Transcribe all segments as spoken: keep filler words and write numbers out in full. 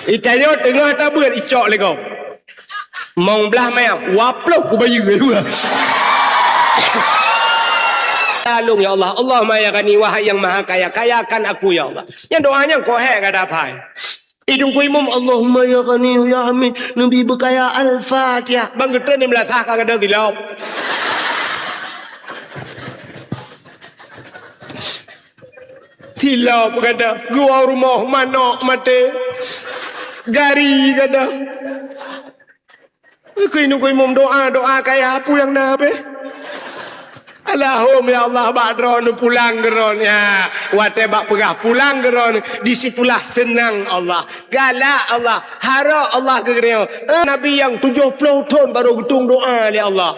Itanyoe teungoh tabeuet icok lé gob. Mong blah manyam, waploh kubayeue. Tolong ya Allah. Allahumma ya Ghani, wahai yang Maha Kaya, kayakan aku ya Allah. Nyang doa nyang kok hék gata phai. Idong ku imum, Allahumma ya Ghani ya Hamid, neubi beukaya. Al-Fatihah. Bang geutreun di meulasah ka gata tilop. Tilop gata, geuwoe rumoh manok maté. Gari gata. Keu inong keu imum doa, doa kaya peue nyang na beh. Allahumma ya Allah, bak droeneuh pulang keu droeneuh. Ya, watée bak peugah pulang keu droeneuh, di situlah seunang Allah. Galak Allah, harok Allah keu geutanyoe. Eh, Nabi nyang tujoh ploh thon barô geutueng doa lé Allah.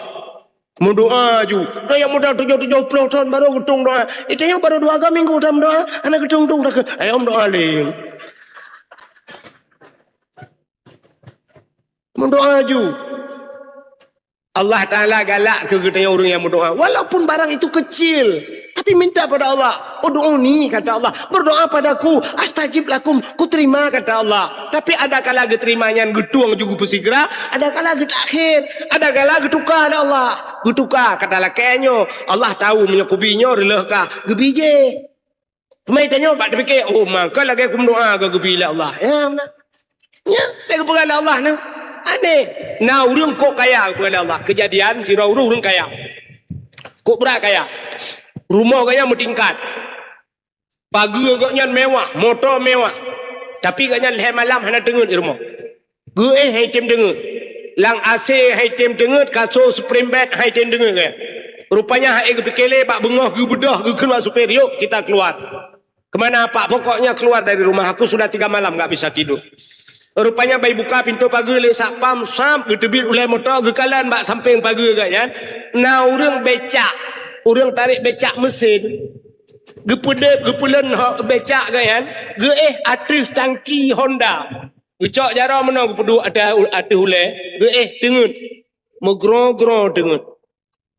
Meudoa ju. Dah nyang muda tujoh, tujoh ploh thon barô geutueng doa. Itanyoe barô dua ga minggu dah meudoa, hana geutueng-tueng dah keu. Ayo meudoa lé. Meudoa ju. Allah Taala galak keu geutanyoe ureuëng nyang meudoa. Walaupun barang itu kecil, tapi minta pada Allah. "Ud'uni," kata Allah, "berdoa padaku, astajib lakum," kuterima, kata Allah. Tapi ada kala geuterima nyan geutueng ju geupeusigra, ada kala geutakhir, ada kala geutuka lé Allah. Geutuka, kata lakée nyoe, Allah tahu meunyoe kubi nyoe reuloh ka geubi jih. Teuma tanyoe bak teupike, "Oh, maka lagée kumeudoa ka geubi lé Allah." Ya, meunan. Ya, lagée geupeugah lé Allah nyoe. Aneh. Na ureuëng kok kaya geupeugah lé Allah. Keujadian, sidroe ureuëng, ureuëng kaya. Kok brat kaya. Rumoh geuhnyan meutingkat. Pageue geuhnyan mewah, moto mewah. Tapi geuhnyan lhée malam hana teungeut di rumoh. Geuéh han item teungeut. Lam AC han item teungeut, kasô spring bed han item teungeut geuhnyan. Rupanya han ék geupike lé, bak beungoh geubeudôh, geukheun bak supir, "Yuk, kita keluar." "Kemana, Pak?" "Pokoknya keluar dari rumah aku, sudah tiga malam nggak bisa tidur." Rupanya bak ibuka pintoe pageue lé satpam, sab, geuteubiet ulée moto, geukalon bak sampéng pageue geuhnyan, na ureuëng becak, ureuëng tarek becak meusén. Geupeudeuet, geupeulon hok becak geuhnyan, geuéh ateueh tangki Honda. Geucok jaroe meunoe geupeuduek ateueh, ateueh ulée, geuéh teungeut. Meugroe-groe teungeut.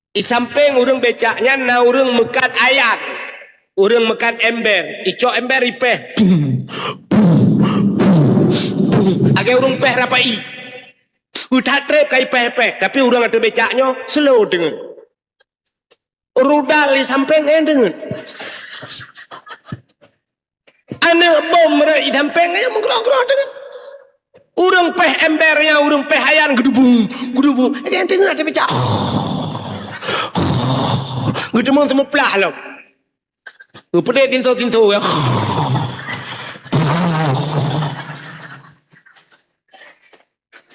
Di sampéng ureuëng becak nyan na ureuëng meukat ayan. Ureuëng meukat ember. Icok ember ipéh. Lagée ureuëng péh rapai. Utak treb ka ipéh-péh. Tapi ureuëng ateueh becak nyoe slow teungeut. Rudal di sampéng han teungeut. Aneuëk bom rot di sampéng nyan meugroe-groe teungeut. Ureuëng péh ember nyan, ureuëng péh ayan geudubung, geudubung. Han teungeut ateueh becak. Geuteumé seumeuplah lom. Geupeudeh tinso-tinso.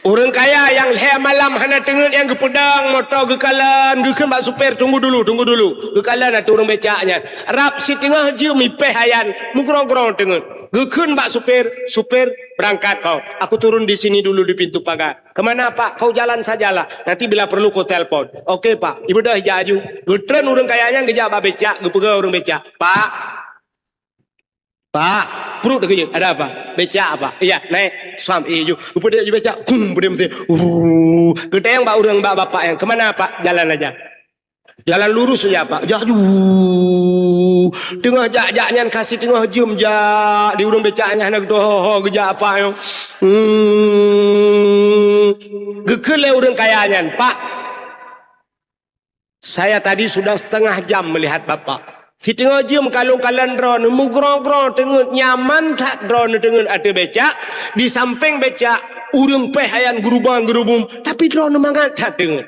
Ureuëng kaya nyang lhée malam hana teungeut nyang geupeudong moto geukalon, geukheun bak supir, "Tunggu dulu, tunggu dulu." Geukalon ateueh ureuëng becak nyan. Rab siteungoh jeuem ipéh ayan, meugroe-groe teungeut. Geukheun bak supir, "Supir, berangkat kau. Aku turun di sini dulu di pintu pagar." "Kemana, Pak?" "Kau jalan sajalah. Nanti bila perlu kau telepon." "Oke, Pak." Ibeudôh ijak aju. Geutreun ureuëng kaya nyan geujak bak becak, geupeugah ureuëng becak, "Pak, Pak, pruet geuyue, ada apa?" "Becak, Pak." "Iya, naik." Sam, eh, ju. Geupeudeh ju becak, kum, peudeh meusén. Uh, geutanyong bak ureuëng, bak bapak nyan, "Kemana, Pak?" "Jalan aja." "Jalan lurus aja, Pak." Jak ju. Teungoh jak-jak nyan ka siteungoh jeuem jak di ureuëng becak nyan hana geutoh ho-ho geujak apa nyoe. Hmm. Geukheun lé ureuëng kaya nyan, "Pak, saya tadi sudah setengah jam melihat Bapak. Siteungoh jeuem ka lôn kalon droeneuh, meugroe-groe teungeut, nyaman that droeneuh teungeut ateueh becak, di sampéng becak ureuëng péh ayan geurubang-geurubum, tapi droeneuh mangat that teungeut.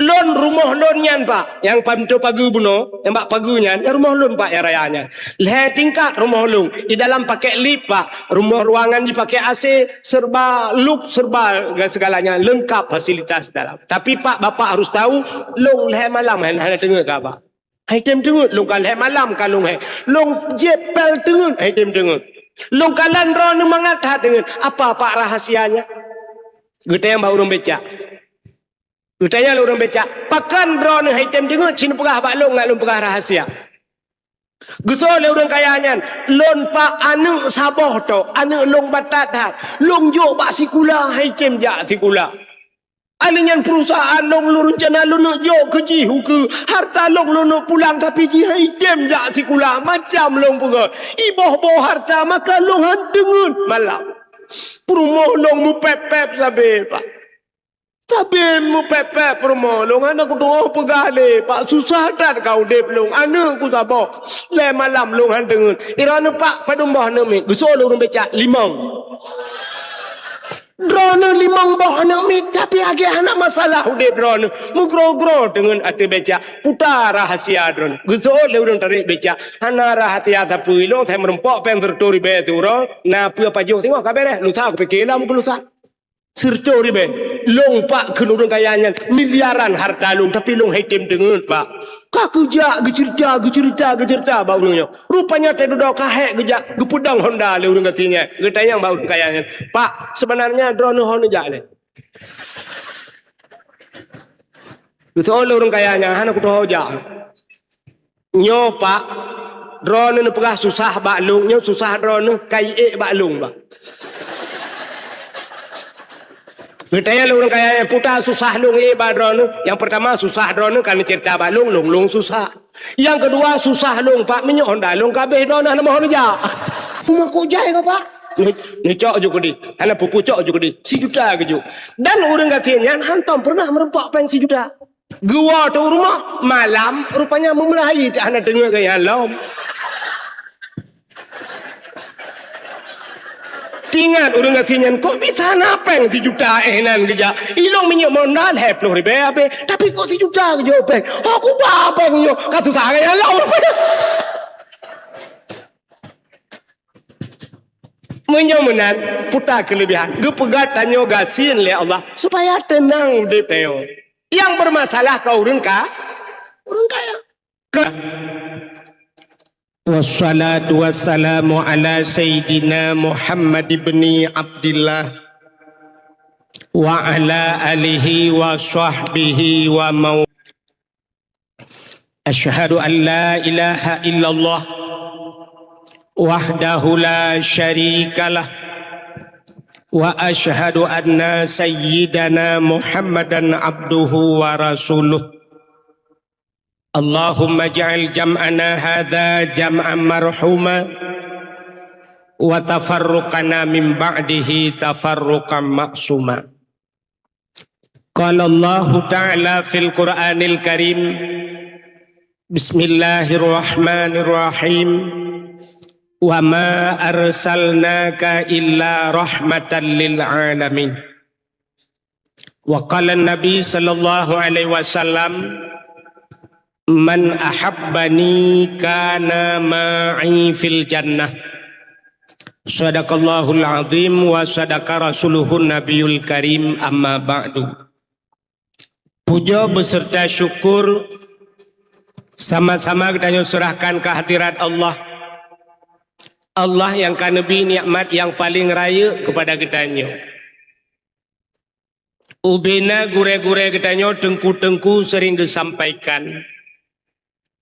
Lôn, rumoh lôn nyan, Pak, nyang pintoe pageue bunoe, nyang bak pageue nyan, nyan rumoh lôn, Pak, nyang raya nyan. Lhée tingkat rumoh lôn, di dalam pakai lip, Pak, rumoh ruangan jih pakai AC, serba luk, serba segalanya lengkap fasilitas dalam. Tapi, Pak, Bapak harus tahu, lôn lhée malam hana, hana teungeut keu Bapak. Han item teungeut, lôn ka lhée malam ka lôn hé. Lôn jieb pél teungeut, han item teungeut. Lôn kalon droeneuh mangat that teungeut. Apa, Pak, rahasianya?" Geutanyong bak ureuëng becak. Geutanyong lé ureuëng becak, "Pakon droeneuh han item teungeut, ci neupeugah bak lôn, ngat lôn peugah rahasia." Geuseuôt lé ureuëng kaya nyan, "Lôn, Pak, aneuëk saboh tok, aneuëk lôn batat that. Lôn jok bak sikula, han item jak sikula. Aneuëk nyan perusahaan lôn, lôn reuncana lôn neuk jok keu jih ukeue. Harta lôn, lôn neuk pulang, tapi jih han item jak sikula. Macam lôn peugah, iboh-boh harta, maka lôn han teungeut malam." Peurumoh lôn meupép-pép sabe, Pak. Sabe meupép-pép peurumoh lôn, hana kutu'oh peugah lé, Pak, susah that ka udép lôn, aneuk ku saboh, lhèe malam lôn han teungeut. Droeneuh, Pak, padum boh aneuk miet? Geuseuôt lé ureueng becak, limong. Droeneuh limong boh aneuk miet, tapi lagèe hana masalah udép droeneuh. Meugroe-groe teungeut ateueh becak, puta rahasia droeneuh. Geuseuôt lé ureueng tarek becak, hana rahasia sapeue, ilôn sai meurumpok péng sireutoh ribèe siuroe, na peue pajoh singoh ka bèrèh, lusa kupike lom keu lusa. Sireutoh ribèe, lôn, Pak, kheun ureueng kaya nyan, miliaran harta lôn, tapi lôn han tem teungeut, Pak. Ka geujak geuceurita, geuceurita, geuceurita bak ureueng nyoe. Rupanya teududoe ka hék geujak, geupeudong Honda lé ureueng gasien nyan. Geutanyong bak ureueng kaya nyan, "Pak, seubeunarnya droeneuh ho neujak lé?" Geuseuôt lé ureueng kaya nyan, "Hana kutu'oh jak." "Nyoe, Pak, droeneuh neupeugah susah bak lôn, nyoe susah droeneuh ka iék bak lôn, bah." Geutanyong lé ureueng kaya nyan, "Peue susah lôn iék bak droeneuh?" "Nyang peurtama, susah droeneuh ka neuceurita bak lôn, lôn, lôn susah. Nyang keudua, susah lôn, Pak, minyeuk Honda lôn ka abéh, droeneuh hana meuho neujak." "Peue makot jai kah, Pak?" "Neu-, neucok ju keudéh, hana peue-peue, cok ju keudéh, sijuta geujok." Dan ureueng gasien nyan hantom peureunah meurumpok péng sijuta. Geuwoe teuh u rumoh, malam rupanya meumulai, hana teungeut keu nyan lom. Teuingat ureueng gasien nyan, "Kok bisa na péng sijuta éh nan geujak? Ilôn minyeuk Honda lhèe ploh ribèe abéh, tapi kok sijuta geujok péng? Ho kuba péng nyoe, ka susah keu nyan lom." Meunyoe meunan, puta keuleubihan, geupeugah tanyoe gasien lé Allah supaya teunang udép tanyoe. Nyang beureumasalah ka ureueng ka-, ureueng kaya. Ka-, wassalatu wassalamu ala sayyidina Muhammad ibni Abdillah wa ala alihi wa sahbihi wa mau-, asyhadu an la ilaha illallah wahdahu la syarikalah, wa asyhadu anna sayyidana Muhammadan abduhu wa rasuluh. Allahumma ja'al jam'ana hadza jam'an marhuma, wa tafarruqana min ba'dihi tafarruqan ma'suma. Qala Allahu ta'ala fil Qur'anil Karim, bismillahirrahmanirrahim, "Wa ma arsalnaka illa rahmatan lil alamin." Wa qala Nabi sallallahu alaihi wasallam, "Man ahabbani kana ma'i fil jannah." Sadaqallahul azim wa sadaqa rasuluhun nabiyul karim, amma ba'du. Puja beserta syukur sama-sama geutanyoe serahkan ke hadirat Allah. Allah nyang ka neubri nikmat nyang paleng rayeuk keupada geutanyoe. Ubena gurée-gurée geutanyoe, teungku-teungku sering geusampaikan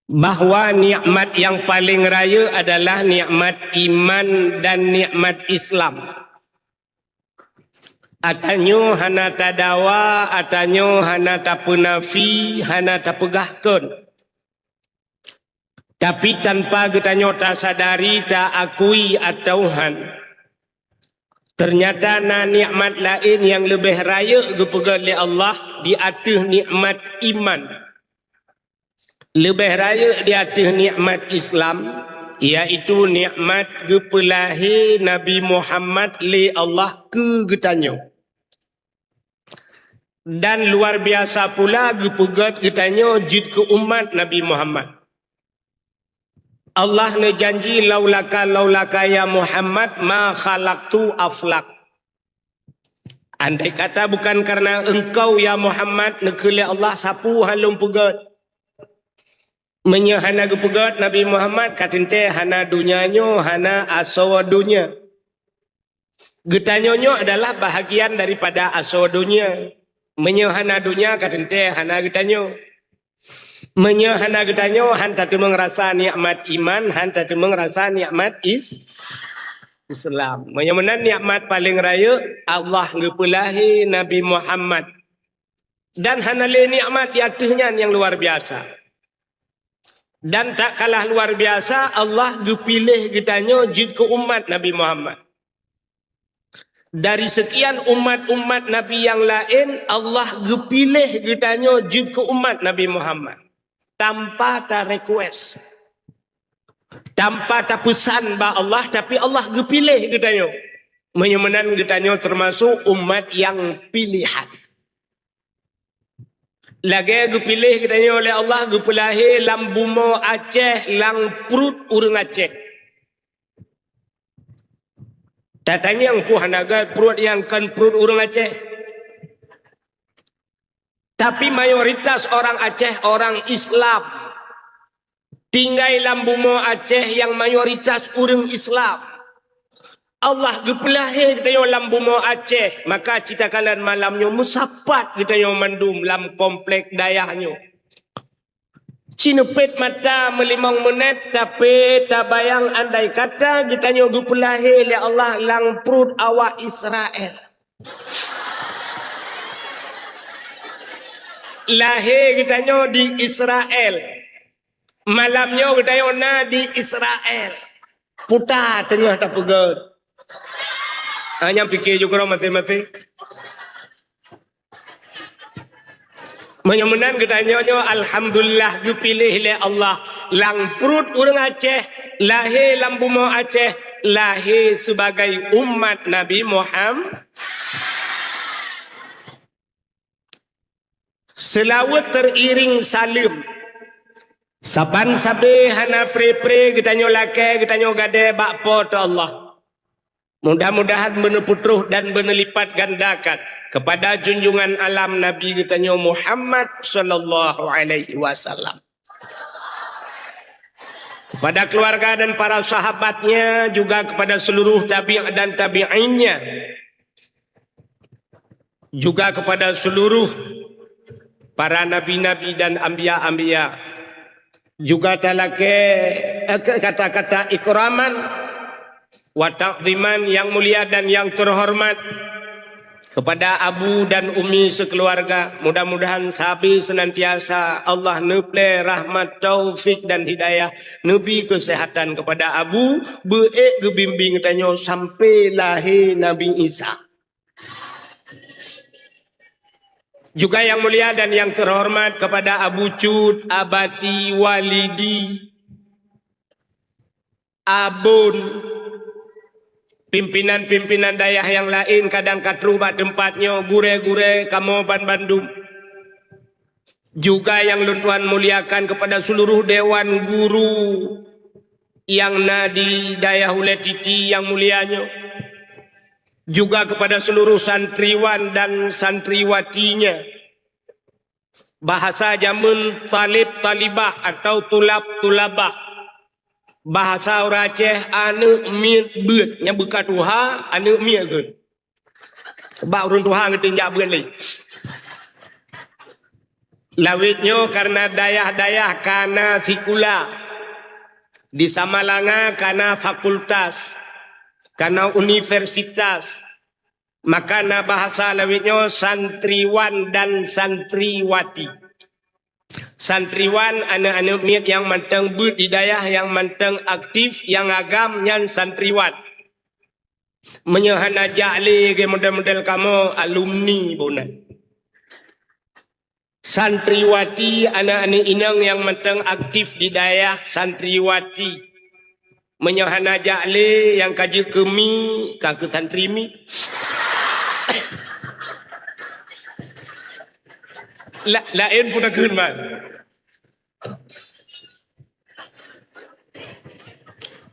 bahwa nikmat nyang paleng rayeuk adalah nikmat iman dan nikmat Islam. Atanyoe hana tadawa, atanyoe hana tapeunafi, hana tapeugah kon. Tapi tanpa geutanyoe tasadari, taakui atawa han, teunyata na nikmat laén nyang leubeh rayeuk geupeugét lé Allah di ateueh nikmat iman. Leubeh rayeuk di ateueh nikmat Islam, yaitu nikmat geupeulahé Nabi Muhammad lé Allah keu geutanyoe. Dan luar biasa pula geupeugét geutanyoe jeuet keu umat Nabi Muhammad. Allah neujanji, "Laulaka, laulaka ya Muhammad, ma khalaqtu aflak." Andai kata bukan karena engkau ya Muhammad, neukheun lé Allah, sapeue han lôn peugét. Meunyoe hana geupeugét Nabi Muhammad, ka teuntée hana donya nyoe, hana asoe donya. Geutanyoe nyoe adalah bahagian daripada asoe donya. Meunyoe hana donya, ka teuntée hana geutanyoe. Meunyoe hana geutanyoe, han tateumeung rasa nikmat iman, han tateumeung rasa nikmat is-, Islam. Meunyoe meunan nikmat paleng rayeuk, Allah geupeulahé Nabi Muhammad. Dan hana lé nikmat di ateueh nyan nyang luar biasa. Dan tak kalah luar biasa, Allah geupiléh geutanyoe jeuet keu umat Nabi Muhammad. Dari sekian umat-umat Nabi nyang laén, Allah geupiléh geutanyoe jeuet keu umat Nabi Muhammad tanpa ta-request, tanpa tapeusan bak Allah, tapi Allah geupiléh geutanyoe. Meunyoe meunan geutanyoe teumasok umat nyang pilihan. Lagée geupiléh geutanyoe lé Allah, geupeulahé lam bumoe Aceh, lam pruet ureuëng Aceh. Tatanyong, peue hana gét pruet nyang kon pruet ureuëng Aceh? Tapi mayoritas orang Aceh orang Islam. Tinggai lam bumoe Aceh nyang mayoritas ureuëng Islam. Allah geupeulahé geutanyoe lam bumoe Aceh, maka cit takalon malam nyoe meusapat geutanyoe mandum lam komplek dayah nyoe. Cineupet mata meulimong minét, tapi tabayang andai kata geutanyoe geupeulahé lé Allah lam pruet awak Israel. Lahé geutanyoe di Israel. Malam nyoe geutanyoe na di Israel. Puta teungoh tapeugét. Hanya pikir juga orang mati-mati. Meunyoe meunan geutanyoe nyoe, alhamdulillah, geupiléh lé Allah lam pruet ureuëng Aceh, lahé lam bumoe Aceh, lahé sebagai umat Nabi Muhammad. Seulaweuet teuiring saleuem. Saban sabe hana pre-pre geutanyoe lakée geutanyoe gadée bak Po teu Allah. Mudah-mudahan beuneuputroh dan beuneulipat gandakan kepada junjungan alam Nabi geutanyoe Muhammad sallallahu alaihi wasallam. Kepada keluarga dan para sahabatnya, juga kepada seluruh tabi' dan tabi'innya, juga kepada seluruh para nabi-nabi dan anbiya-anbiya, juga talakée, eh, kata-kata ikraman wa ta'ziman yang mulia dan yang terhormat kepada Abu dan Umi sekeluarga. Mudah-mudahan sabe senantiasa Allah neuplée rahmat, taufik dan hidayah, neubi keuseuhatan kepada Abu, beuék geubimbing tanyoe sampai lahé Nabi Isa. Juga yang mulia dan yang terhormat kepada Abu Cut, Abati, Walidi, Abon, pimpinan-pimpinan dayah nyang laén kadang ka troh bak teumpat nyoe, gurée-gurée kamoe ban bandum. Juga nyang lôn tuan muliakan kepada seluruh dewan guru nyang na di dayah Ulée Titi nyang mulia nyoe. Juga kepada seluruh santriwan dan santriwatinya. Bahasa jameun talib talibah atau tulab tulabah. Bahasa ureuëng Aceh aneuëk miet beuet, nyang beuka tuha aneuëk miet geuet. Bak ureuëng tuha geutinjak beuet lé. Lawét nyoe karena dayah-dayah kana sikula. Di Samalanga kana fakultas, kana universitas. Maka na bahasa lawét nyoe santriwan dan santriwati. Santriwan aneuëk-aneuëk miet nyang mantong beuet di dayah, nyang mantong aktif, nyang agam nyan santriwan. Meunyoe hana jak lé gé model-model kamoe alumni bona. Santriwati, aneuëk-aneuëk inong nyang mantong aktif di dayah santriwati. Meunyoe hana jak lé nyang ka jeuet keu mi, ka keu santri mi. La-, laén pun takheun man.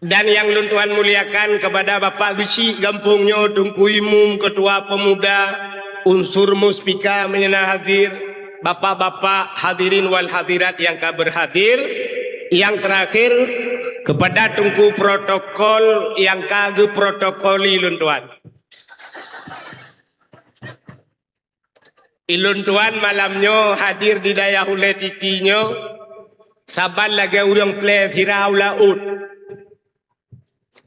Dan nyang lôn tuan muliakan kepada Bapak Geuchik gampông nyoe, Teungku Imum, Ketua Pemuda, unsur Muspika meunyoe na hadir, Bapak-bapak, hadirin wal hadirat nyang ka berhadir, nyang terakhir kepada Teungku Protokol nyang ka geuprotokoli lôn tuan. Ilôn tuan malam nyoe hadir di dayah Ulée Titi nyoe, saban lagée ureuëng plé sira u laôt.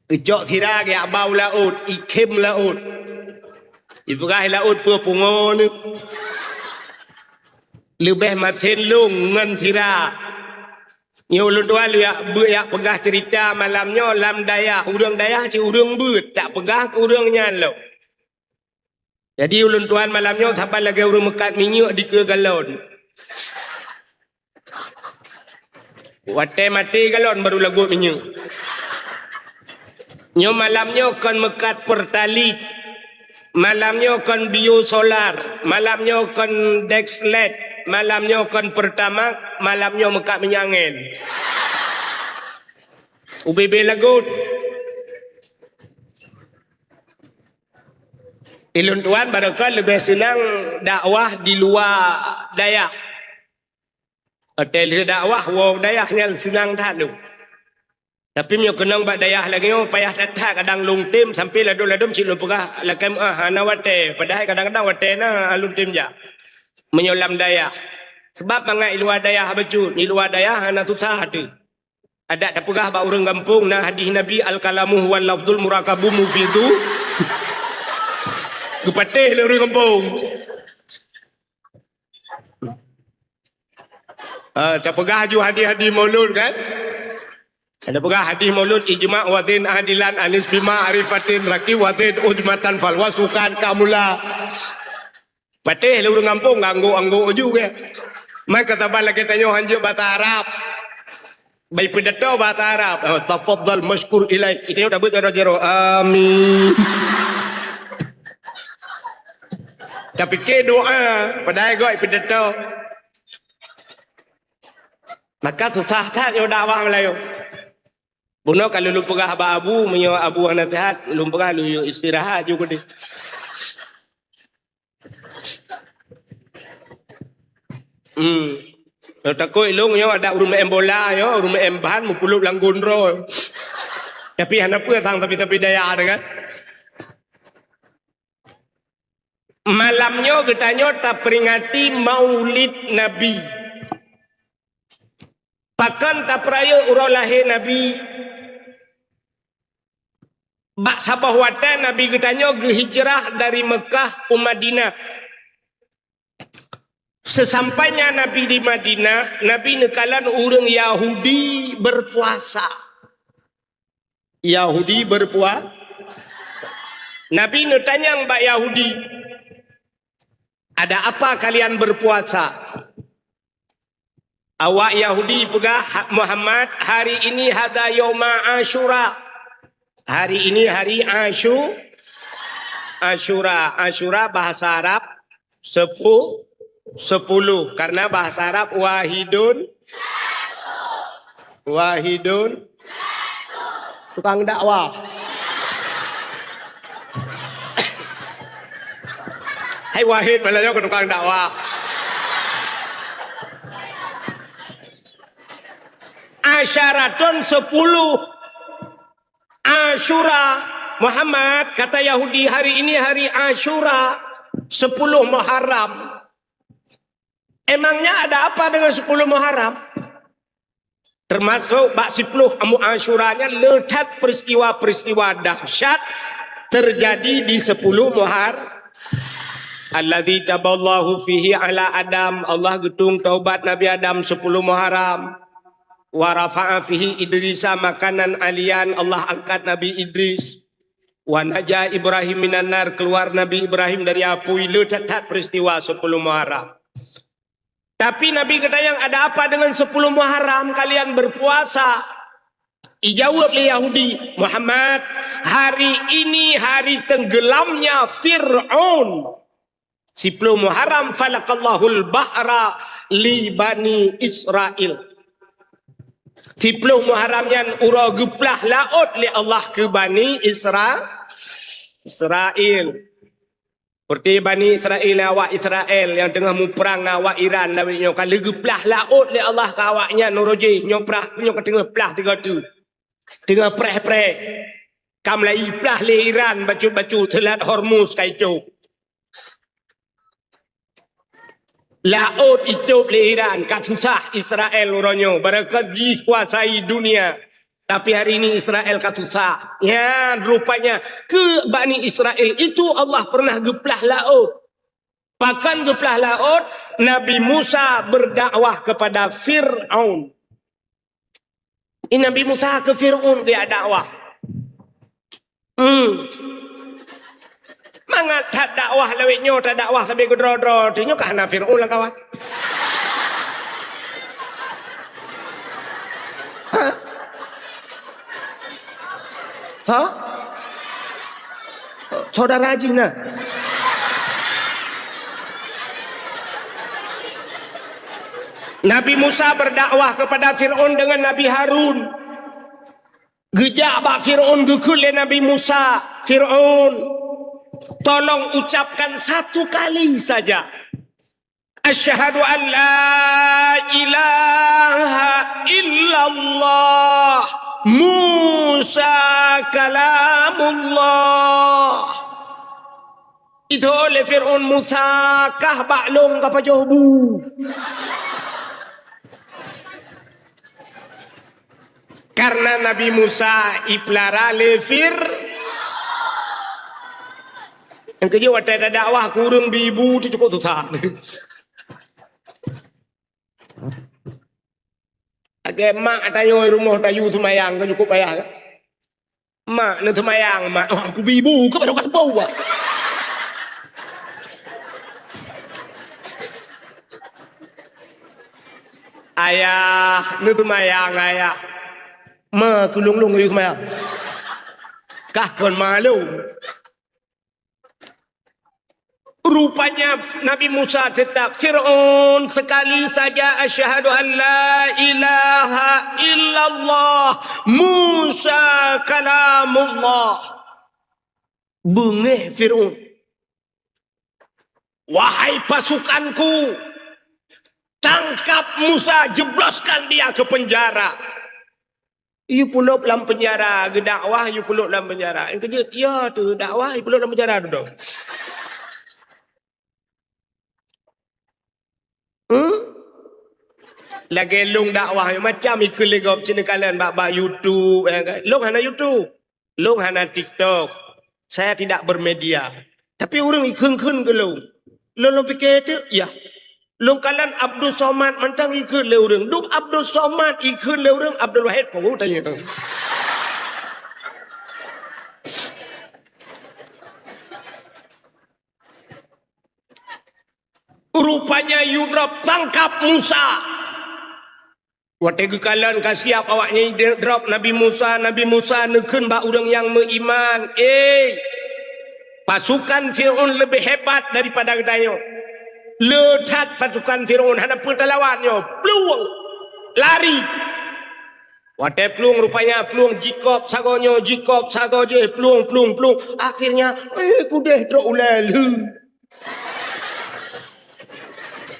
Icok sira geujak ba u laôt, ikhém laôt. Ipeugah laôt peue pungo neuh. Leubeh masen lôn ngon sira. Nyoe ulôn tuan lôn jak beuet jak peugah ceurita malam nyoe lam dayah. Ureuëng dayah cit ureuëng beuet, tak peugah keu ureuëng nyan lom. Jadi ulôn tuan malam nyoe saban lagèe ureueng meukat minyeuk dikeue galon. Watèe maté galon baru lagot minyeuk. Nyoe malam nyoe kon meukat Pertalite. Malam nyoe kon biosolar. Malam nyoe kon Dexlet. Malam nyoe kon Pertamax. Malam nyoe meukat minyeuk angèn. Ubé-bé lagot. Ulôn tuan barokon leubeh seunang dakwah di luwa dayah. Watèe lheueh dakwah woe dayah nyan seunang that lom. Tapi meunyoe keunong bak dayah lagèe nyoe payah that-that, kadang lôn tem sampai ladôm-ladôm cit lôn peugah lakèe meu'ah hana watèe, padahai kadang-kadang watèe na lôn tem jak. Meunyoe lam dayah. Sabab mangat i luwa dayah bacut, i luwa dayah hana susah teuh. Adak tapeugah bak ureueng gampông na hadih Nabi, "Al-kalamu huwal lafzul murakabu mufidu." Geupatéh lé ureueng gampông. Ah, tapeugah aju hadih-hadih maulud kan? Ada peugah hadih maulud, "Ijma' wazin adilan anis bima arifatin raki wazin ujmatan falwa sukan kamula." Patéh lé ureueng gampông nganggok-anggok ju ke. Man ka saban lagèe tanyoe hanjeuet bahasa Arab. Bai pidato bahasa Arab. Oh, "Tafadhal masykur ilaik." Itu dah buat jaroe-jaroe. Amin. Tapi ke doa, padahai goi pidato. Maka susah that nyoe dakwah Melayu. Bunoe ka lôn peugah bak Abu, meunyoe Abu hana sihat, lôn peugah lôn yue istirahat ju keudeh. Hmm. Takot lôn nyoe adak ureueng maén bola nyoe, ureueng maén ban meupulop lam gondroe. Tapi hana peue sang tapi-tapi daya ada kan. Malam nyoe geutanyoe taperingati Maulid Nabi. Pakon tapeurayeuk uroe lahé Nabi? Bak saboh watèe Nabi geutanyoe geuhijrah dari Meukah u Madinah. Seusampainya Nabi di Madinah, Nabi neukalon ureueng Yahudi beupuasa. Yahudi beurpua-, Nabi neutanyong bak Yahudi, "Ada apa kalian berpuasa?" Awak Yahudi peugah, "Muhammad, hari ini hadza yauma Asyura." Hari ini hari Asyu-, Asyura. Asyura bahasa Arab sepu-, sepuluh. Karena bahasa Arab wahidun, wahidun, tukang dakwah. Hai wahid malah nyoe tukang dakwah. Asyaratun sepuluh. Asyura, Muhammad, kata Yahudi, hari ini hari Asyura, sepuluh Muharram. Emangnya ada apa dengan sepuluh Muharram? Termasuk bak siploh amu Asyura nyan le that peristiwa-peristiwa dahsyat terjadi di sepuluh Muhar-, alladzi taballahu fihi ala Adam, Allah geutung taubat Nabi Adam sepuluh Muharram. Wa rafa'a fihi Idrisa makanan aliyan, Allah angkat Nabi Idris. Wa naja Ibrahim minan nar, keluar Nabi Ibrahim dari apui, le that-that peristiwa sepuluh Muharram. Tapi Nabi geutanyong, "Ada apa dengan sepuluh Muharram kalian berpuasa?" Ijaweueb lé Yahudi, "Muhammad, hari ini hari tenggelamnya Fir'aun." Siploh Muharram, "Falaqallahul bahra li Bani Israil." Siploh Muharram nyan uroe geuplah laôt lé Allah keu Bani Isra-, Israil. Seperti Bani Israil, awak Israel nyang teungoh muprang ngon awak Iran, awak nyoe ka lheueh geuplah laôt lé Allah keu awak nyan uroe jih, nyoe prah, nyoe ka teungoh plah sigoe teuk. Teungoh preh-preh. Ka mulai plah lé Iran bacut-bacut, Seulat Hormuz ka itôb. Laôt itôb lé Iran, ka susah Israel uroe nyoe, barangkaji kuasai dunia. Tapi hari ini Israel ka susah. Nyan rupanya keu Bani Israel itu Allah pernah geuplah laôt. Pakon geuplah laôt, Nabi Musa berdakwah kepada Fir'aun. Ini Nabi Musa keu Fir'aun geujak dakwah. Hmm. Mangat that dakwah lawét nyoe, tadakwah sabe keudroe-droe, teuh nyoe ka hana Fir'aun lam kawan. Ha? Sa-, saudara jih na. Nabi Musa berdakwah kepada Fir'aun dengan Nabi Harun. Geujak bak Fir'aun geukheun lé Nabi Musa, "Fir'aun, tolong ucapkan satu kali saja. Asyhadu an la ilaha illallah, Musa kalamullah." Itu lé Fir'aun, "Musa kah bak lôn ka pajoh bu?" Karena Nabi Musa ipeulara lé Fir-, nyang keujeuet watée tadakwah keu ureuëng bi ibu tu cukup susah. Lagée mak tanyoe rumoh tayue seumayang kan cukup payah kan? Mak neuseumayang, mak, "Oh, aku bi ibu, keu baru ka seupôt, Wak." Ayah, neuseumayang, ayah. "Ma, keu lôn-lôn yue seumayang." Kah kon ma lôn. Rupanya Nabi Musa tetap, "Fir'aun, sekali saja asyhadu an la ilaha illallah, Musa kalamullah." Beungéh Fir'aun. "Wahai pasukanku, tangkap Musa, jebloskan dia ke penjara." Yue pulop lam penjara, geudakwah yue pulop lam penjara. Nyang keujeuet, ya tu dakwah yue pulop lam penjara dudoe. Hmm? Lagée lôn dakwah macam ikheun lé gob cit neukalon bak, bak YouTube, ya kan? Lôn hana YouTube. Lôn hana TikTok. Saya tidak bermedia. Tapi ureuëng ikheun-kheun keu lôn. Lôn, lôn pike teuk, ya. Lôn kalon Abdul Somad mantong ikheun lé ureuëng. Dum Abdul Somad ikheun lé ureuëng, Abdul Wahid peue tanya. Rupanya yue drob tangkap Musa. Watée geukalon ka siab awak nyan idrop Nabi Musa, Nabi Musa neukheun bak ureuëng nyang meuiman, "Eh, pasukan Fir'aun leubeh hebat daripada geutanyoe. Le that pasukan Fir'aun, hana peue talawan nyoe. Plueng! Lari!" Watée plueng rupanya plueng jikop sagoe nyoe, jikop sagoe jih, plueng, plueng, plueng. Akhirnya, eh, keudeh trok ulée lheueh.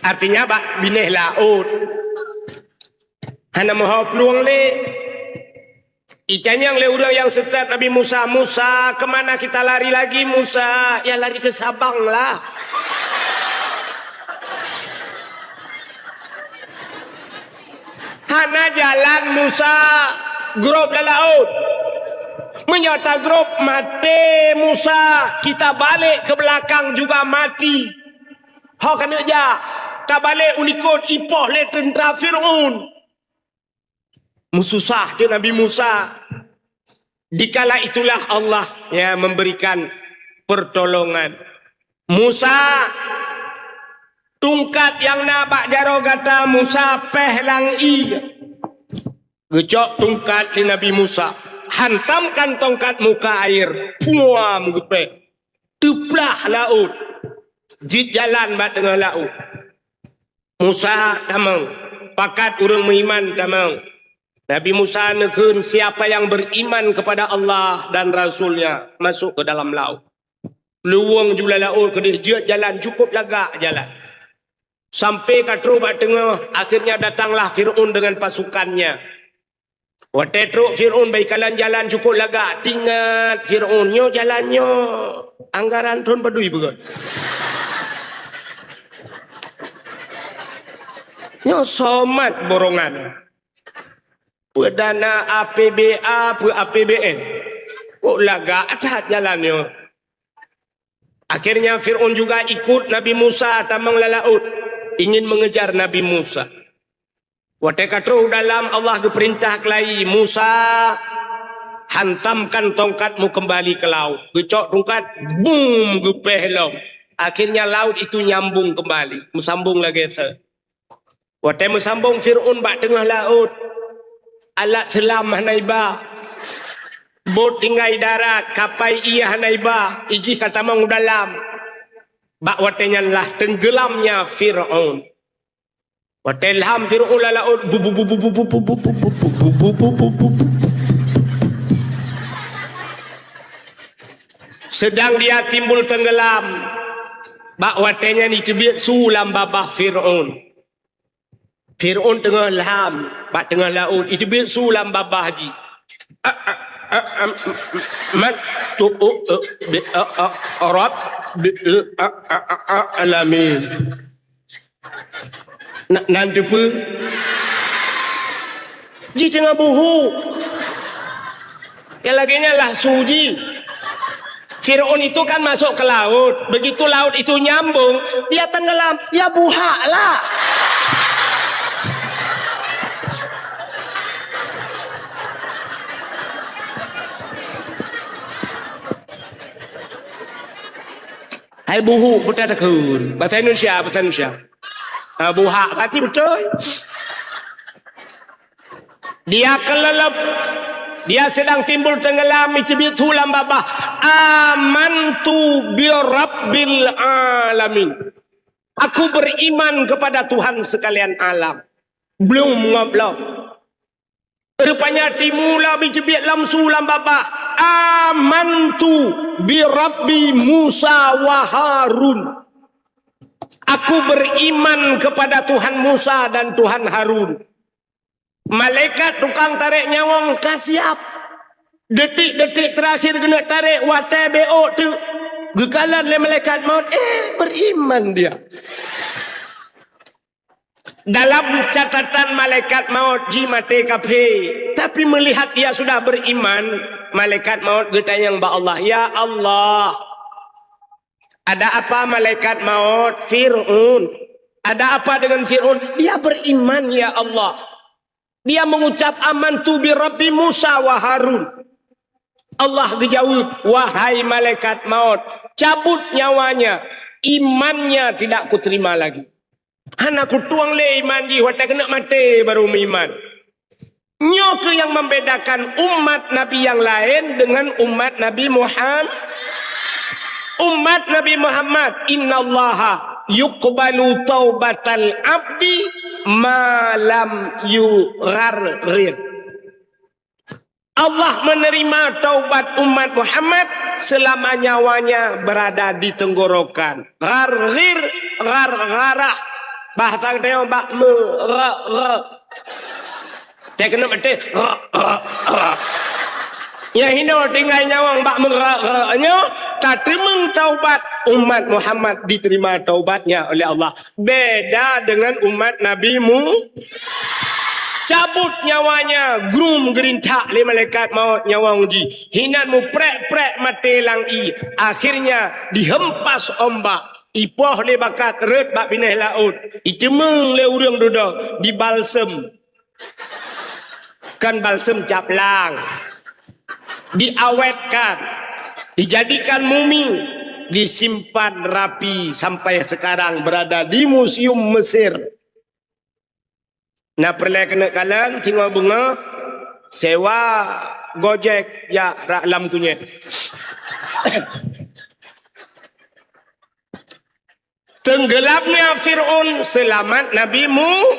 Artinya bak binéh laôt. Hana meuho plueng lé. Itanyong lé ureuëng nyang seutôt Nabi Musa, "Musa, ke mana kita lari lagi, Musa?" "Ya, lari ke Sabang lah." Hana jalan Musa, grob lam laôt. Meunyoe tagrob maté Musa, kita balik ke belakang juga mati. Ho keuneuk jak, tabalek u likot ipoh lé teuntra Fir'aun. Meususah teuk Nabi Musa. Dikala itulah Allah, ya, memberikan pertolongan. "Musa, tungkat nyang na bak jaroe gata, Musa, péh lam ié." Geucok tungkat lé Nabi Musa, "Hantamkan tongkatmu ke air." Pua, meugeupéh. Teuplah laôt. Jeuet jalan bak teungoh laôt. Musa tamong, pakat ureuëng meuiman tamong. Nabi Musa neukheun, "Siapa yang beriman kepada Allah dan Rasul-Nya, masuk ke dalam laut." Plueng ju lam laôt keudeh, jeuet jalan, cukup lagak jalan. Sampai ka troh bak teungoh, akhirnya datanglah Fir'aun dengan pasukannya. Watée trok Fir'aun bak ikalon jalan cukup lagak, teuingat Fir'aun, "Nyoe jalan nyoe anggaran thon padum beugot. Nyoe somat borongan. Peudana A P B A, peu A P B N. Kok lagak that jalan nyoe?" Akhirnya Fir'aun juga ikut Nabi Musa tamong lam laôt, ingin mengejar Nabi Musa. Watée ka troh dalam, Allah geupeurintah keulayi, "Musa, Hantamkan tongkatmu kembali ke laut. Geucok tongkat, bum, geupéh lom. Akhirnya laut itu nyambung kembali, meusambong lagée seuh. Watée meusambong Fir'aun bak teungoh laôt, alat seulam hana iba, bot tinggai darat, kapai ié hana iba, ijih ka tamong u dalam. Bak watée nyan lah tenggelamnya Fir'aun. Watée lham Fir'aun lam laôt, bu, bu, bu, bu, sedang dia timbul tenggelam. Bak watée nyan iteubiet su lam babah Fir'aun. Fir'aun teungoh lham bak teungoh laôt, iteubiet su lam babah jih. Man tu, bi, rab, bi, alamin. Na, nan teupeue? Jih teungoh buhu. Ya lagée nyan lah su jih. Fir'aun itu kan masuk ke laut. Begitu laut itu nyambung, dia tenggelam. Ya buhak lah. Hai buhu, buta tekun. Bahasa Indonesia, bahasa Indonesia. Ah, buhak, berarti betul. Dia kelelep. Dia sedang timbul tenggelam, iteubiet su lam babah. Amantu bi rabbil alamin. Aku beriman kepada Tuhan sekalian alam. Belum ngop lom. Rupanya timu lom iteubiet lom su lam babah. Amantu bi rabbi Musa wa Harun. Aku beriman kepada Tuhan Musa dan Tuhan Harun. Malaikat tukang tarek nyawöng ka siap. Detik-detik terakhir geuneuk tarek watée bék teuk. Geukalon lé malaikat maut, eh, beriman dia. Dalam catatan malaikat maut jih maté kafé, tapi melihat dia sudah beriman, malaikat maut geutanyong bak Allah, "Ya Allah, ada apa malaikat maut? Fir'aun. Ada apa dengan Fir'aun? Dia beriman, ya Allah. Dia mengucap, 'Amantu bi Rabbi Musa wa Harun.'" Allah geujaweueb, "Wahai malaikat maut, cabut nyawanya, imannya tidak kuterima lagi." Hana kutueng lé iman jih, watée keuneuk maté barô meuiman. Nyoe keuh nyang membedakan umat Nabi nyang laén deungon umat Nabi Muham-, umat Nabi Muhammad, "Innallaha yuqbalu taubatal abdi ma lam yugharghir." Allah menerima taubat umat Muhammad selama nyawanya berada di tenggorokan. Gharghir, ghargharah. Bahasa geutanyoe bak meurek-rek. Teuh keuneuk maté, rek, rek, rek. Nyang hinoe tinggai nyawöng bak meurek-rek nyoe, tateumeung taubat umat Muhammad, diterima taubatnya oleh Allah. Beda dengan umat Nabi Mu-, cabut nyawanya, grum geurintak lé malaikat maut nyawöng jih. Hinan muprek-prek maté lam ié. Akhirnya dihempas ombak. Ipoh lé bakat rhot bak binéh laôt. Iteumeung lé ureuëng dudoe, dibalsem. Kan balsem caplang. Diawetkan, dijadikan mumi, disimpan rapi sampai sekarang berada di Museum Mesir. Na peureulée keuneuk kalon singoh beungoh, sewa Gojek jak rot lam kunyét. Tenggelamnya Fir'aun, selamat Nabi Mu-,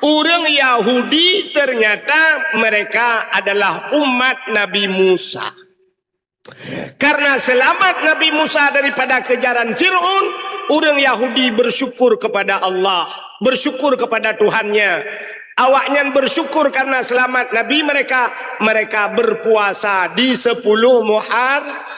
ureuëng Yahudi ternyata mereka adalah umat Nabi Musa. Karena selamat Nabi Musa daripada kejaran Fir'aun, ureuëng Yahudi bersyukur kepada Allah, bersyukur kepada Tuhannya. Awaknyan bersyukur karena selamat Nabi mereka, mereka berpuasa di sepuluh Muharram.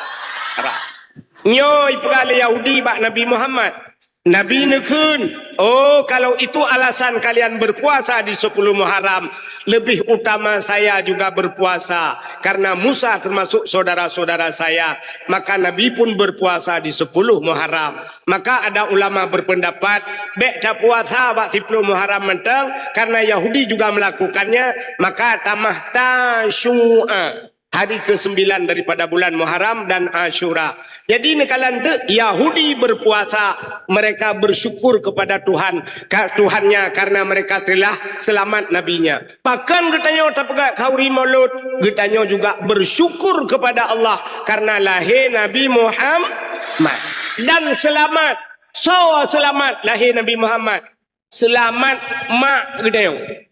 Nyoe ipeugah lé Yahudi bak Nabi Muhammad, Nabi neukheun, "Oh, kalau itu alasan kalian berpuasa di sepuluh Muharram, lebih utama saya juga berpuasa, karena Musa termasuk saudara-saudara saya." Maka Nabi pun berpuasa di sepuluh Muharram. Maka ada ulama berpendapat, bèk tapuasa bak siploh Muharram mantong, karena Yahudi juga melakukannya, maka tamah Tasyu'a, hari kesembilan daripada bulan Muharram dan Asyura. Jadi, neukalon teuk Yahudi berpuasa, mereka bersyukur kepada Tuhan, ka-, Tuhannya, karena mereka telah selamat nabinya. Pakon geutanyoe tapeugah khauri Maulud, geutanyoe juga bersyukur kepada Allah karena lahé Nabi Muhammad dan selamat. Soe seulamat lahé Nabi Muhammad? Seulamat mak geutanyoe.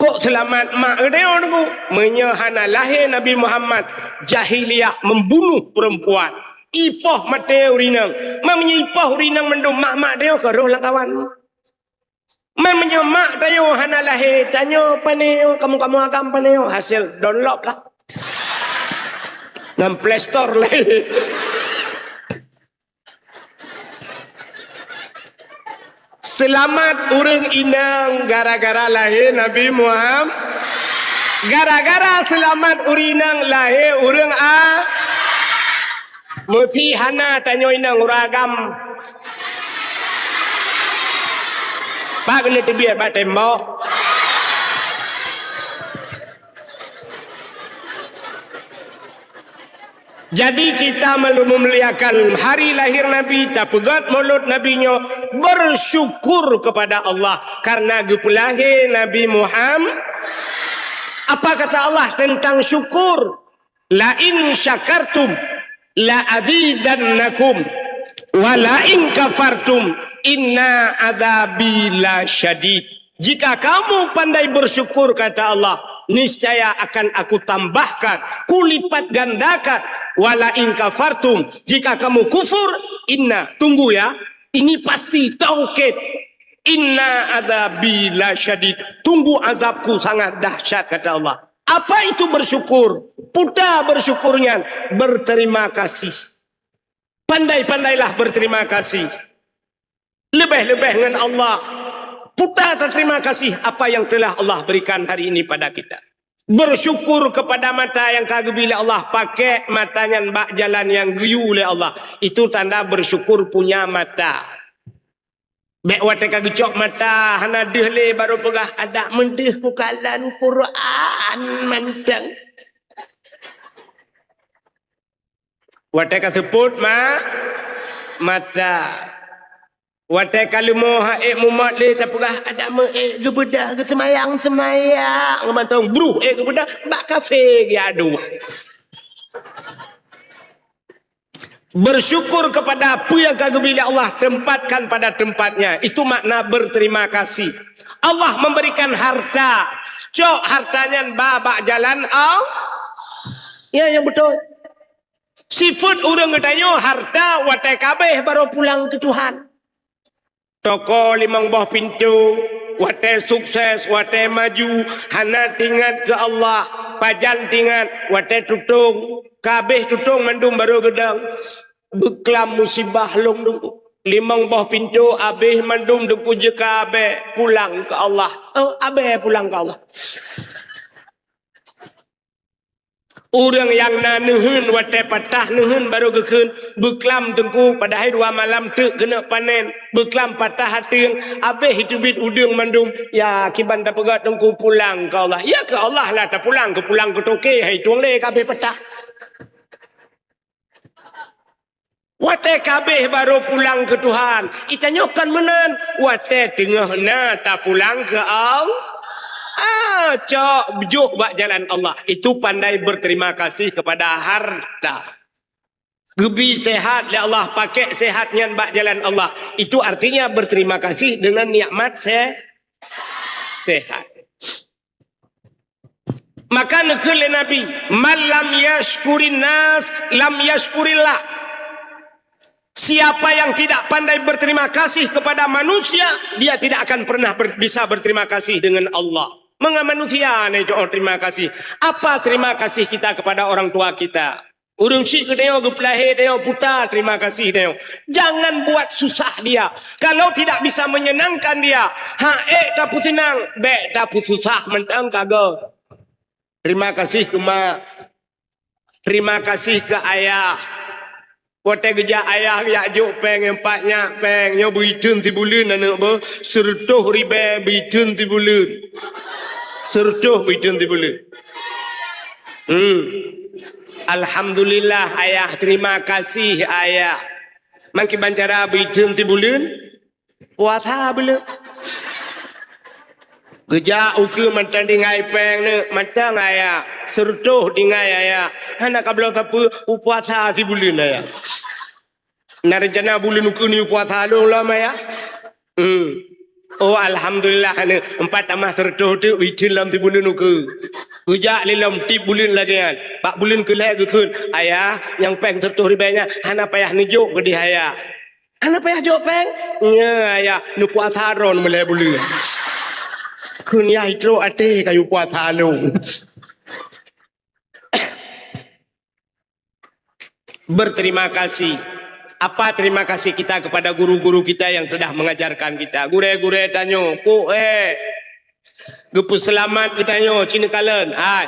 Kok seulamat mak geutanyoe, Teungku? Meunyoe hana lahé Nabi Muhammad, jahiliyah membunuh perempuan. Ipoh maté ureueng inong. Meunyoe ipoh ureueng inong mandum, mak-mak tanyoe ka roh lam kawan. Meunyoe mak tanyoe hana lahé, tanyoe pané nyoe, kamoe-kamoe agam pané nyoe, hasil download lah. Ngon Play Store lahé. Seulamat ureueng inong gara-gara lahé Nabi Muhammad. Gara-gara seulamat ureueng inong lahé ureueng a-, meusi hana tanyoe inong ureueng agam. Pak keuneuk teubiet bak tembok. Jadi kita melu-, memuliakan hari lahir Nabi, tapeugét Maulud Nabi nyoe, bersyukur kepada Allah karena geupeulahé Nabi Muhammad. Apa kata Allah tentang syukur? "La in syakartum la azidannakum, wa la in kafartum inna azabi la syadid." Jika kamu pandai bersyukur, kata Allah, niscaya akan Aku tambahkan, kulipat gandakan. Wala in kafartum, jika kamu kufur, inna, tunggu ya, ini pasti, taukid. Inna adzabi lasyadid, tunggu azabku sangat dahsyat, kata Allah. Apa itu bersyukur? Puta bersyukur nyan, berterima kasih. Pandai-pandailah berterima kasih. Leubeh-leubeh ngon Allah. Puta terima kasih apa yang telah Allah berikan hari ini pada kita. Bersyukur kepada mata nyang ka geubri lé Allah, pakék mata nyan bak jalan nyang geuyue lé Allah. Itu tanda bersyukur punya mata. Bék watée ka geucok mata, hana deuh lé, barô peugah, "Adak meudeuh kukalon Quran mantong." Watée ka seupôt ma-, mata. Watée ka leumo han ék mumat lé, tapeugah, "Adak meu ék geubeudôh geuseumayang-seumayang." Mantong bruh ék geubeudôh, bak kafé geuadoh. Bersyukur kepada apa yang ka geubri lé Allah, tempatkan pada tempatnya. Itu makna berterima kasih. Allah memberikan harta. Cok harta nyan ba bak jalan Allah. Ya, yang betul. Sifeuet ureuëng geutanyoe harta watée ka abéh barô pulang keu Tuhan. Toko limong boh pintoe, watée sukses, watée maju, hana teuingat keu Allah, pajan teuingat, watée tutong, ka abéh tutong mandum barô geudong, beuklam musibah lom Teungku. Limong boh pintoe abéh mandum Teungku, jeuet ka abéh pulang keu Allah. Oh, abéh pulang keu Allah. Ureuëng nyang na neuheun watée patah neuheun barô geukheun, beuklam Teungku, padahai dua malam teuk keuneuk panen, beuklam patah ateueng, abéh teubiet udeueng mandum, ya, kiban tapeugét Teungku pulang keu Allah. Ya keu Allah lah tapulang, keu pulang keu toke, hai tueng lé ka abéh patah. Watée ka abéh barô pulang keu Tuhan. Geutanyoe kon meunan, watée teungoh na tapulang keu Allah. Ah, cok, jok bak jalan Allah. Itu pandai berterima kasih kepada harta. Geubri sehat lé Allah, pakék sehat nyan bak jalan Allah. Itu artinya berterima kasih dengan nikmat se-, sehat. Maka neukheun lé Nabi, "Man lam yashkurin nas, lam yashkurillah." Siapa yang tidak pandai berterima kasih kepada manusia, dia tidak akan pernah ber-, bisa berterima kasih dengan Allah. Menga manusia ni doa terima kasih. Apa terima kasih kita kepada orang tua kita? Ureuëng syiek geutanyoe geupeulahé tanyoe puta terima kasih tanyoe. Jangan buat susah dia. Kalau tidak bisa menyenangkan dia, ha ék tapeuseunang, bék tapeususah mantong ka goe. Terima kasih keu mak. Terima kasih keu ayah. Watée geujak ayah geujak jok péng nyang pat nyak péng nyoe beuiteun sibuleuen aneuëk beuh, seureutôh ribée beuiteun sibuleuen. Seureutôh beuiteun sibuleuen. Hmm. Alhamdulillah ayah, terima kasih ayah. Mangkiban cara beuiteun sibuleuen, puasa buleuen. Geujak ukeue mantong tinggai péng neuk, mantong ayah, seureutôh tinggai ayah. Hana kabloe sapeue, upuasa sibuleuen ayah. Na rencana buleuen ukeue ni upuasa lom lom ayah. Hmm. Oh alhamdulillah neuk, empat tamah seureutôh teuk uiteun lom sibuleuen ukeue. Geujak lé lom tiep buleuen lagée nyan. Bak buleuen keulhée geukheun, ayah, nyang péng seureutôh ribée nyan hana payah neujok keudeh ayah. Hana payah jok péng. Nya ayah, neupuasa droe meulhée buleuen. Kheun yah itrok até kayue puasa lôn. Berterima kasih. Apa terima kasih kita kepada guru-guru kita yang telah mengajarkan kita? Gurée-gurée tanyoe, kok eh geupeuseulamat geutanyoe cit neukalon. Hai.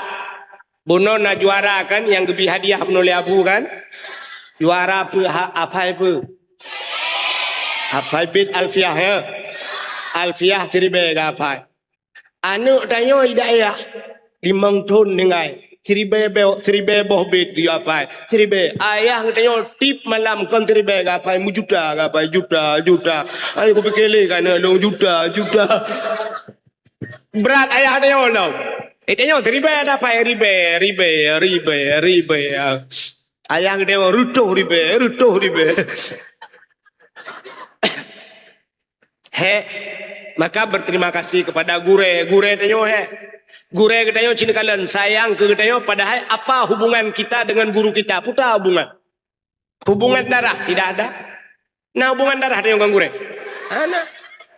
Bunoe na juara kan nyang geubri hadiah bunoe lé Abu kan? Juara peue ha-, hafai peue? Hafai bait Alfiah ya. Alfiah siribée geuhafai. Aneuëk tanyoe i dayah limong thon tinggai. Siribée be-, siribée boh bait geuhafai. Siribée. Ayah geutanyoe tiep malam kon siribée geuhafai, meujuta geuhafai, juta, juta. Ayo kupike lé kan lôn juta, juta. Brat ayah tanyoe lom. Eh, tanyoe siribée ada pai ribée, ribée, ribée, ribée. Ayah geutanyoe reutôh ribée, reutôh ribée. He, maka berterima kasih kepada gurée, gurée tanyoe he. Gurée geutanyoe cit neukalon sayang keu geutanyoe padahai apa hubungan kita dengan guru kita? Puta hubungan. Hubungan darah tidak ada. Na hubungan darah tanyoe ngon gurée? Hana.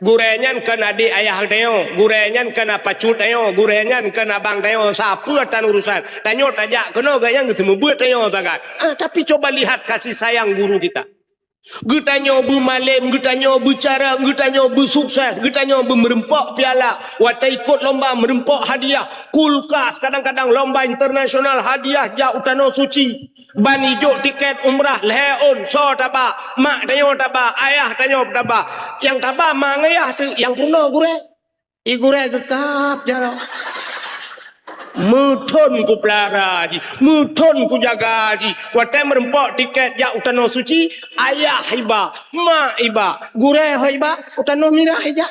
Gurée nyan kon adék ayah tanyoe, gurée nyan kon apa cut tanyoe, gurée nyan kon abang tanyoe, sapeue tan urusan. Tanyoe tajak keunoe geuh nyang geuseumeubeuet tanyoe sagai. Ah, tapi coba lihat kasih sayang guru kita. Geutanyoe beumalém, geutanyoe beucara, geutanyoe beusukses, geutanyoe beumeureumpok piala. Watée ikot lomba meureumpok hadiah, kulkas, kadang-kadang lomba internasional hadiah jak u Tanoh Suci. Ban ijok tiket umrah lhée ôn, soe taba, mak tanyoe taba, ayah tanyoe taba. Nyang taba ma ngon ayah teuh, nyang peurunoe gurée. I gurée geukab jaroe. Meuthon kupeulara jih, meuthon kujaga jih. Watée meureumpok tiket jak u Tanoh Suci, ayah iba, mak iba, gurée ho iba, u Tanoh Mirah ijak.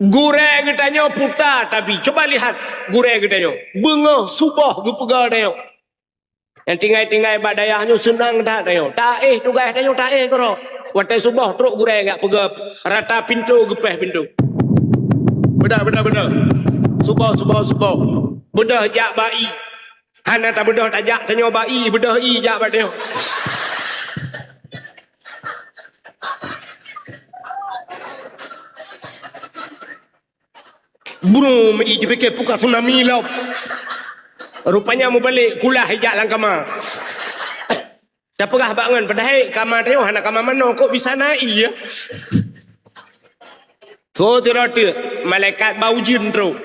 Gurée geutanyoe puta tabi. Coba lihat gurée geutanyoe. Beungoh suboh geupeugah tanyoe. Nyang tinggai-tinggai bak dayah nyoe seunang that tanyoe. Taéh tugaih tanyoe taéh keudroe. Watée suboh trok gurée jak peugah rata pintoe geupéh pintoe. Beudôh, beudôh, beudôh. Suboh, suboh, suboh. Beudôh jak bak ie. Hana tabeudôh tajak tanyoe bak ie, beudôh ie jak bak tanyoe. Brum, ie jipike puka tsunami lom. Rupanya mubalek kulah ijak lam kama. Tapeugah bak ngon, padahai kama tanyoe hana kama manoe, kok bisa na ie? Tho tiro teuk, malaikat bak ujeuen trok.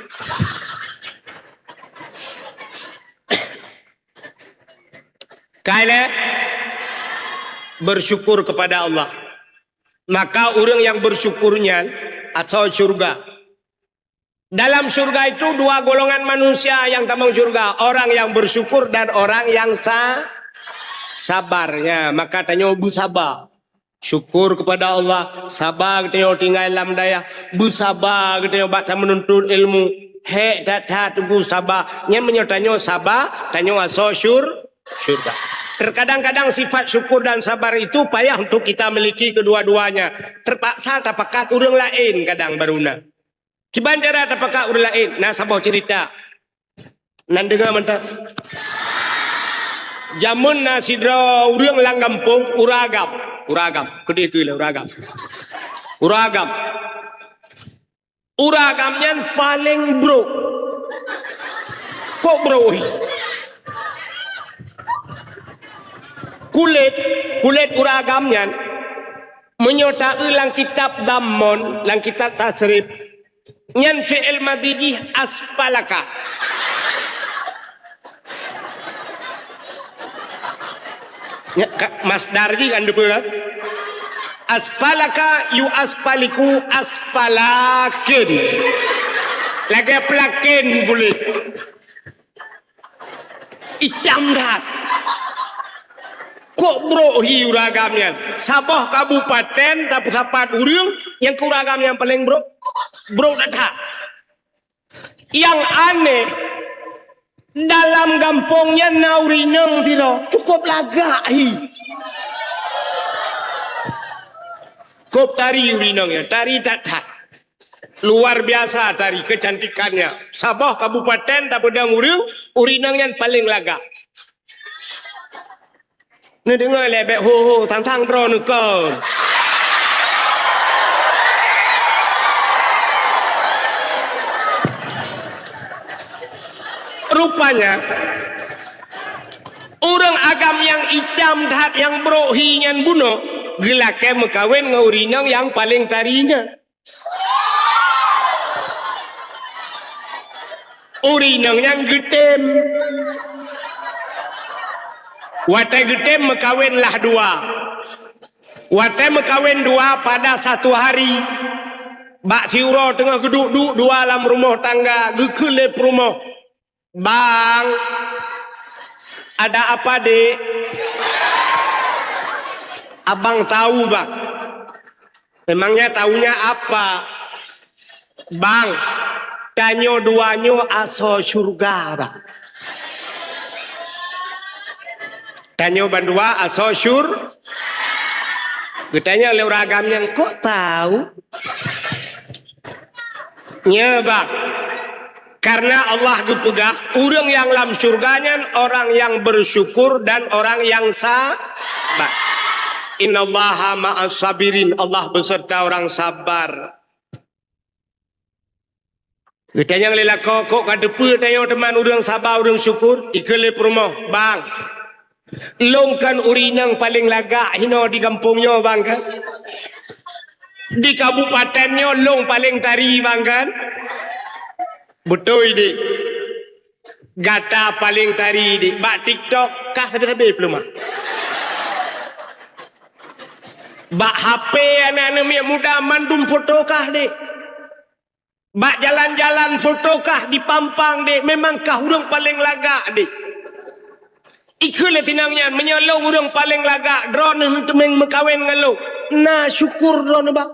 Kai lé, bersyukur kepada Allah. Maka ureuëng nyang bersyukur nyan asoe syurga. Dalam syurga itu dua golongan manusia yang tamong syurga, orang yang bersyukur dan orang yang sa-, sabar. Ya, maka tanyoe beusaba. Syukur kepada Allah, saba geutanyoe tinggai lam dayah, beusaba geutanyoe bak tameununtut ilmu. Hék that-that teungku saba. Nyan meunyoe tanyoe saba, tanyoe asoe syur-, syurga. Terkadang-kadang sifat syukur dan sabar itu payah untuk kita miliki kedua-duanya. Terpaksa tapakat ureuëng laén kadang baru na. Kiban cara tapakat ureuëng laén, na saboh cerita. Nan deungoe mantap. Jameun na sidroe ureuëng lam gampông, ureuëng agam. Ureuëng agam, keudeh keu lé ureuëng agam. Ureuëng agam. Ureueng agam nyan paleng brok. Kok brok hi? Kulét, kulét ureueng agam nyan, meunyoe taeu lam kitab Dhammon, lam kitab Tasrif, nyan fi'il madhi jih asfalaka. Nya, ka-, masdar jih kan depan kan? Asfalaka yu asfaliku asfalakin. Lagèe pelakin bulèh. Itam that. Kok brok hi ureueng agam nyan? Saboh kabupaten tapeusapat ureueng nyang keu ureueng agam nyan paleng brok. Brok that. Nyang aneh, dalam gampông nyan na ureueng inong sidroe, cukup lagak hi. Kok tari ureueng inong nyan, tari that-that. Luar biasa tari kecantikannya. Saboh kabupaten tapeudong ureueng, ureueng inong nyan paleng lagak. Neudeungoe lé bèk ho-ho, tang-tang droeneuh kon. Rupanya, ureueng agam nyang itam that nyang brok hi nyan bunoe geulakèe meukawen ngon ureueng inong nyang paleng tari nyan. Ureueng inong nyan geutem. Watèe geutem meukawen lah dua. Watèe meukawen dua pada satu hari, bak siuroe teungoh geuduek-duek dua lam rumoh tangga, geukheun lé peurumoh, "Bang, ada apa, Dek?" "Abang tahu, Bang." "Memangnya tahunya apa?" "Bang, tanyoe dua nyoe asoe syeuruga, Bang." Tanyoe bandua asoe syur-, geutanyong lé ureueng agam nyan, "Kok tahu?" "Nyo, Bang, karena Allah geupeugah, ureueng nyang lam syeuruga nyan orang yang bersyukur dan orang yang sabar. Innallaha ma'as sabirin, Allah beserta orang sabar." Geutanyong lé lakoe, "Kok ka teupeue tanyoe teuma ureueng saba, ureueng syukur?" Ikheun lé peurumoh, "Bang, lôn kan ureueng inong paleng lagak hinoe di gampông nyoe, Bang, kan? Di kabupaten nyoe lôn paleng tari, Bang, kan?" "Beutôi, Dek. Gata paleng tari, Dek. Bak TikTok kah sabe-sabe peuleumah. Bak H P aneuk-aneuk miet muda mandum foto kah, Dek. Bak jalan-jalan foto kah dipampang, Dek. Memang kah ureueng paleng lagak, Dek." Ikheun lé si inong nyan, "Meunyoe lôn ureueng paleng lagak, droeneuh teumèe meukawen ngon lôn, na syukur droeneuh, Bang?"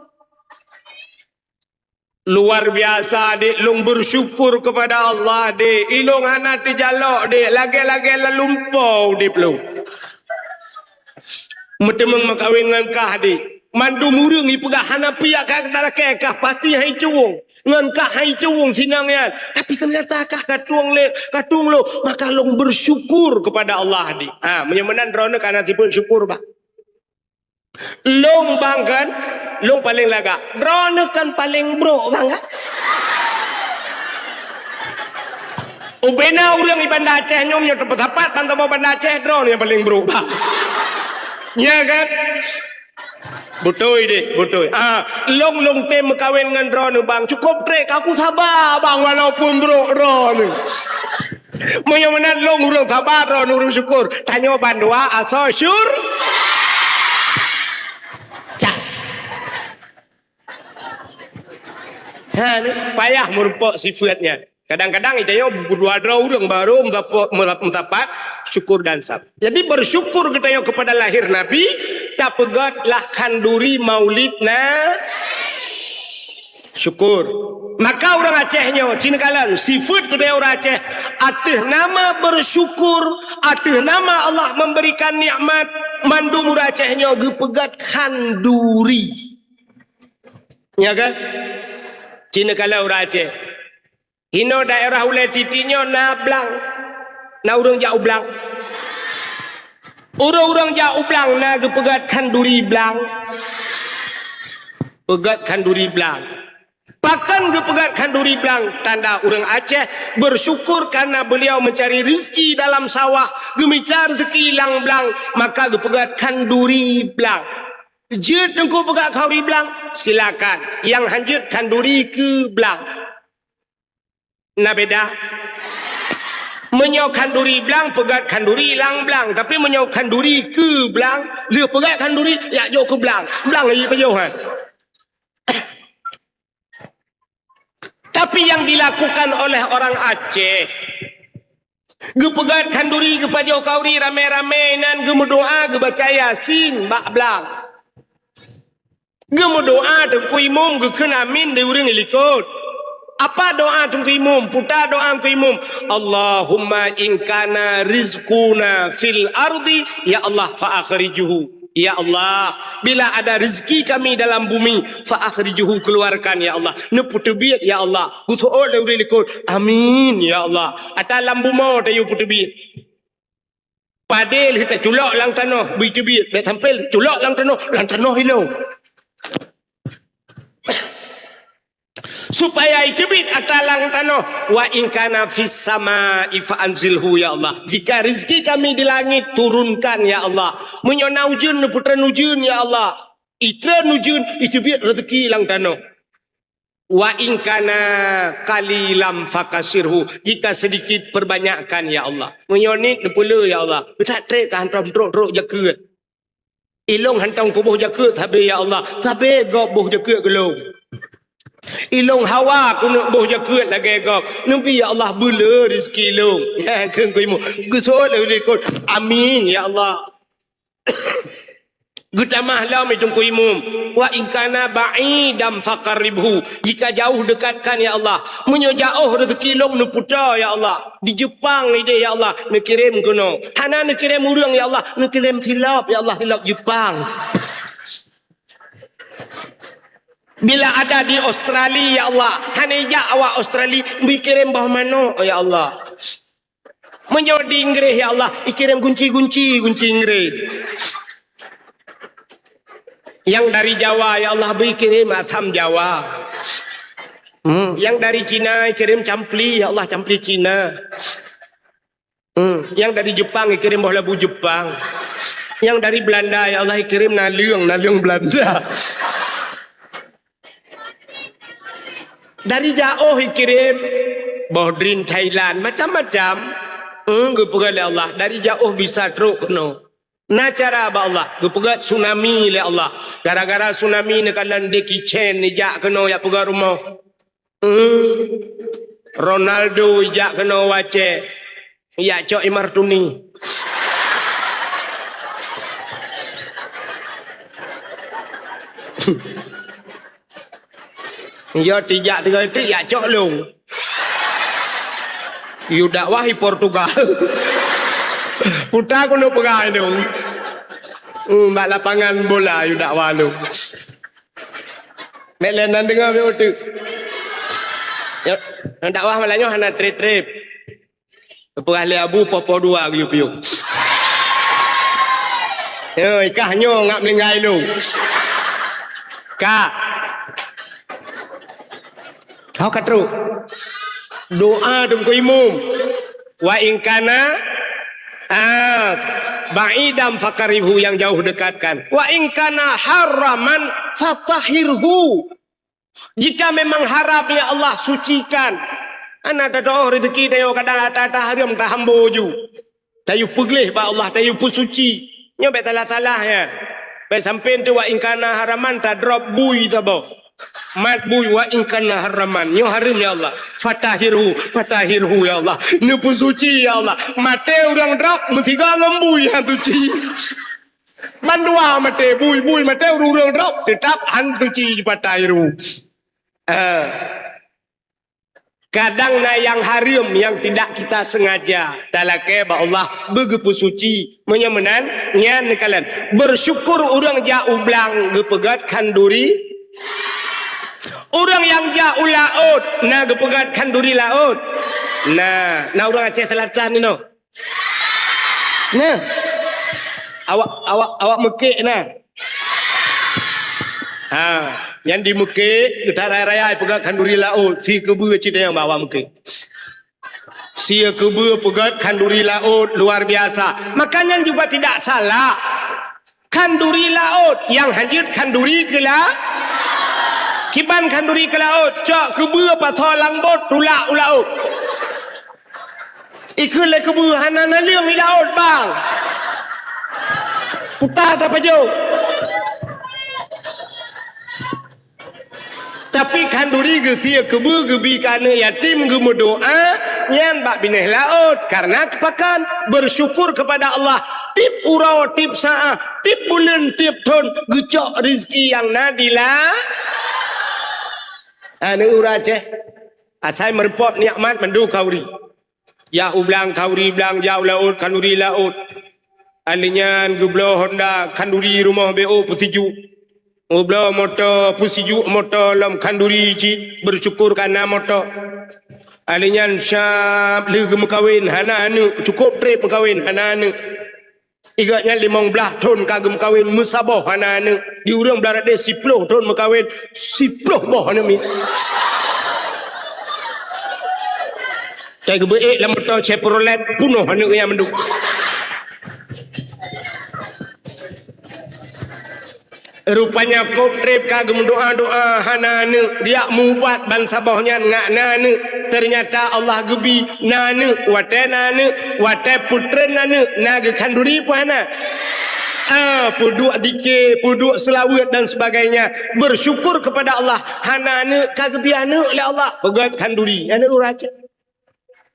"Luar biasa, Dek. Lôn bersyukur kepada Allah, Dek. Ilôn hana teujalok, Dek. Lagèe-lagèe lalumpo udép lôn. Meuteumèe meukawen ngon kah, Dek. Mandum ureueng ipeugah hana piyak ka talakèe kah, pasti han icubung. Ngon kah han icubung si inong nyan. Tapi ternyata kah ka tueng lé, ka tueng lôn. Maka lôn bersyukur kepada Allah, Dek." Ha, meunyoe meunan droeneuh ka na sifeuet syukur, Bang. "Lôn, Bang, kan, lôn paleng lagak. Droeneuh kan paleng brok, Bang, kan?" Ubena ureueng di Banda Aceh nyoe, nyoe teupeusapat ban saboh Banda Aceh, droeneuh nyang paleng brok, Bang. Nya kan? "Beutôi, Dek, beutôi. Ah, lôn, lôn tem meukawen ngon droeneuh, Bang. Cukôp trép, ka kusaba, Bang, walaupun brok droeneuh." Meunyoe meunan lôn ureueng saba, droeneuh ureueng syukur. Tanyoe bandua asoe syur-, cas. Ha, ni payah meurumpok sifeuet nyan. Kadang-kadang tanyoe dua droe ureueng baru meusapo-, meula-, meusapat syukur dan sab-. Jadi, bersyukur geutanyoe kepada lahir Nabi, tapeugöt lah khanduri maulid na-, Syukur. Maka ureueng Aceh nyoe, ci neukalon, sifeuet geutanyoe ureueng Aceh, ateueh nama bersyukur, ateueh nama Allah memberikan nikmat, mandum ureueng Aceh nyoe geupeugöt khanduri. Nya kan? Ci neukalon ureueng Aceh. Hinoe daerah Ulèe Titi nyoe na blang. Na ureueng jak u blang. Ureueng-ureueng jak u blang na geupeugöt khanduri blang. Peugöt khanduri blang. Pakon geupeugét khanduri blang? Tanda ureuëng Aceh bersyukur karena beliau mencari rezeki dalam sawah, geumita rezeki lam blang, maka geupeugét khanduri blang. Jeuet Teungku peugét khanduri blang? Silakan. Nyang hanjeuet khanduri keu blang. Na beda? Meunyoe khanduri blang, peugét khanduri lam blang. Tapi meunyoe khanduri keu blang, lheueh peugét khanduri, jak jok keu blang. Blang jih pajoh, ha. Tapi yang dilakukan oleh orang Aceh, geupeugét khanduri, geupajoh khanduri ramé-ramé, nan geumeudoá, geubaca Yasin bak blang. Geumeudoá Teungku Imum, geukheun amin di ureuëng likot. Apa doá Teungku Imum? Peue doá Teungku Imum? "Allahumma in kana rizquna fil ardi, ya Allah, fa akhrijhu." Ya Allah, bila ada rezeki kami dalam bumi, fa akhrijhu, keluarkan, ya Allah. Neupeuteubiet, ya Allah. Geuseuôt lé ureuëng likot. Amin, ya Allah. Ata lam bumoe tayue peuteubiet. Padé lheueh taculok lam tanoh, bri teubiet. Bék sampai culok lam tanoh, lam tanoh ilong. Supaya iteubiet ata lam tanoh, "Wa in kana fis sama'i fa anzilhu, ya Allah." Jika rezeki kami di langit, turunkan, ya Allah. Meunyoe na ujeuen, neupeutreun ujeuen, ya Allah. Itreun ujeuen, iteubiet rezeki lam tanoh. "Wa in kana qalilan fakasirhu." Jika sedikit, perbanyakkan, ya Allah. Meunyoe niet, neupeule, ya Allah. Geutak trép ka hantom trok-trok jakeuet. Ilong hantom kuboh jakeuet sabe, ya Allah. Sabe gob boh jakeuet keu lôn. Ilong hawa keuneuk boh jakeuet lagée gob. Neubi, ya Allah, beule rezeki lôn. Ya, kheun Teungku Imum. Geuseuôt lé likot. Amin, ya Allah. Geutamah lom Teungku Imum. "Wa in kana ba'idan faqarribhu." Jika jauh, dekatkan, ya Allah. Meunyoe jiôh rezeki lôn, neupeutoe, ya Allah. Di Jepang idéh, ya Allah, neukirém keunoe. Hana neukirém ureuëng, ya Allah, neukirém silop, ya Allah, silop Jepang. Bila ada di Australia, ya Allah, hana ijak awak Australia, bri kirém boh manok, ya Allah. Meunyoe di Inggréh, ya Allah, ikirém gunci-gunci, gunci Inggréh. Nyang dari Jawa, ya Allah, bri kirém asam Jawa. Hmm, nyang dari Cina, ikirém campli, ya Allah, campli Cina. Hmm, nyang dari Jepang, ikirém boh labu Jepang. Nyang dari Belanda, ya Allah, ikirém naleueng, naleueng Belanda. Dari jiôh ikirém boh drink Thailand, macam-macam. Hmm, geupeugah lé Allah, dari jiôh bisa trok keunoe. Na cara bak Allah, geupeugah tsunami lé Allah. Gara-gara tsunami neukalon Jackie Chan neujak keunoe jak peugah rumoh. Hmm. Ronaldo ijak keunoe u Aceh. Ijak cok Imar Tuni. Yo tijak tiga itu ijak cok lôn. Yue dakwah i Portugal. Puta keuneuk peugah itu. Hmm, bak lapangan bola yue dakwah lôn. Bék lé nan deungoe bék uteuk. Nyoe, nyang dakwah malam nyoe hana trép-trép. Peugah lé Abu popo dua geuyue piôh. Nyoe, ikah nyoe ngak meuninggai lôn. Ka. Hau ka trok. Doa Teungku Imum. Wa in kana, ah, ba'idan faqarribhu, yang jauh dekatkan. Wa in kana haraman fatahhirhu. Jika memang haram, ya Allah, sucikan. Hana tatoh rezeki tanyoe kadang ata-ata hareuem tahambo ju. Tayue peugleh bak Allah, tayue peusuci. Nyoe bék salah-salah, ya. Bék sampoe teuh wa in kana haraman tadrop bui saboh. Mat bui wa in kana haraman. Nyoe hareuem, ya Allah. Fatahhirhu, fatahhirhu, ya Allah. Neupeusuci, ya Allah. Maté ureuëng drop, meusigoe ngon bui han suci. Bandua maté, bui-bui maté, ureuëng-ureuëng drop, teutap han suci fatahhirhu. Ah. Kadang na nyang hareuem nyang tidak kita sengaja. Talakée bak Allah beugeupeusuci. Meunyoe meunan, nyan neukalon. Bersyukur ureuëng jak u blang geupeugét khanduri. Ureuëng nyang jak u laôt na geupeugét khanduri laôt. Na, na ureuëng Aceh Selatan inoe. Nah. Awak, awak, awak meukek nah. Ha. Nyan di Meuké, geutaraya-raya peugah khanduri laôt, sie keubeue cit nyang bawa Meuké. Sie keubeue peugah khanduri laôt luar biasa. Maka nyan juga tidak salah. Khanduri laôt nyang hanjeuet khanduri keu la-, kiban khanduri keu laôt, cok keubeue pasoe lam bot tulak u laôt. Ikheun lé keubeue hana naleueng i laôt, bang. Puta tapajoh. Tapi khanduri geusie keubeue geubi keu aneuk yatim geumeudoa, nyan bak binéh laôt karena keupakan bersyukur kepada Allah. Tiep uroe, tiep saát, tiep buleuen, tiep thon geucok rezeki nyang na di la-, aneuk ureueng Aceh. Asai meurumpok nikmat mandum khanduri. Jak u blang khanduri blang, jak u laôt khanduri laôt. Ahli nyan geubloe honda khanduri rumoh B O peusijuek. Geubloe moto peusijuek moto lom khanduri cit, bersyukur ka na moto. Ahli nyan syab lheueh geumeukawen hana aneuk, cukôp trép meukawen hana aneuk. Igoe nyan limong blaih thon ka geumeukawen meusaboh hana aneuk. Di ureueng Bangladesh siploh thon meukawen, siploh boh aneuk miet. Ka geubeuék lam moto Chevrolet, punoh aneuk nyan mandum. Rupanya kôp trép ka geumeudoa-doa hana aneuk, geujak meuubat bansaboh nyan ngat na aneuk. Ternyata Allah geubi na aneuk, watée na aneuk, watée peutren aneuk, na geukhanduri peue hana. Ah, peuduek dike, peuduek seulaweuet dan sebagainya. Bersyukur kepada Allah, hana aneuk ka geubi aneuk lé Allah. Peugét khanduri, aneuk ureueng Aceh.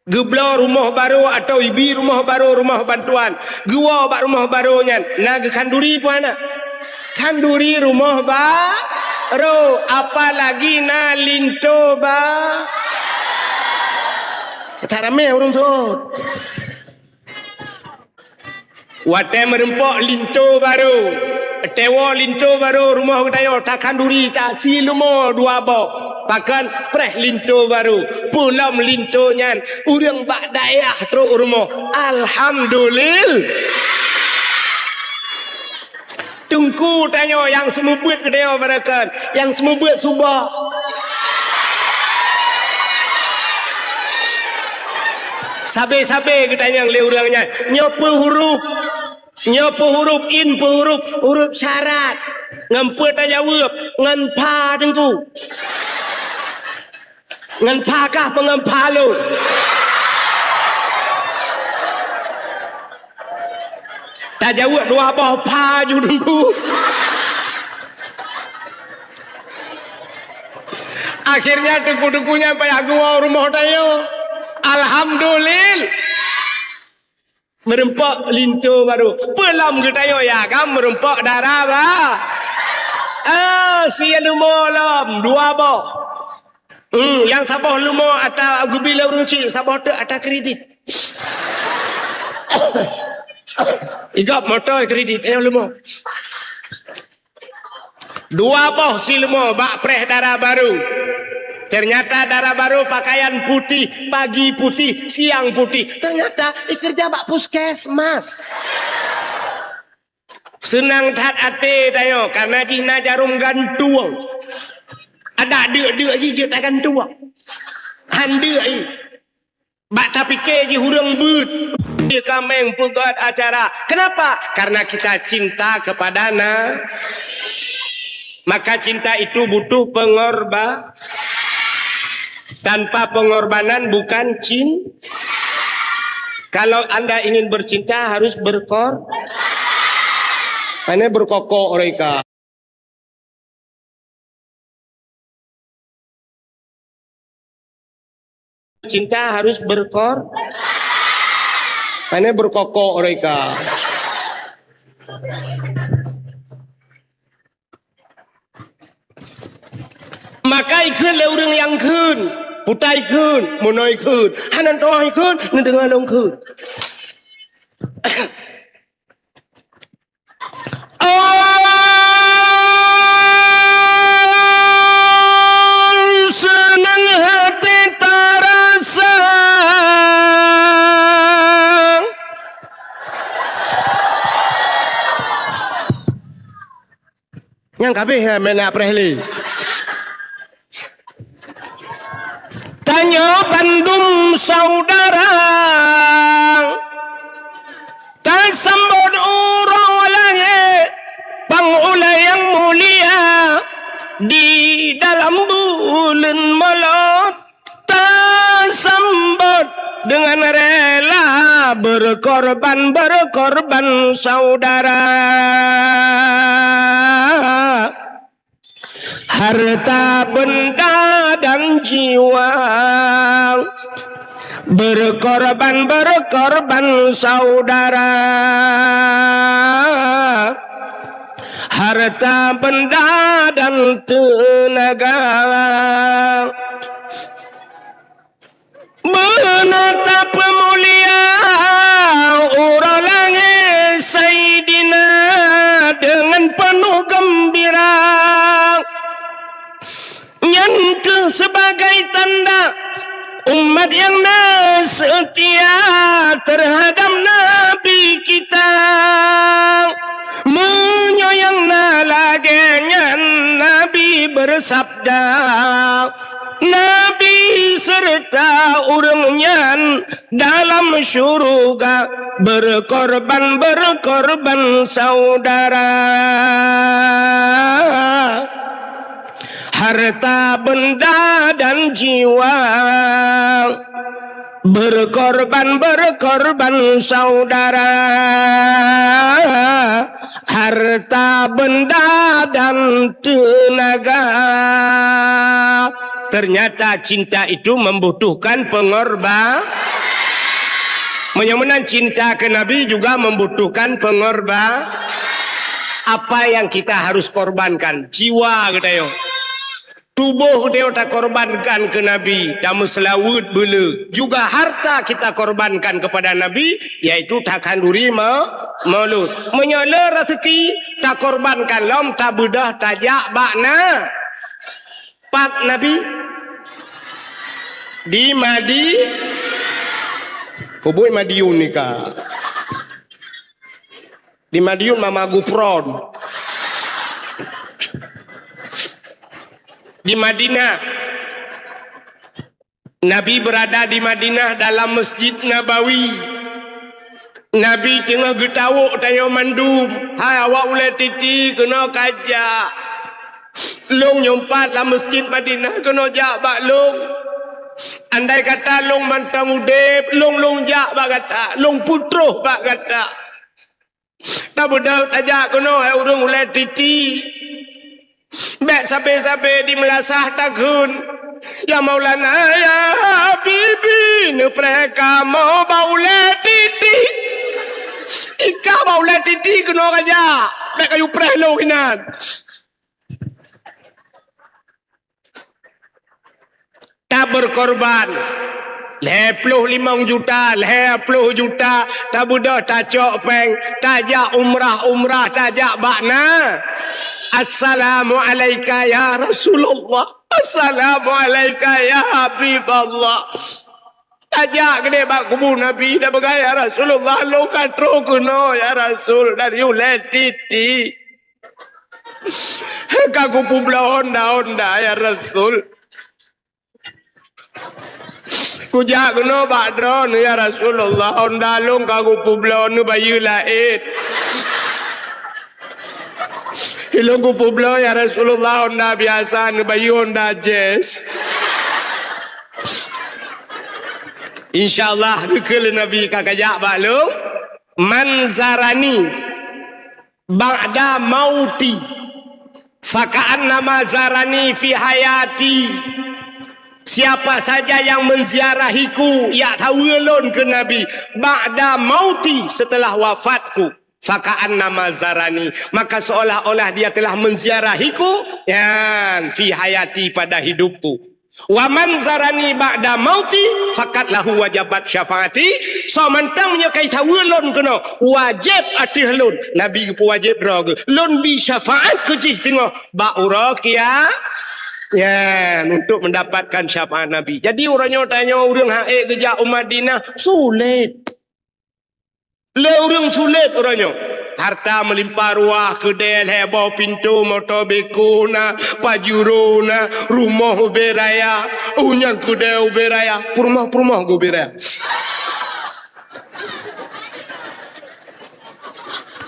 Geubloe rumoh barô atawa ibi rumoh barô, rumoh bantuan. Geuwoe bak rumoh barô nyan, na geukhanduri peue hana? Khanduri rumoh barô, apalagi na linto ba-, that ramé ureueng thon. Watée meurumpok linto barô, teuwoe linto barô rumoh geutanyoe, takhanduri, tasie leumo dua boh, pakon preh linto barô, peulom linto nyan, ureueng bak dayah trok rumoh. Alhamdulil-, Teungku tanyoe nyang seumeubeuet geutanyoe barokon, nyang seumeubeuet suboh. Sabe-sabe geutanyong lé ureueng nyan, nyoe peue huruf? Nyoe peue huruf, in peue huruf, huruf syarat. Ngon peue tajaweueb? Ngon pha, Teungku. Ngon pha kah peue ngon pha lôn? Tajaweueb dua boh pha ju, Teungku. Akhirnya teungku-teungku nyan payah geuwoe rumoh tanyoe. Alhamdulillah. Meurumpok linto barô. Peulom geutanyoe ya kan meurumpok dara ba-, ah, sie leumo lom dua boh. Hmm, nyang saboh leumo ata geubi lé ureueng chik, saboh teuk ata kredit. Igob moto kredit, eh, leumo. Dua boh sileumo bak preh dara barô. Ternyata dara barô pakaian putih, pagi putih, siang putih. Ternyata ikeureuja bak puskesmas. Seunang that até tanyoe, karena jih na jarom gantung. Adak deuk-deuk jih jeuet tagantung. Han deuk jih. Bak tapike jih ureueng beuet. Kaméng peugét acara. Kenapa? Karena kita cinta kepada na-, maka cinta itu butuh pengorba-, tanpa pengorbanan bukan cin-, kalau Anda ingin bercinta harus berkor-, mana berkokok mereka. Cinta harus berkor-, mana berkokok mereka. Maka ikheun lé ureueng nyang kheun, puta ikheun, meunoe ikheun, hana toh ikheun, neudeungoe lôn kheun. Seunang hati tarasa. Nyang kabeh ya mena preh lé. Nyoe bandum saudara, tasambot uroe lahé pang ulée nyang mulia di dalam buleuen Molot. Tasambot dengan rela berkorban, berkorban saudara. Harta benda dan jiwa, berkorban, berkorban saudara. Harta benda dan tenaga. Beunata peumulia uroe lahé Saidina deungon peunoh geumbira. Nyan keuh sebagai tanda umat nyang na seutia teuhadab Nabi kita. Meunyoe nyang na lagée nyan, Nabi beusabda, Nabi seureuta ureuëng nyan dalam syeuruga berkorban, berkorban saudara. Harta benda dan jiwa, berkorban, berkorban saudara. Harta benda dan tenaga. Ternyata cinta itu membutuhkan pengorba-, meunyoe meunan cinta ke Nabi juga membutuhkan pengorba-, apa yang kita harus korbankan? Jiwa geutanyoe. Tuboh geutanyoe takorbankan keu Nabi, tameuseulaweuet beuleu. Juga harta kita korbankan kepada Nabi, yaitu takhanduri ma-, maulud. Meunyoe le raseuki, takorbankan lom, tabeudôh, tajak bak na-, pat Nabi. Di Madi-, Ubui Madiun nika. Di Madiun mama gupron. Di Madinah. Nabi berada di Madinah dalam Masjid Nabawi. Nabi teungoh geutawök tanyoe mandum. Hai awak ulée titi keunoe kajak. Lôn nyumpat lam Masjid Madinah keunoe jak bak lôn. Andai kata lôn mantong udeb, lôn, lôn jak bak gata, lôn peutroh bak gata. Tabeudôh tajak keunoe hai ureuëng ulée titi. Bék sabe-sabe di meulasah takheun, "Ya Maulana, ya Habibi, neupreh kamoe bak ulée titi." Ikah bak ulée titi keunoe kajak, bék kayue preh lôn inan. Taberkorban lhée ploh limong juta, lhée ploh juta, tabeudôh tacok péng, tajak umrah-umrah, tajak bak na. Assalamualaika ya Rasulullah. Assalamualaika ya Habiballah. Tajak keudeh bak kubu Nabi, tapeugah, "Ya Rasulullah, lôn ka troh keunoe, ya Rasul, dari ulée titi." Ka kupeubloe honda-honda, ya Rasul. Kujak keunoe bak droeneuh, ya Rasulullah, honda lôn ka kupeubloe neubayeue laén. Lôn kupeubloe, ya Rasulullah, honda biasa neubayeue honda jazz. Insya Allah, geukheun lé Nabi ka kajak bak lôn. "Man zarani ba'da mauti, faka'annama zarani fi hayati." Siapa saja yang menziarahiku, jak saweue lôn keu Nabi, ba'da mauti, setelah wafatku, faka'annama zarani, maka seolah-olah dia telah menziarahiku, yan, fi hayati, pada hidupku. Wa man zarani ba'da mauti, faqad lahu wajabat syafaati. Soe mantong meunyoe ka jisaweue lôn keunoe, wajéb ateueh lôn, Nabi geupeuwajéb droe geuh, lôn bi syafaat keu jih singoh bak uroe kia-, ya, untuk mendapatkan syafaat Nabi. Jadi, uroe nyoe tanyoe ureuëng han ék geujak u Madinah, sulet. Le ureuëng sulet uroe nyoe. Harta meulimpah ruah, keudè lhèe boh, pintoe moto beko na, pajuro na, rumoh ubé raya, u nyang keudè ubé raya, peurumoh-peurumoh ubé raya.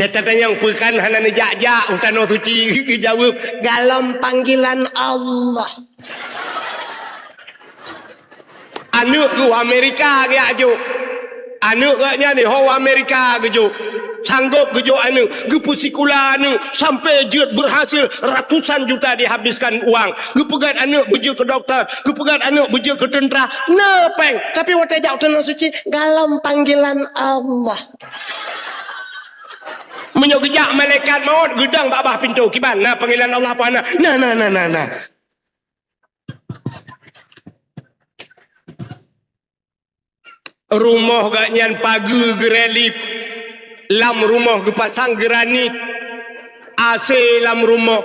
Teutatanyong peukan hana neujak-jak u Tanoh Suci, geujaweueb, "Galom panggilan Allah." Aneuk geuh Amerika geujak jok. Aneuk geuh nyan di ho Amerika geujok. Sanggop geujok aneuk, geupeusikula aneuk sampai jeuet berhasil, ratusan juta dihabiskan uang. Geupeugöt aneuk beujeuet keu doktor, geupeugöt aneuk beujeuet keu teuntra. Na péng, tapi watèe jak u Tanoh Suci, galom panggilan Allah. Meunyoe geujak malaikat maut, geudong bak bah pintoe, "Kiban, na panggilan Allah peue hana?" "Na, na, na, na, na." Rumoh geuh nyan pageue geurelip, lam rumoh geupasang granit, A C lam rumoh.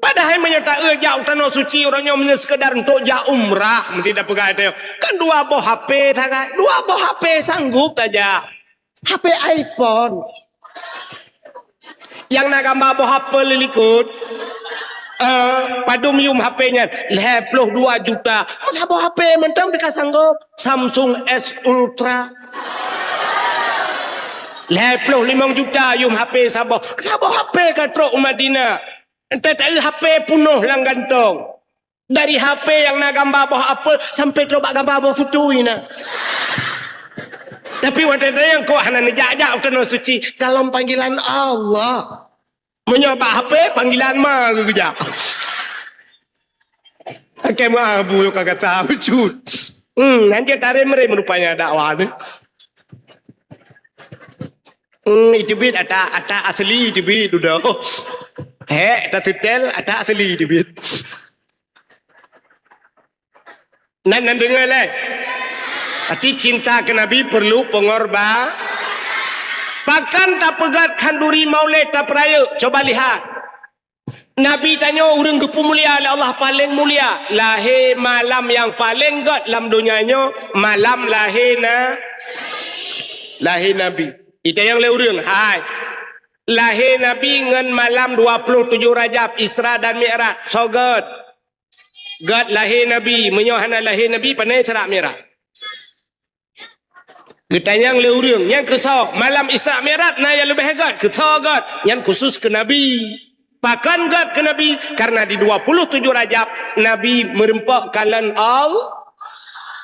Padahai meunyoe taeu jak u Tanoh Suci, uroe nyoe meunyoe seukeudar untuk jak umrah, meusti tapeugah teuh. Kan dua boh H P sagai, dua boh H P sanggup tajak. H P iPhone. Nyang na gamba boh apel di likot. Eh, padum yum H P nyan? Lhèe ploh dua juta. Masa boh H P mantong pih ka sanggob. Samsung S Ultra. Lhèe ploh limong juta yum H P saboh. Saboh H P ka trok u Madinah. Entah taeu H P punoh lam gantong. Dari H P nyang na gamba boh apel sampai trok bak gamba boh tutui na. Tapi watèe nyan kok hana neujak-jak u Tanoh Suci, galom panggilan Allah. Meunyoe bak H P, panggilan ma geuh geujak. Oke, ma bu ka gata bacut. Hmm, hanjeuet tarem-rem rupanya dakwah ni. Hmm, iteubiet ata, ata asli iteubiet dudoe. Hek, ata setel, ata asli iteubiet. Nan, nan deungoe lé. Arti cinta keu Nabi perlu pengorba-, pakon tapeugöt khanduri Maulid tapeurayeuk? Coba lihat. Nabi tanyoe ureueng geupeumulia lé Allah, paleng mulia. Lahé malam nyang paleng gét lam donya nyoe, malam lahé na-, lahé Nabi. Itanyong lé ureueng, hai, lahé Nabi ngon malam dua puluh tujoh Rajab, Isra dan Mi'raj, soe gét? Gét lahé Nabi, meunyoe hana lahé Nabi, pane Isra Mi'raj? Geutanyong lé ureueng, nyan keu soe? Malam Isra Mi'raj na nyang leubeh gét, keu soe gét? Nyan khusus keu Nabi. Pakon gét keu Nabi? Karena di dua puluh tujoh Rajab, Nabi meureumpok kalon Allah.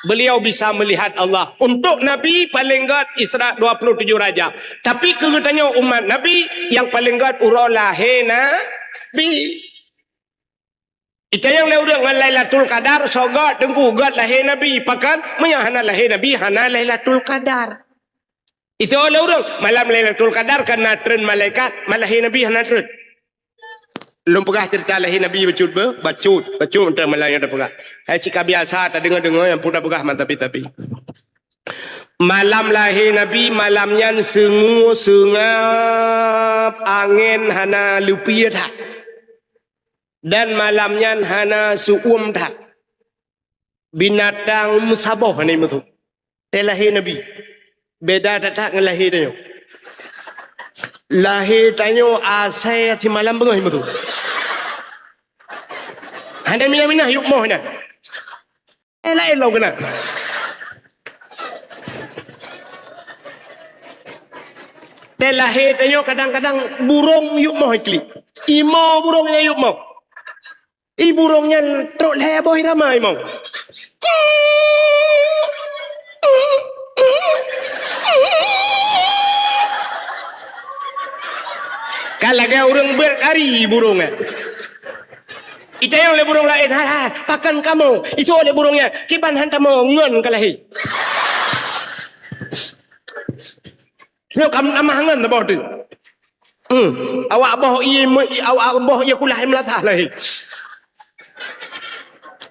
Beliau bisa melihat Allah. Untuk Nabi, paleng gét Isra dua puluh tujoh Rajab. Tapi keu geutanyoe umat Nabi, nyang paleng gét uroe lahé Nabi. Itanyong lé ureueng ngon Lailatul Qadar, soe gét Teungku? Gét lahé Nabi. Pakon? Meunyoe hana lahé Nabi, hana Lailatul Qadar. Isoe lé ureueng, malam Lailatul Qadar ka na treun malaikat, ma lahé Nabi hana treun. Lôn peugah ceurita lahé Nabi bacut beuh, bacut, bacut mantong malam nyan tapeugah. Hai cit ka biasa tadeungoe-deungoe nyang peue tapeugah man tapi-tapi. Malam lahé Nabi, malam nyan seungue seungab, angén hana leupie that. Dan malam nyan hana seu-uem that. Binatang meusaboh hana meusu. Teuh lahé Nabi. Beda that-that ngon lahé tanyoe. Lahé tanyoe asai simalam beungoh meusu. Hana minah-minah yub moh nyan. Eh, laén lom keunan. Teuh lahé tanyoe kadang-kadang burông yub moh iklik. Imo burông nyang yub moh. I burông nyan trok lhèe boh irama imo. Ka lagèe ureueng beuet kari burông nyan. Itanyong lé burông laén, "Hai, hai, pakon kamoe?" Isoe lé burông nyan, "Kiban han tamoe, ngon ka lahé." Nyoe ka meutamah ngon saboh teuk. Hmm. Awak boh ié me-, awak boh ié kulah meulasah lahé.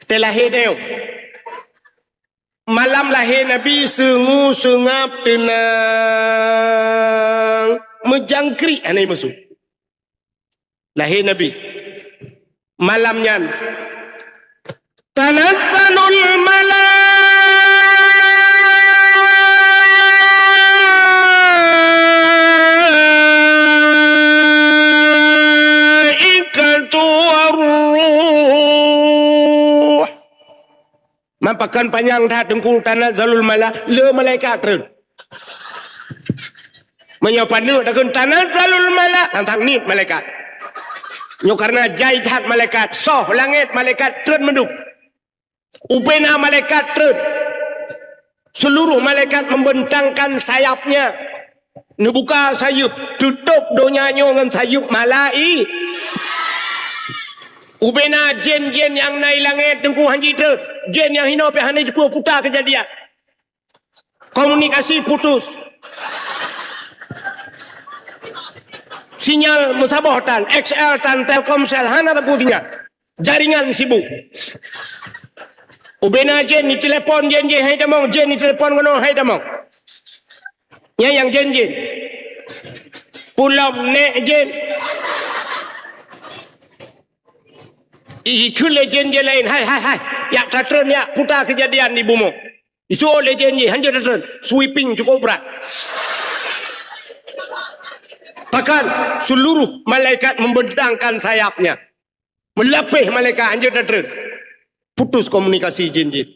Teuh lahé teuh. Malam lahé Nabi seungue seungab teunang, meujangkrik hana meusu. Lahé Nabi. Malam nyan, tanazzalul malaikah. Pakon panyang that Teungku, tanazzalul mala-, le malaikat treun. Meunyoe paneuk takheun tanazzalul mala-, tantang niet malaikat. Nyoe karena jai that malaikat, soh langét malaikat treun mandum. Ubena malaikat treun. Seluruh malaikat membentangkan sayapnya. Neubuka sayeup, tutup donya nyoe ngon sayeup malai-, ubena jén-jén nyang na i langét Teungku han jitreun. Jén nyang hinoe pih hana jipeu puta keujadian. Komunikasi putus. Sinyal meusaboh tan, X L tan, Telkomsel hana teupeu sinyal. Jaringan sibuk. Ubena jén ditelepon, jén-jén hai tamong, jén ditelepon keunoe hai tamong. Nyan nyang jén-jén. Pulom nek jén. Ikheun lé jén-jén laén, "Hai, hai, hai, yak tatreun, yak puta keujadian di bumoe." Isuo lé jén-jén, "Hanjeuet tatreun, sweeping cukup brat." Pakon seluruh malaikat membentangkan sayapnya. Meulapéh malaikat, "Hanjeuet tatreun." Putus komunikasi jén-jén.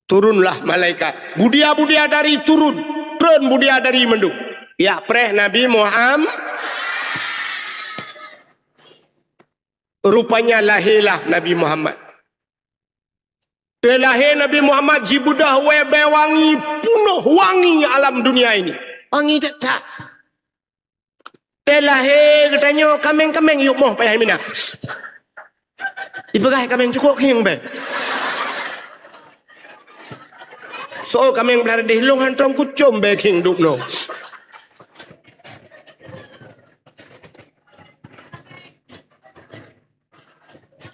Turunlah malaikat. Budia-budia dari turun. Treun budia dari mandum. Yak preh Nabi Muhammad. Rupanya lahirlah Nabi Muhammad. Teulahé Nabi Muhammad jibeudôh wée bée wangi, punoh wangi alam dunia ini. Wangi that-that. Teulahé geutanyoe kaméng-kaméng yôh moh payah minah. Ipeugah kaméng cukôp khieng bée. Soe kaméng blah deh lôn hantom kucom bée khieng dubnoe.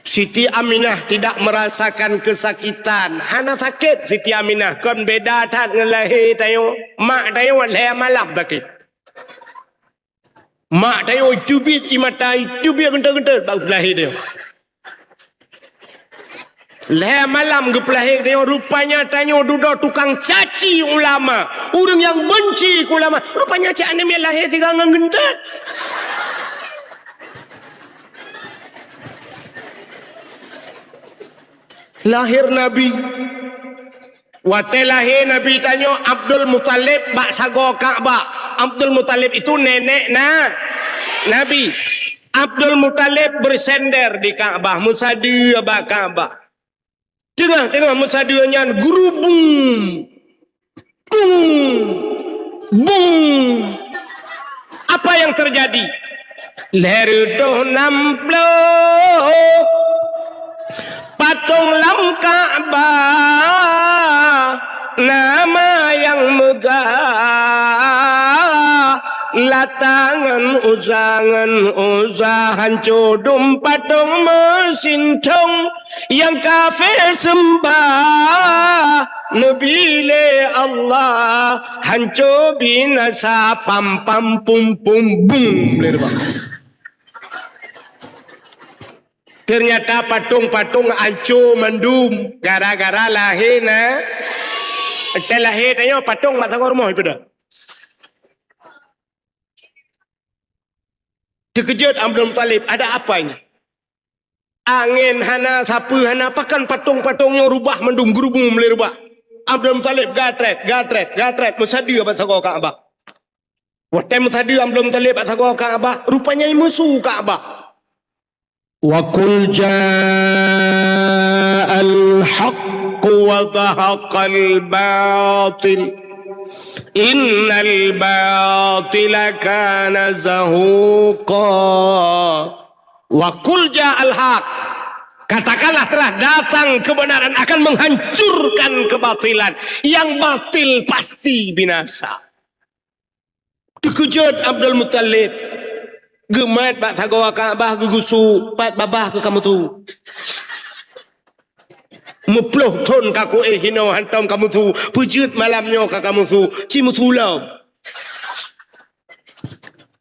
Siti Aminah tidak merasakan kesakitan. Hana sakét Siti Aminah. Kon beda that ngon lahé tanyoe. Mak tanyoe lhée malam sakét. Mak tanyoe iteubiet ie mata, iteubiet geuntôt-geuntôt bak lahé tanyoe. Lhée malam geupeulahé tanyoe, rupanya tanyoe dudoe tukang caci ulama. Ureuëng nyang beunci keu ulama. Rupanya cit aneuk miet lahé sigoe ngon geuntôt. Lahir Nabi. Watée lahé Nabi tanyoe Abdul Muthalib bak sagoe Ka'bah. Abdul Muthalib itu nenek na-, Nabi. Abdul Muthalib bersender di Ka'bah, meusadeue bak Ka'bah. Teungoh-teungoh meusadeue nyan geurubung. Bung! Bung! Apa yang terjadi? Lhée reutôh nam ploh patong lam Ka'bah, nama nyang meugah, Lata ngon Uzza, ngon Uzza, hanco dum patong meusintong. Nyang kafé seumbah neubi lé Allah, hanco binasa, pam, pam, pum, pum, bum, lé reubah. Ternyata patong-patong hanco mandum gara-gara lahé na-, teulahé tanyoe patong bak sagoe rumoh ipeudeh. Teukeujot Abdul Muthalib, "Ada apa ini?" Angén hana, sapeue hana, pakon patong-patong nyoe reubah mandum, geurubung lé reubah. Abdul Muthalib gatrét, gatrét, gatrét, meusadeue bak sagoe Ka'bah. Watée meusadeue Abdul Muthalib bak sagoe Ka'bah, rupanya meusu Ka'bah. Wa qul ja'al haqq wa zahaqal batil. Innal batila kana zahuqa. Wa qul ja'al haq. Katakanlah, telah datang kebenaran akan menghancurkan kebatilan. Yang batil pasti binasa. Teukeujot Abdul Muthalib. Geumat bak sagoe Ka'bah, geugusu, "Pat babah keu kamoe tu?" Meuploh thon ka kuéh hinoe hantom kamoe su, peue jeuet malam nyoe ka kamoe su, ci meusu lom.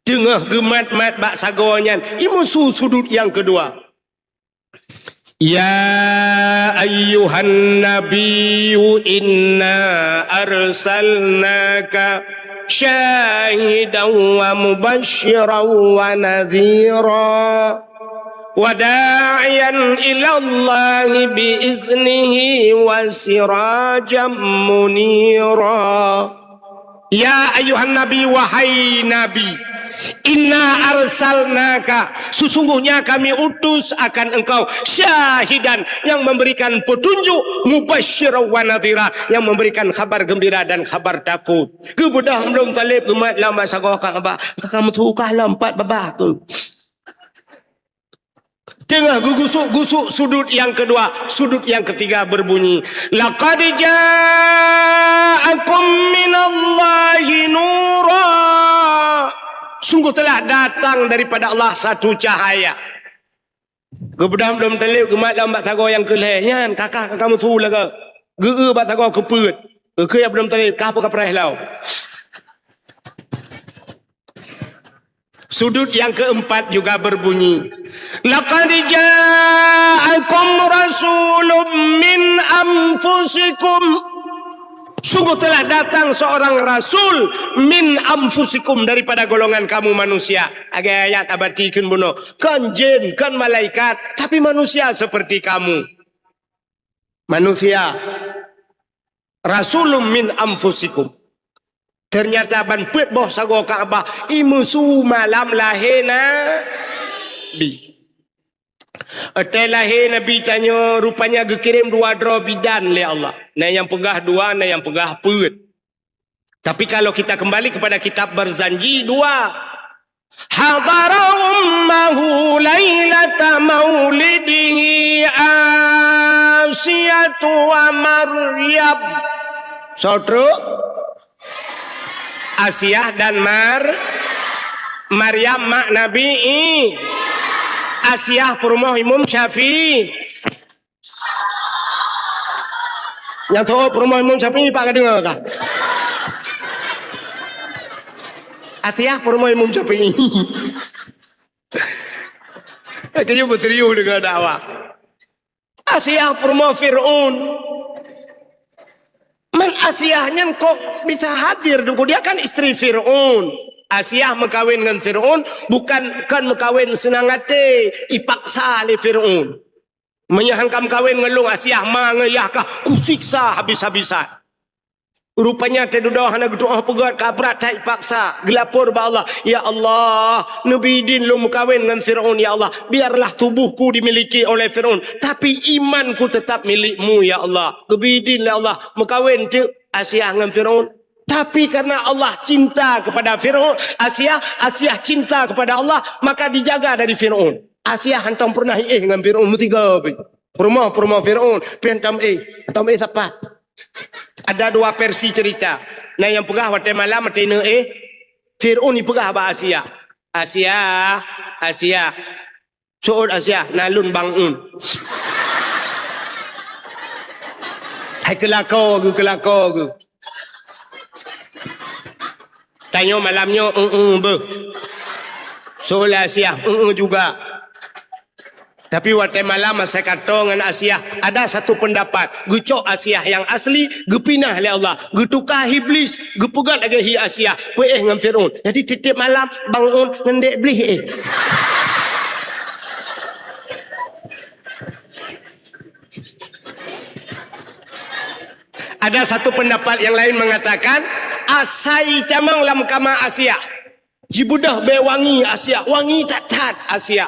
Teungoh geumat-mat bak sagoe nyan, imeusu sudut nyang keudua. Ya ayyuhan nabiyyu inna arsalnaka syahidan wa mubasysyiran wa nadhira. Wa da'iyan ilallahi bi iznihi wa sirajan munira. Ya ayuhan nabi, wahai nabi, inna arsalnaka, sesungguhnya kami utus akan engkau, syahidan, yang memberikan petunjuk, mubasyiran wa nadhira, yang memberikan khabar gembira dan khabar takut. Keu beudôh Abdul Muthalib geumat lom bak sagoe Ka'bah, ka kamoe tuka lom pat babah keu. Teungoh geugusuk-gusuk sudut nyang keudua, sudut nyang keutiga beubunyi, "Laqad ja'akum minallahi nura." Sungguh telah datang daripada Allah satu cahaya. Geubeudôh Abdul Muthalib geumat lom bak sagoe nyang keu lhèe, "Nyan, kakah ka kamoe su lagèe." Geu-eu bak sagoe keu peuet. Geukheun Abdul Muthalib, "Kah peukapreh lom." Sudut yang keempat juga berbunyi, "Laqad ja'akum rasulun min anfusikum." Sungguh telah datang seorang rasul min anfusikum, daripada golongan kamu manusia. Lagèe ayat abati kheun bunoe, kon jin, kon malaikat, tapi manusia seperti kamu. Manusia. Rasulun min anfusikum. Ternyata ban peuet boh sagoe Ka'bah imeusu malam lahé Nabi. Watèe lahé Nabi tanyoe rupanya geukirém dua droe bidan lé Allah. Na nyang peugah dua, na nyang peugah peuet. Tapi kalau kita kembali kepada kitab Barzanji, dua. Hadara ummahu lailata maulidihi Asiyatu wa Maryam. Soe trok? Asiah dan Mar-, Maryam mak Nabi I-, Asiah peurumoh Imam Syafi'i. Nyang soe peurumoh Imam Syafi'i, pat ka deungö kah? Asiah peurumoh Imam Syafi'i. Kayue beuserius deungö dakwah. Asiah peurumoh Fir'aun. Man Asiah nyan kok bisa hadir, Teungku? Dia kan istri Fir'aun. Asiah meukawen ngon Fir'aun bukan, kon meukawen seunang até, ipaksa lé Fir'aun. Meunyoe han ka meukawen ngon lôn, Asiah, ma ngon yah kah kusiksa habis-habisan. Rupanya teududoe hana geutu'oh peugöt, ka brat that ipaksa, geulapor bak Allah, "Ya Allah, neubi idin lôn meukawen ngon Fir'aun, ya Allah. Biarlah tubuhku dimiliki oleh Fir'aun, tapi imanku tetap milik-Mu, ya Allah." Geubi idin lé Allah, meukawen teuk Asiah ngon Fir'aun. Tapi karena Allah cinta kepada Fir'aun, Asiah, Asiah cinta kepada Allah, maka dijaga dari Fir'aun. Asiah hantom pernah éh ngon Fir'aun, meusigoe pih. Peurumoh-peurumoh Fir'aun, pih hantom éh. Hantom éh sapat. Ada dua versi cerita. Na nyang peugah watèe malam, watèe ineuk éh, Fir'aun ipeugah bak Asiah, "Asiah, Asiah." Seuôt Asiah, "Na lôn Bang Un." Hai keulako geuh, keulako geuh. Tanyoe malam nyoe, eu-eu beuh. Seuôt Asiah, eu-eu juga. Tapi watèe malam asai ka toe ngon Asiah, ada satu pendapat, geucok Asiah nyang asli, geupinah lé Allah, geutuka Iblis, geupeugöt lagèe hi Asiah, peuéh ngon Fir'aun. Jadi tiep-tiep malam Bang Un ngon Dek Iblih éh. Ada satu pendapat yang lain mengatakan, asai tamong lam kama Asiah. Jibeudôh bèe wangi Asiah, wangi that-that Asiah.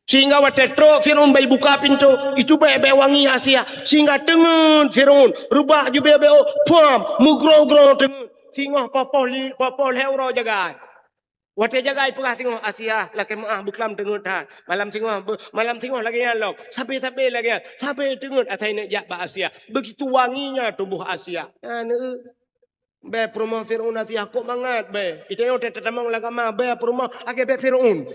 Sehingga watèe trok Fir'aun bak ibuka pintoe, itubai bèe wangi Asiah. Sehingga teungeut Fir'aun, reubah jubèe bèe, puam, meugroe-groe teungeut. Singoh poh-poh li-, poh-poh lhèe uroe jagai. Watèe jagai peugah singoh, "Asiah, lakèe meu'ah beuklam teungeut that." Malam singoh, be-, malam singoh lagèe nyan lom. Sabe-sabe lagèe nyan. Sabe teungeut asai neuk jak bak Asiah. Begitu wanginya tubuh Asiah. Nyan, eu. Bèe peurumoh Fir'aun Asiah, kok mangat bèe. Ita nyoe teutamong lam kama, bèe peurumoh lagèe bèe Fir'aun.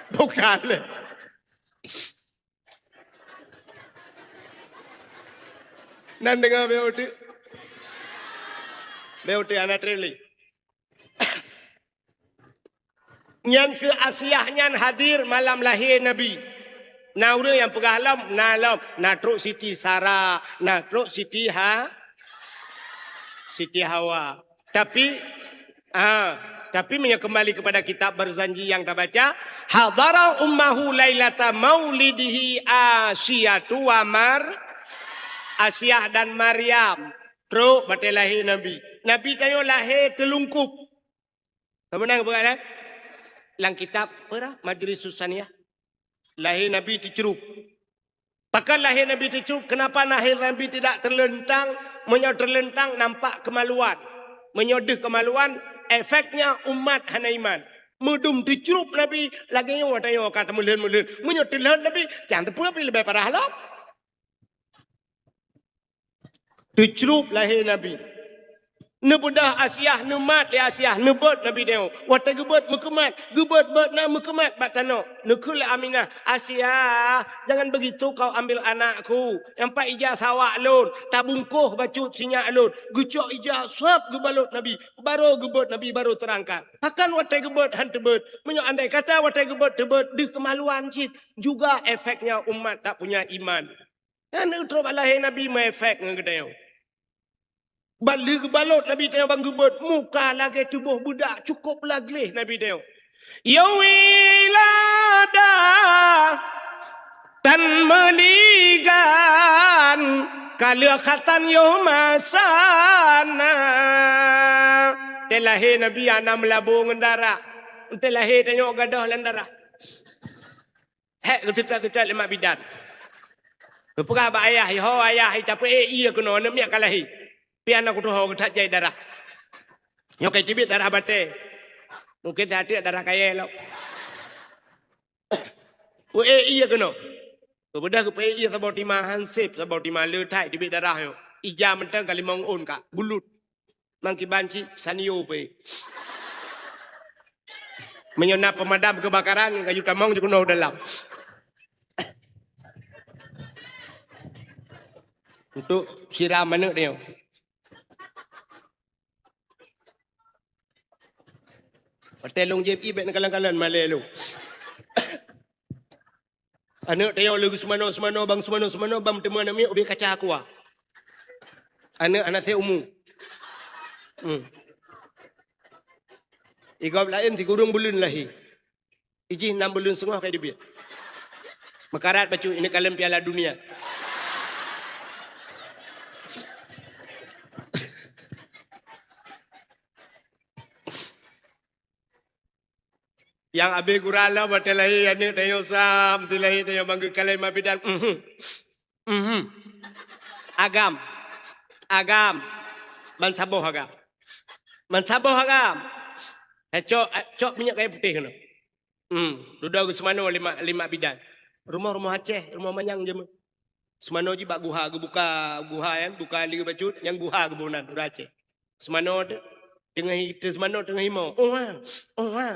Bukan. Nan deungö bèe uteuk. Bèe uteuk hana trép lé. Nyan keuh Asiah nyan hadir malam lahé Nabi. Na ureueng nyang peugah lom, na lom, na trok Siti Sarah, na trok Siti Ha-, Siti Hawa. Tapi, ah, tapi meunyoe kembali kepada kitab Barzanji nyang tabaca, hadara ummahu lailata maulidihi Asiyatu wa Mar-, Asiyah dan Maryam. Trok batée lahé Nabi. Nabi tanyoe lahé teulungkup. Kamu na geupeugah, kan? Lam kitab peurah Majlis Susaniyah. Lahé Nabi teucrup. Pakon lahé Nabi teucrup? Kenapa lahé Nabi tidak terlentang? Meunyoe terlentang, nampak kemaluan. Meunyoe deuh kemaluan, efeknya umat hana iman. Meudum teucrup Nabi, lagée nyoe tanyoe ka teumeuleuen-meuleuen. Meunyoe teuleuheun Nabi, nyang teupeu pih leubeh parah lom. Teucrup lahé Nabi. Neubeudoh Asiah, neumat lé Asiah, neubeuet Nabi tanyoe. Watée geubeuet meukeumat, geubeuet-beuet na meukeumat bak tanoh. Neukheun lé Aminah, "Asiah, jangan begitu kau ambil anakku. Nampak ija sawak lôn, tabungkoh bacut sinyak lôn." Geucok ija sab geubalot Nabi. Barô geubeuet Nabi, barô teurangkat. Pakon watée geubeuet han teubeuet? Meunyoe andai kata watée geubeuet teubeuet, deuh kemaluan cit. Juga efeknya umat tak punya iman. Aneuk trok bak lahé Nabi meuefek ngon geutanyoe. Ban lheueh geubalot Nabi tanyoe ban geubeuet, muka lagée tuboh beudak, cukôp lagleh Nabi tanyoe. Ya wilada, tan meuligan, ka lheueh khatan yoh masa na. Teuh lahé Nabi hana meulabô ngon darah. Teuh lahé tanyoe gadôh lam darah. Hék geuseutôt-seutôt lé mak bidan. Geupeugah bak ayah, "Ho ayah, tapeuék ié keunoe, aneuk miet ka lahé. Pih hana kutuho geuthat jai darah. Nyoe ka teubiet darah batée. Mungken siat darah kayée lom. Peuék ié keunoe." Geubeudôh geupeuék ié saboh tima, han sép saboh tima, le that teubiet darah nyoe. Ija mantong ka limong ôn ka, bulut. Mangkiban cit sanyo pih. Meunyoe na peumadam keubakaran, kayue tamong jikeunoe u dalam. Untuk siram aneuk tanyoe. Watée lôn jieb ié bék neukalon-kalon malée lôn. Aneuk tanyoe lé geuseumanoe-seumanoe, ban seumanoe-seumanoe, ban teuma aneuk miet ubé kaca aqua. Aneuk hana sép umu. Hmm. Igob laén sikureueng buleuen lahé. Ijih nam buleuen seungoh ka teubiet. Meukarat bacut ineuk kalon Piala Dunia. Nyang abéh gura lom watée lahé aneuk tanyoe sam, teuh lahé tanyoe ban geukalon mak bidan. Mhm. Mhm. Agam. Agam. Ban saboh agam. Ban saboh agam. Eh, cok, cok minyeuk kayée putéh keunoe. Hmm, dudoe geuseumanoe lé mak, lé mak bidan. Rumoh-rumoh Aceh, rumoh manyang jameun. Seumanoe jih bak guha, geubuka guha nyan, buka lé bacut, nyang guha geuboh nan, ureuëng Aceh. Seumanoe teuh, teungoh i-, teuh seumanoe teungoh imoe. Uwa, uwa,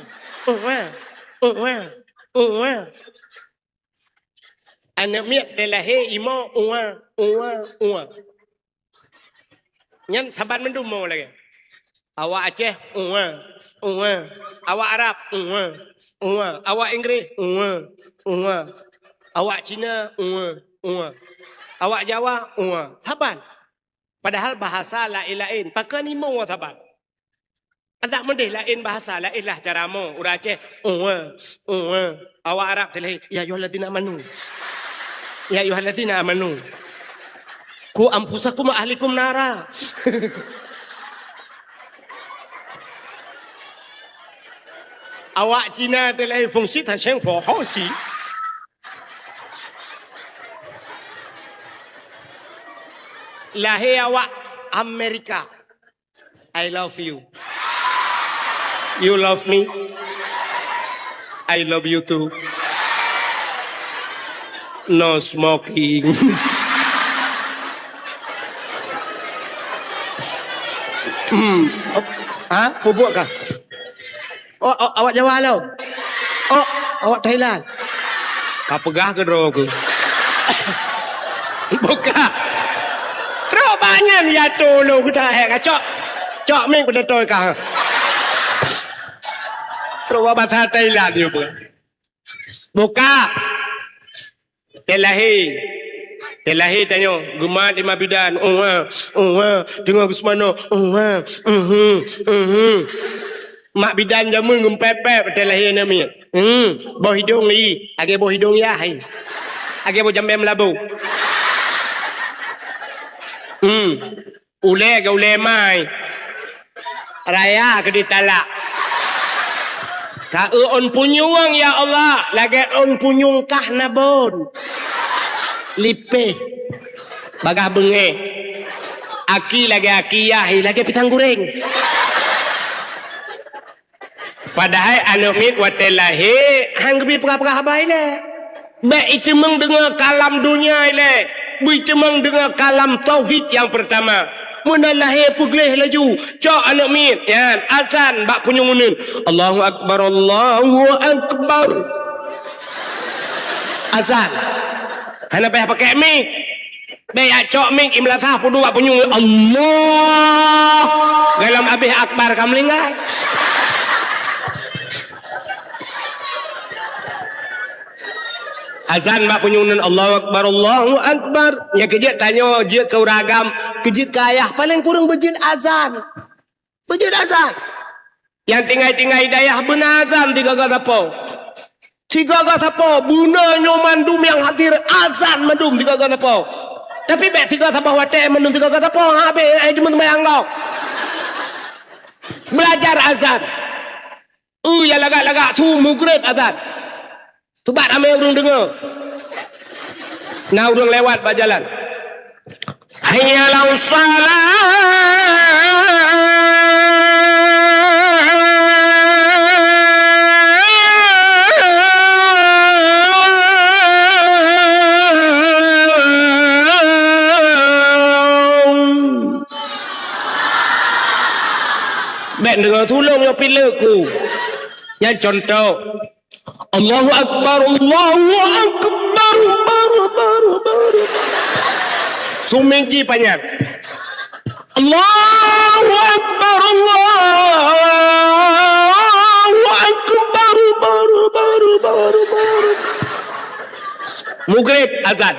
uwa, uwa, uwa. Aneuk miet teuh lahé imoe, uwa, uwa, uwa. Nyan saban mandum mo lagée. Awak Aceh, uwa, uwa. Awak Arab, uwa, uwa. Awak Inggréh, uwa, uwa. Awak Cina, uwa, uwa. Awak Jawa, uwa. Saban. Padahal bahasa laén-laén. Pakon imoe saban? Adak meudeh laén bahasa, laén lah cara mo. Ureuëng Aceh, uwa, uwa. Awak Arab teuh lahé, "Ya ayyuhalladzina amanu. Ya ayyuhalladzina amanu. Qu anfusakum wa ahlikum nara." Awak Cina teuh lahé, "Fungsi taseng fohosi." Lahé awak Amerika. I love you. You love me? I love you too. No smoking. Hmm. Oh, ha? Peubuet kah? Oh, oh, awak Jawa lo. Oh, awak Thailand. Ka peugah keu droe keuh. Buka. Trok banyan ya tolo kita hek kacok. Cok mik beutôi kah. Trok bahasa Thailand dia pun. Buka. Teuh lahé. Teulahé tanyoe, geumat lé mak bidan, "Oh, ha, oh, ha." Teungoh geuseumanoe, "Oh, ha, mhm, mhm." Mak bidan jameun geumpép-pép teulahé aneuk miet. Hmm, boh idong li, lagèe boh idong yah, hai. Lagèe boh jambèe meulaboh. Hmm. Ulèe keu ulèe mai. Raya keu ditalak. Ka eu ôn punyueng, ya Allah, lagèe ôn punyueng kah na bon. Lipéh. Bagaih beungèh. Aki lagèe aki yah, lagèe pisang goreng. Padahai aneuk miet watèe lahé han geubri peugah-peugah haba ilèe. Bèk iteumeung deungö kalam donya ilèe, beu iteumeung deungö kalam tauhid nyang peurtama. Meunan lahé peugleh laju, cok aneuk miet nyan, azan bak punyueng uneuen. Allahu Akbar, Allahu Akbar. Azan. Hana payah pakèk mik. Bèk jak cok mik, i meulasah peuduek bak punyueng, Allah! Gohlom abéh akbar ka meuninggai. Azan bak punyueng uneuen, Allahu Akbar, Allahu Akbar. Nyang keu jeuet tanyoe, jeuet keu ureueng agam, keu jeuet keu ayah, paleng kureueng beujeuet azan. Beujeuet azan. Nyang tinggai-tinggai dayah beuna azan sigaga sapo. Sigaga sapo, beuna nyoe mandum nyang hadir azan mandum sigaga sapo. Tapi bèk sigaga sapo watèe mandum sigaga sapo, ha, bèk, eh, cuma seumayang gob. Beulajar azan. Uh, ya lagak-lagak su mugreb azan. Subat ramé ureueng deungö. Na ureueng lewat bak jalan. Hayya 'alas shalah. Bèk deungö tulông nyoe pileuk ku. Nyan contoh. Allahu Akbar, Allahu Akbar, bar, bar, bar. Suming ji panyang. Allahu Akbar, Allahu Akbar, bar, bar, bar, bar. Mugreb azan.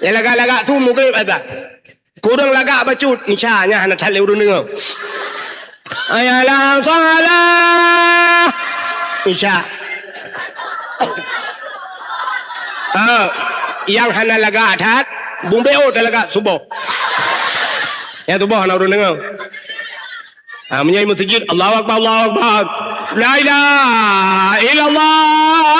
Nyang lagak-lagak su mugreb azan. Kureueng lagak bacut, Isya nyan hana that lé ureueng deungö. Hayya 'alas shalah. Isya. Ah, nyang hana lagak that, bumbeo talagak suboh. Nyang suboh hana ureueng deungö. Ha, meunyoe meuseujid, Allahu Akbar, Allahu Akbar. La ilaha illallah.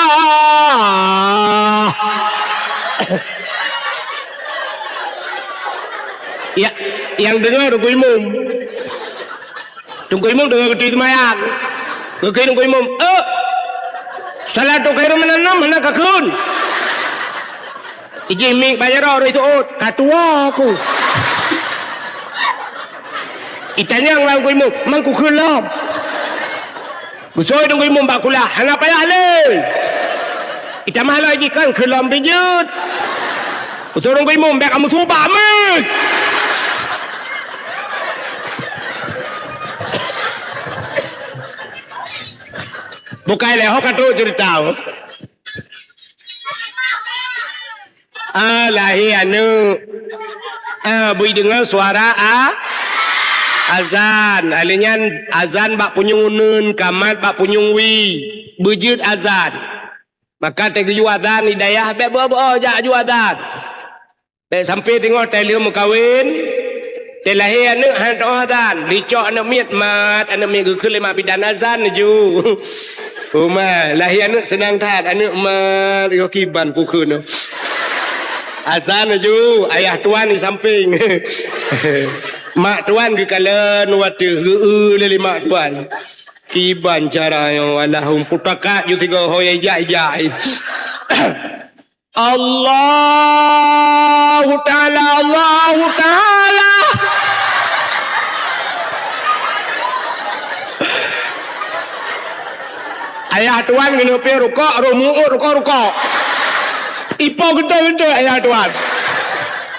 Ya, nyang deungö Teungku Imum. Teungku Imum deungö geuti seumayang. Geukheun Teungku Imum, "Eh, salatu khairum minan naum hana kakheun." Ijih mik bak jaroe rôh iseuôt, ka tuwoe ku. Itanyong bak Teungku Imum, "Man kukheun lom?" Geusoe Teungku Imum bak kulah, "Hana payah lé." Itamah lom ijih, "Kan kheun lom pih jeuet." Geusoe Teungku Imum, "Bèk kamoe subak meuet." Bukai lé, ho ka trok ceurita. Ah, lahé aneuk. Ah, beu deungö suara a-, azan. Alèh nyan azan bak punyueng uneuen, ka mat bak punyueng wie. Beujeuet azan. Maka teugeuyue azan di dayah, bèk beu-beu jak ju azan. Bèk sampoe teungoh tai lheueh meukawen, tai lahé aneuk han teuoh azan, licok aneuk miet mat, aneuk miet geukheun lé mak bidan azan laju. Uma, lahé aneuk seunang that, aneuk mat, yo kiban kukheun. Azan laju, ayah tuan di sampéng. Mak tuan geukalon watèe geu-eu lé mak tuan. Kiban cara nyoe, alahum putakat ju tiga ho ijak-ijak. Allahu Ta'ala, Allahu Ta'ala. Ayah tuan geuneupiôh rukok, roh mu'ut rukok-rukok. Ipo geuntôi-geuntôi ayah tuan.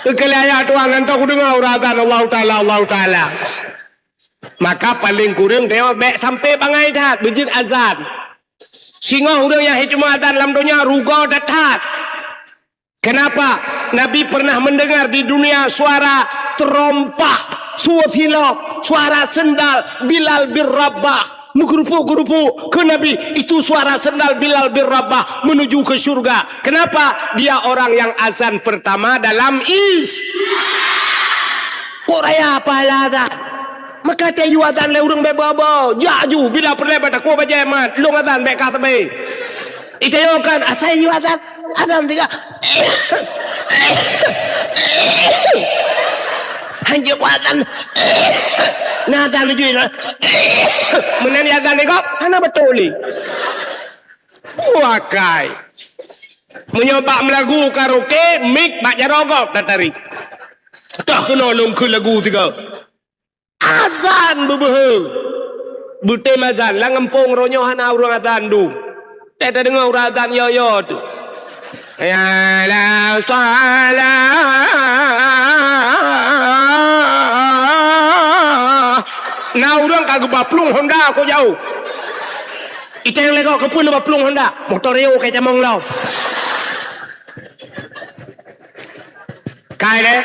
Keukeulai ayah tuan, nyan toh kudeungoe uroe azan Allahu Ta'ala, Allahu Ta'ala. Maka paleng kureueng tanyoe bèk sampoe bangai that beujeuet azan. Singoh ureueng nyang hana teuma azan lam donya rugoe that-that. Kenapa? Nabi pernah mendengar di dunia suara terompah, suara silop, suara sendal Bilal bin Rabah. Meugeurupuk-geurupuk keu Nabi, itu suara sendal Bilal bin Rabah menuju ke syurga. Kenapa? Dia orang yang azan pertama dalam Is-, kok raya pahala azan. Maka teu yue azan lé ureuëng bék bobo, jak ju bila peureulée bak takue bajée mat, lôn azan bék ka sabe. Itayong kan, asai yue azan, azan tiga. Hanjeuet ku azan. Na azan ju na. Meunan ya azan ni kok, hana beutôi lé. Buakai. Meunyoe bak meulagu karaoke, mik bak jaroe gob tatarik. Toh keunoe lôn kheun lagu tiga. Azan beubeuhe. Beutem azan, lam gampông roh nyoe hana ureuëng azan dum. Teudeungoe ureuëng azan yo-yo tu. Ya la salah. Na ureuëng ka geuba plueng Honda kok jauh. Iteng lego keupeue neuba plueng Honda. Motor yo kai camong lom. Kai le.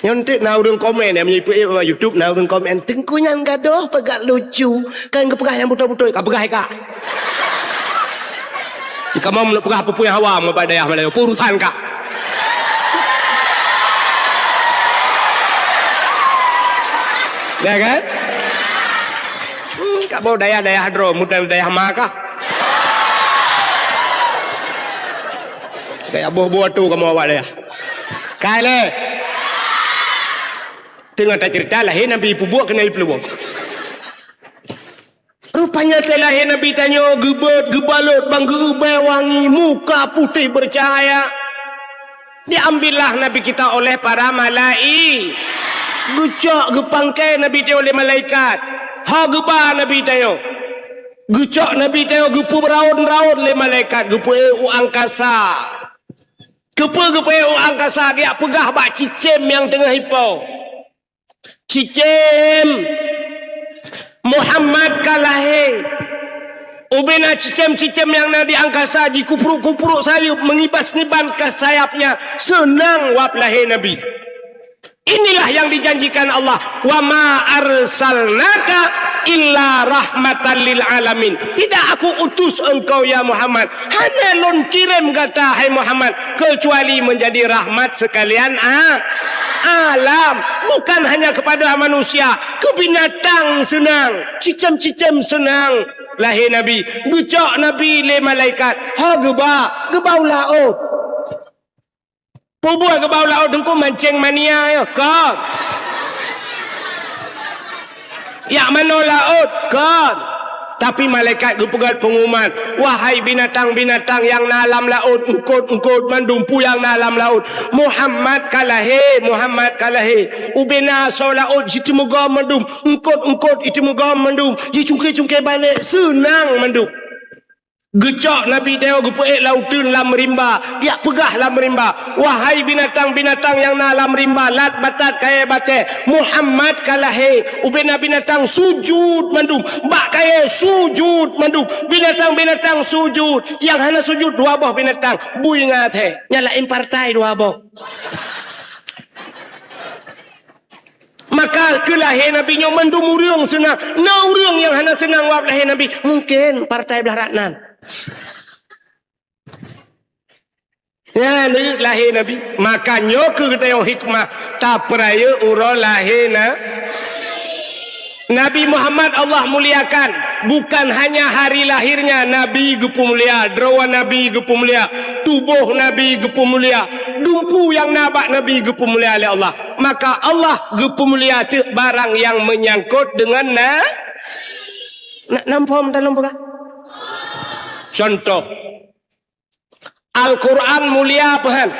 Nyan teuk na ureuëng komen, ya, meunyoe ipeue bak YouTube na ureuëng komen, "Teungku nyan gadoh peugah lucu, kan geupeugah nyang beutôi-beutôi, ka peugah ka." Kamoe meunyoe peugah peue-peue nyang hawa bak dayah Malayu, peue urusan ka. Ya kan? Hmm, kamoe dayah-dayah droe, mudah dayah ma ka. Kayak boh-boh tu kamoe awak dayah. Kai le. Teungoh taceurita lahé Nabi peubuet keunan ipeuleubong. Rupanya teu lahé Nabi tanyoe geubeuet, geubalot bak geuubai wangi, muka putéh beucahaya. Diambillah Nabi kita oleh para malai-, geucok geupangkai Nabi tanyoe lé malaikat. Ha geuba Nabi tanyoe. Geucok Nabi tanyoe geupeubraon-raon lé malaikat, geupeuék u angkasa. Keupeue geupeuék u angkasa, geujak peugah bak cicém nyang teungoh ipo. Cicém, Muhammad ka lahé. Ubena cicém-cicém nyang na di angkasa jikupruek-kupruek sayeuep, meungibas-ngibas sayapnya, seunang wab lahé Nabi. Inilah yang dijanjikan Allah, "Wa ma arsalnaka illa rahmatan lil alamin." Tidak Aku utus engkau, ya Muhammad, hana Lôn kirém gata, hai Muhammad, keucuali meunjadi rahmat seukalian a-, alam. Bukan hanya keupada manusia, keu binatang seunang, cicém-cicém seunang lahé Nabi. Geucok Nabi lé malaikat, ha geuba, geuba u laôt. Peubuet geuba u laôt Teungku, mancéng mania nyoe, kon? Jak manoe laôt, kon? Tapi malaikat geupeugah peungumuman, "Wahai binatang-binatang nyang na lam laôt, eungkôt-eungkôt mandum peue nyang na lam laôt, Muhammad ka lahé, Muhammad ka lahé." Ubena asoe laôt jiteumeugoe mandum, eungkôt-eungkôt jiteumeugoe mandum, jicungké-cungké balek, seunang mandum. Geucok Nabi tanyoe geupeuék lam uteuen lam rimba, jak peugah lam rimba, "Wahai binatang-binatang nyang na lam rimba, lat batat kayée batée, Muhammad ka lahé." Ubena binatang sujut mandum, bak kayée sujut mandum, binatang-binatang sujut, nyang hana sujut dua boh binatang, bui ngon asée, nyang laén partai dua boh. Maka keu lahé Nabi nyoe mandum ureuëng seunang. Na ureuëng nyang hana seunang wab lahé Nabi? Mungken partai blah rat nan. Nyan lahé Nabi. Maka nyoe keuh geutanyoe hikmah tapeurayeuk uroe lahé na-, Nabi Muhammad Allah muliakan. Bukan hanya hari lahirnya Nabi geupeumulia, droe Nabi geupeumulia, tuboh Nabi geupeumulia, dumpeue nyang na bak Nabi geupeumulia lé Allah. Maka Allah geupeumulia teuk barang nyang meunyangkot deungon na-, na-, nam phom dalam peugah. Contoh, Al-Quran mulia peue han?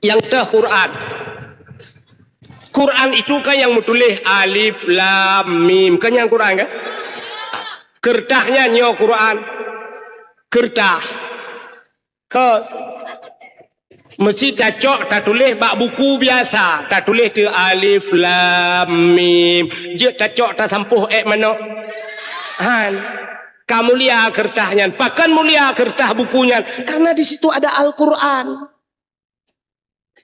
Nyang teuh Quran. Quran itu kan nyang meutuléh alif lam mim, kan nyang Quran kan? Keureutas nyan nyoe Quran. Keureutas. Kon. Meusti tacok tatuléh bak buku biasa, tatuléh teuk alif lam mim. Jeuet tacok tasampôh ék manok. Han. Ka mulia keureutah nyan. Pakon mulia keureutah buku nyan? Karena di situ ada Al-Quran.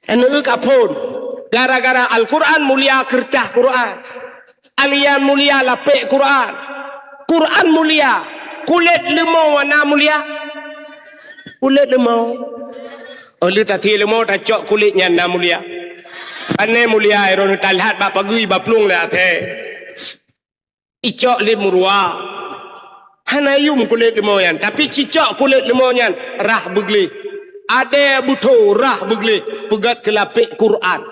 Aneuk ka phon. Gara-gara Al-Quran mulia keureutah Quran. Alian mulia lapék Quran. Quran mulia. Kulét leumô na mulia. Kulét leumô. Óh lheueh tasie leumô tacok kulét nyan na mulia. Pane mulia, droeneuh talhat bak pageue bak plueng lé asèe. Icok lé meuruwa. Hana yum kulét leumô nyan, tapi cicok kulét leumô nyan rhah beugleh. Adèe beutho rhah beugleh peugöt keu lapék Quran.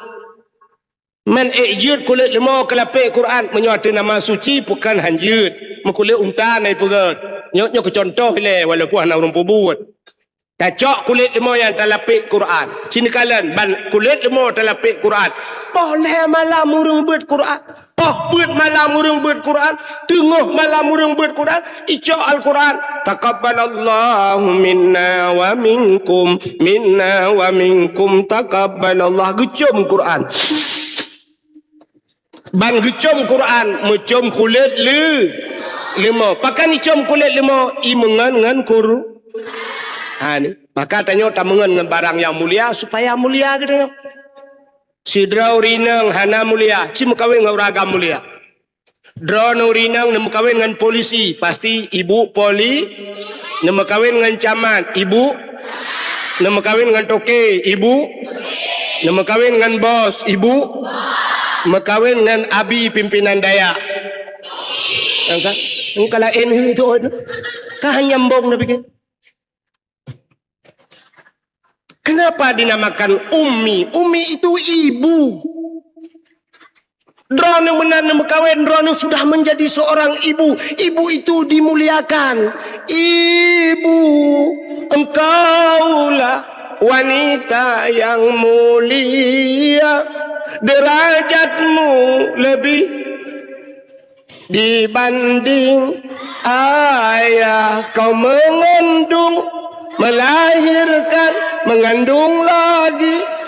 Man ék jeuet kulét leumô keu lapék Quran, meunyoe ateueh nama suci, pakon han jeuet. Meukulét unta na ipeugöt. Nyoe, nyoe keu cuntoh ilèe, walaupun hana ureueng peubuet. Tacok kulét leumô nyan talapék Quran. Ci neukalon ban kulét leumô talapék Quran. Poh lhèe malam ureueng beuet Quran. Poh peuet malam ureueng beuet Quran. Teungoh malam ureueng beuet Quran. Icok Al-Quran. Taqabbalallahu minna wa minkum. Minna wa minkum taqabbalallah. Geucom Quran. Ban geucom Quran, meucom kulét leu-, leumô. Pakon icom kulét leumô? Imeungon ngon Qur-, ha, ni. Maka tanyoe tameungon ngon barang nyang mulia supaya mulia geutanyoe. Sidroe ureueng inong hana mulia, ci meukawen ngon ureueng agam mulia. Droeneuh ureueng inong neumeukawen ngon polisi, pasti ibu poli-, neumeukawen ngon camat, ibu Neumeukawen ngon toke, ibu. Neumeukawen ngon bos, ibu. Meukawen ngon abi pimpinan dayah. Engka, engka laén hei tu. Ka nyambung na pikir. Kenapa dinamakan ummi? Ummi itu ibu. Droeneuh meunan neumeukawen, droeneuh sudah menjadi seorang ibu. Ibu itu dimuliakan. Ibu, engkaulah wanita yang mulia, derajatmu lebih dibanding ayah. Kau mengandung, melahirkan, mengandung lagi.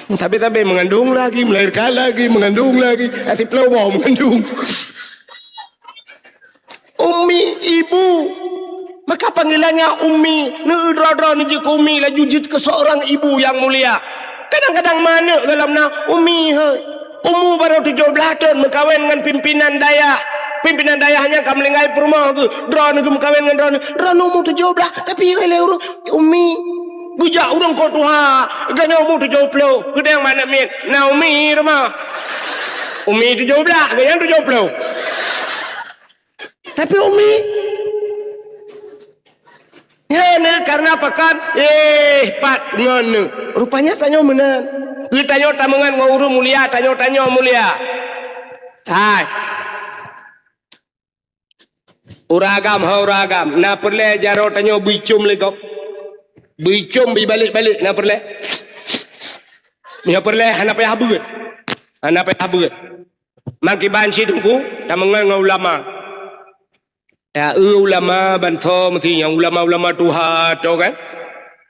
Tapi-tapi mengandung lagi, melahirkan lagi, mengandung lagi. Asyik pulo boh mengandung. Ummi, ibu. Maka panggilannya ummi. Neudroe-droe neujeuet keu ummi, laju jeuet keu seorang ibu yang mulia. Kadang-kadang manök dalam na ummi, hai. Umu barô tujoh blaih thon meukawen ngon pimpinan dayah. Pimpinan dayah nyan ka meuninggai peurumoh geuh. Droeneuh geuh meukawen ngon droeneuh. Droeneuh umu tujoh blaih, tapi ilèe ureueng ummi. Geujak ureueng kok tuha, geuh nyoe umu tujoh ploh. Geudeng manök miet, na ummi rumoh. Ummi tujoh blaih, geuh nyan tujoh ploh. Tapi ummi, nyan karena pakat, eh, pat ngon. Rupanya tanyoe meunan. Geutanyoe tameungon ngon ureueng mulia, tanyoe-tanyoe mulia. Hai. Ureueng agam, ho ureueng agam, na peureulèe jaroe tanyoe beuicom lé gob. Beuicom beuibalek-balek, na peureulèe. Nyoe peureulèe hana payah beuet. Hana payah beuet. Mangkiban cit teungku, tameungon ngon ulama. Ya, eu ulama bansa meusti nyang ulama-ulama tuha to kan.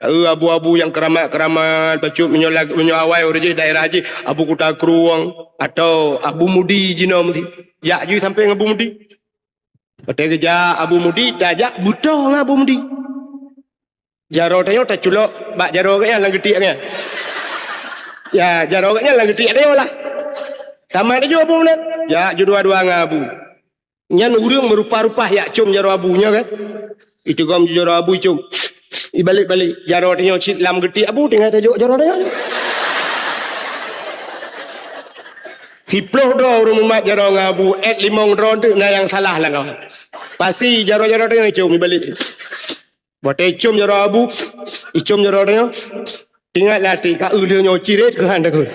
Eu abu-abu nyang keuramat-keuramat, bacut meunyoe lag-, meunyoe awai ureueng jih daerah jih, Abu Kuta Krueng atau Abu Mudi jinoe meusti. Jak ju sampoe ngon Abu Mudi. Watèe geujak Abu Mudi, tajak beutoh ngon Abu Mudi. Jaroe tanyoe taculok bak jaroe gobnyan lam geutiek gobnyan. Ya, jaroe gobnyan lam geutiek tanyoe lah. Tamat laju Abu meunan. Jak ju dua-dua ngon Abu. Nyan ureueng meurupa-rupa jak com jaroe Abu nyoe kan. Iteugom jaroe Abu icom. Ibalek-balek jaroe tanyoe cit lam geutiek Abu tinggai tajok jaroe tanyoe. Siploh droe ureueng mumat jaroe ngon Abu, èt limong droe teuk na nyang salah lam kawan. Pasti jaroe-jaroe tanyoe icom ibalek. Watèe icom jaroe Abu, icom jaroe tanyoe, ingat lah até ka eu lheueh nyoe cirét keuhan takheun.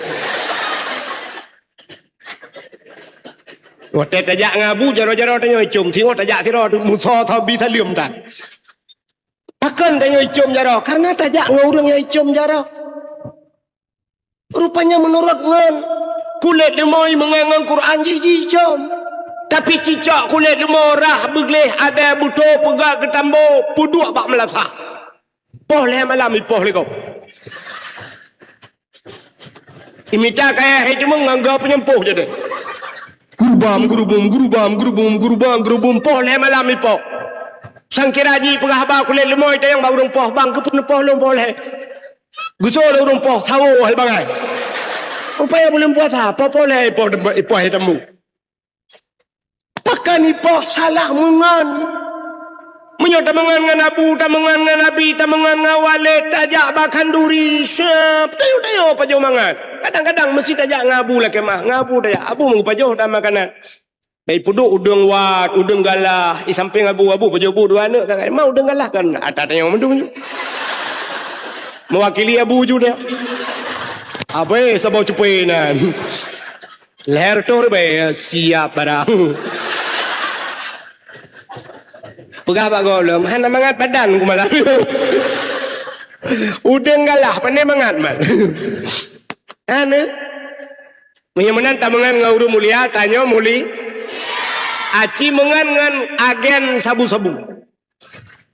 Watèe tajak ngon Abu, jaroe-jaroe tanyoe icom, singoh tajak sidroe tu, musoe sabi saleuem tan. Pakon tanyoe icom jaroe? Karena tajak ngon ureueng nyang icom jaroe. Rupanya meunurot ngon kulét leumô meungon ngon Quran jih jicom. Tapi cicok kulét leumô rhah beugleh adèe beutoh peugah geutambo peuduek bak meulasah. Poh lhèe malam ipoh lé gob. Imita kayèe hai teuma ngon goe peunyampôh jadi. Gurubam, gurubum, gurubam, gurubum, gurubam, gurubum, poh lhèe malam ipoh. Sangkira jih peugah haba kulét leumoi tayong bak ureueng poh, "Bang, keupeue neupoh lôn poh lhèe?" Geusôi lé ureueng poh, "Sawoe hai bangai." Rupanya buleuen puasa, poh-poh lhèe ipoh, ipoh hai tambu. Pakon ipoh salah meungon. Meunyoe tameungon ngon abu, tameungon ngon abi, tameungon ngon walét, tajak bak khanduri, siap, tayue-tayue pajoh mangat. Kadang-kadang meusti tajak ngon abu lakèe meu'ah, ngon abu tajak. Abu meupajoh dah makanan. Bèk peuduek udeueng wat, udeueng galah, di sampéng abu, abu pajoh bu dua aneuk, kan? Ma udeueng galah kan? Ata tayong mandum ju. Meuwakili abu ju dia. Abe saboh cupé nan. Lhèe reutôh ribèe, siap barang. Peugah bak gohlom, "Hana mangat badan ku malam." Udeueng galah, pandai mangat mat. Hana. Meunyoe meunan tameungon ngon ureueng mulia, tanyoe muli. Aci meungon ngon agen sabu-sabu.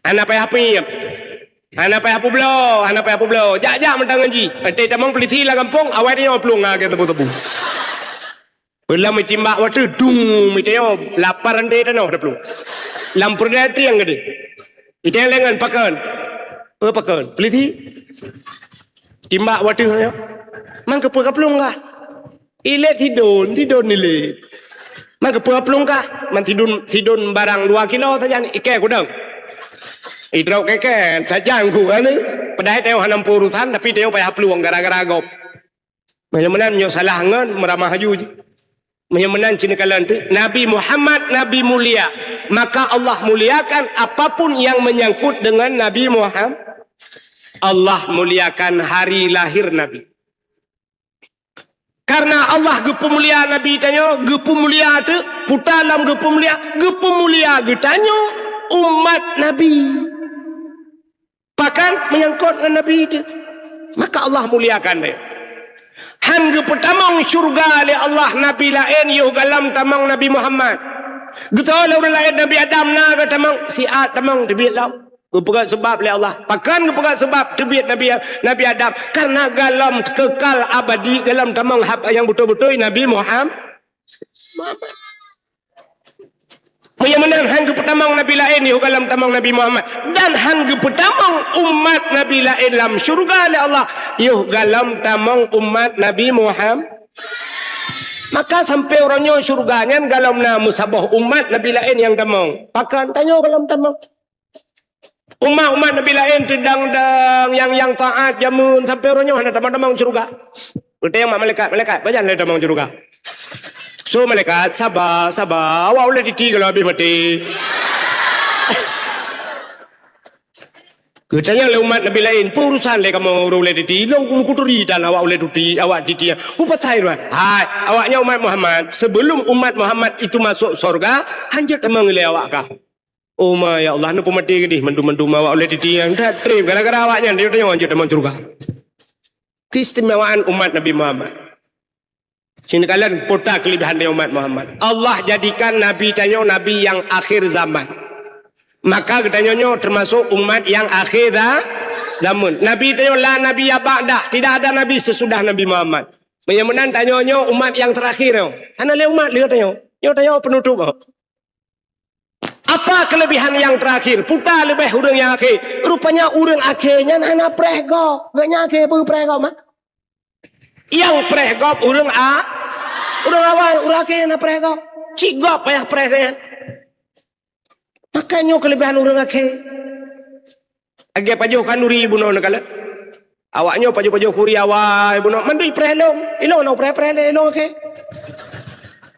Hana payah piep. Hana payah peubloe, hana payah peubloe. Jak-jak mantong ngon jih. Enteuk tamong peulisi lam gampông, awai tanyoe plueng ngon agen sabu-sabu. Peulom itimbak watèe, dung, iteuyom. Lapar enteuk tanoh taplueng. Lam peureudai tieng geude. Iteng lengan pakon. Eh, pakon. Peulisi. Timbak watèe nyoe. Man keupeue kaplueng kah? Ilét sidon, sidon ilét. Man keupeue plueng kah? Man sidon, sidon barang dua kilo sajan, ikèe kudong. Idrop kèe-kèe, sajan ku anu. Padahai tanyoe hana peue urusan, tapi tanyoe payah plueng gara-gara gob. Meunyoe meunan, meunyoe salah ngon, meuramah aju jih. Meunyoe meunan, cit neukalon teuh. Nabi Muhammad, Nabi mulia. Maka Allah muliakan apapun yang menyangkut dengan Nabi Muhammad. Allah muliakan hari lahir Nabi. Karena Allah geupeumulia Nabi tanyoe, geupeumulia teuk, puta lom geupeumulia, geupeumulia geutanyoe umat Nabi. Pakon menyangkut ngon Nabi teuh, maka Allah muliakan lé. Han geupeutamong syeuruga lé Allah nabi laén yoh gohlom tamong Nabi Muhammad. Geutanyoe lé ureueng laén Nabi Adam na geutamong, siat tamong teubiet lom. Geupeugah seubab lé Allah. Pakon geupeugah seubab teubiet Nabi, Nabi Adam? Karena gohlom kekal abadi, gohlom tamong haba nyang beutôi-beutôi Nabi Muham-, Muhammad. Meunyoe meunan han geupeutamong nabi laén yoh gohlom tamong Nabi Muhammad, dan han geupeutamong umat nabi laén lam syeuruga lé Allah yoh gohlom tamong umat Nabi Muham-, maka sampoe uroe nyoe syeuruga nyan gohlom na meusaboh umat nabi laén nyang tamong. Pakon tanyoe gohlom tamong? Umat-umat nabi laén teudang-dang nyang, nyang taat jameun sampoe uroe nyoe hana tamong-tamong syeuruga. Geutanyong bak malaikat, "Malaikat, pajan lé tamong syeuruga?" "Su malaikat, saba, saba, awak ulèe titi gohlom habéh maté." Geutanyong lé umat nabi laén, "Peue urusan lé kamoe ureueng ulèe titi? Ilôn meukuturi tan awak ulèe titi, awak titi." "Peue pasai, Tuhan?" "Hai, awak nyan umat Muhammad. Sebelum umat Muhammad itu masuk syeuruga, han jeuet tamong ilèe awak kah." "Oh ma, ya Allah, neupeumaté geudeh mandum-mandum awak ulèe titi nyan that trép gara-gara awak nyan, tanyoe han jeuet tamong syeuruga." Keistimewaan umat Nabi Muhammad. Sinoe kalon peue keulebihan dari umat Muhammad. Allah jadikan Nabi tanyoe Nabi nyang akhé zaman. Maka geutanyoe nyoe teumasok umat nyang akhé za-, zaman. Nabi tanyoe la nabiyya ba'dah, tidak ada nabi sesudah Nabi Muhammad. Meunyoe meunan tanyoe nyoe umat nyang teurakhé nyoe. Hana lé umat lé tanyoe. Nyoe tanyoe peunutôp nyoe. Apa kelebihan yang terakhir? Peue leubeh ureueng nyang akhé? Rupanya ureueng akhé nyan hana preh gob. Gobnyan akhé peue preh gob, mah? Nyang preh gob ureueng a-, ureueng awai, ureueng akhé hana preh gob. Cit gob payah preh nyan. Maka nyoe kelebihan ureueng akhé. Lagèe pajoh khanduri bunoe neukalon. Awak nyoe pajoh-pajoh khuri awai bunoe, mandum ipreh lôn. Ilôn na preh-preh lé ilôn akhé.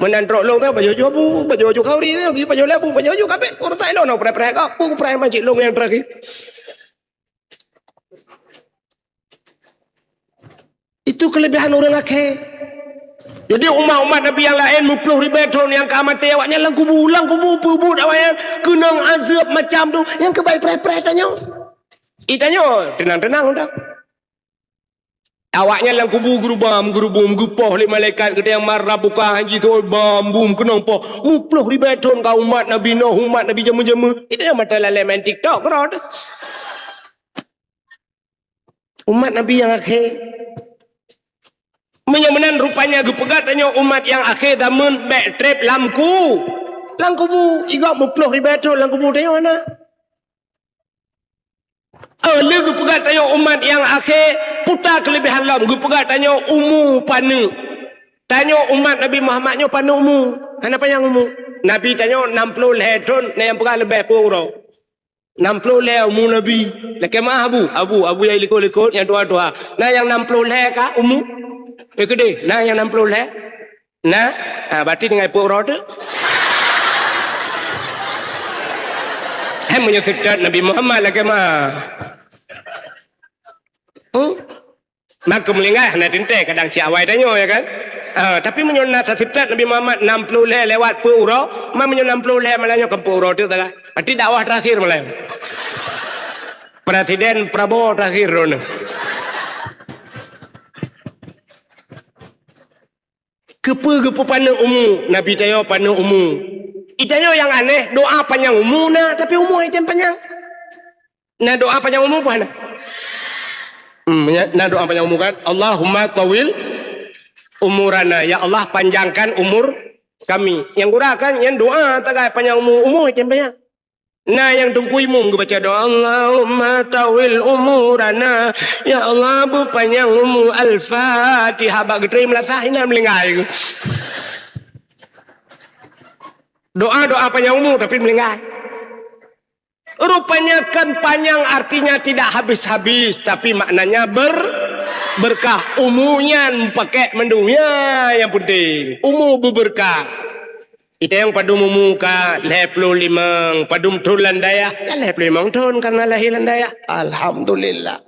Meunan trok lôn teuh pajoh-pajoh bu, pajoh-pajoh khanduri teuh, pajoh lé bu, pajoh-pajoh kabeh. Ureueng sa ilôn na preh-preh ka, bu preh ma cit lôn nyang terakhir. Itu kelebihan ureueng akhé. Jadi umat-umat Nabi nyang laén meuploh ribèe thôn nyang ka maté awaknyan lam kubu, lam kubu peubuet awaknyan keunong azeueb macam tu, nyang keubai preh-preh tanyoe. Itanyoe teunang-teunang dah. Awaknyan lam kubu geurubam, geurubum, geupoh lé malaikat geutanyoe marah buka hanji tu bam bum keunong poh. Meuploh ribèe thôn ka umat Nabi Nuh, umat Nabi jameun-jameun. Itanyoe mata lalé main TikTok keudroe. Umat Nabi nyang akhé. Meunyoe meunan rupanya geupeugah tanyoe umat nyang akhé zaman bék treb lam ku-, lam kubu. Igob meuploh ribée thon lam kubu tanyoe na. Oh, lé geupeugah tanyoe umat nyang akhé, peue ta keuleubehan lom geupeugah tanyoe umu paneuk. Tanyoe umat Nabi Muhammad nyoe paneuk umu, hana panyang umu. Nabi tanyoe nam ploh lhée thon, na nyang peugah leubeh peuet uroe. Nam ploh lhée umu Nabi. Lakée meu'ah Abu, Abu, Abu nyang likot-likot, nyang tuha-tuha. Na nyang nam ploh lhée ka umu? Eh, keudeh, na nyang nam ploh lhée? Na? Ah, berarti tinggai peuet uroe teuk. Hai meunyoe seutôt Nabi Muhammad lakée meu'ah. Hmm? Maka meulinggai hana teuntée kadang cit awai tanyoe, ya kan? Ah, tapi meunyoe na taseutôt Nabi Muhammad nam ploh lhée lewat peuet uroe, ma meunyoe nam ploh lhée malam nyoe kan peuet uroe teuk sagai. Berarti dakwah terakhir malam. Presiden Prabowo terakhir droeneuh. Keupeue geupeupaneuk umu? Nabi tanyoe paneuk umu. Itanyoe nyang aneh, doa panyang umu na, tapi umu hana tem panyang. Na doa panyang umu peue hana? Hmm, ya, na doa panyang umu kan? "Allahumma tawil umurana." Ya Allah, panjangkan umur kami. Nyang gura kan, nyan doa tagai panyang umu, umu hana tem panyang. Na nyang teungku imum geubaca doa, "Allahumma tawil umurana." Ya Allah, beupanyang umu. Al-Fatihah. Bak geutreun meulasah, inan meulinggai. Doa-doa panyang umu, tapi meulinggai. Rupanya kan panyang artinya tidak habis-habis, tapi maknanya ber-, berkah. Umu nyan pakek mandum. Ya, yang penting. Umu berberkah. Itayong padum umu ka lhée ploh limong, padum thon lam dayah, ka lhée ploh limong thon karena lahé lam dayah. Alhamdulillah.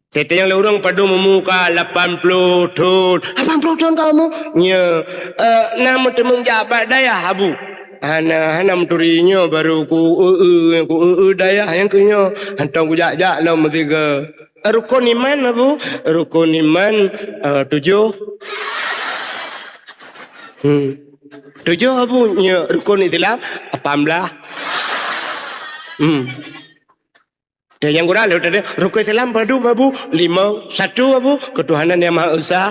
Teuntée nyang lé ureuëng padum umu ka lapan ploh thon. Lapan ploh thon ka umu? Nyo, eh, na meuteumé jak bak dayah, Abu? Hana, hana meuturi nyoe baru ku eu-eu, ku eu-eu dayah nyang keu nyoe. Hantom kujak-jak lom meusigoe. Rukon iman, Abu? Rukon iman, eh, tujoh. Hmm. Tujoh, Abu? Nyo, rukon Islam, lapan blah. Hmm. Dan nyang gura lheueh tadi, rukon Islam padum, Abu? Limong. Satu, Abu? Ketuhanan Yang Maha Esa.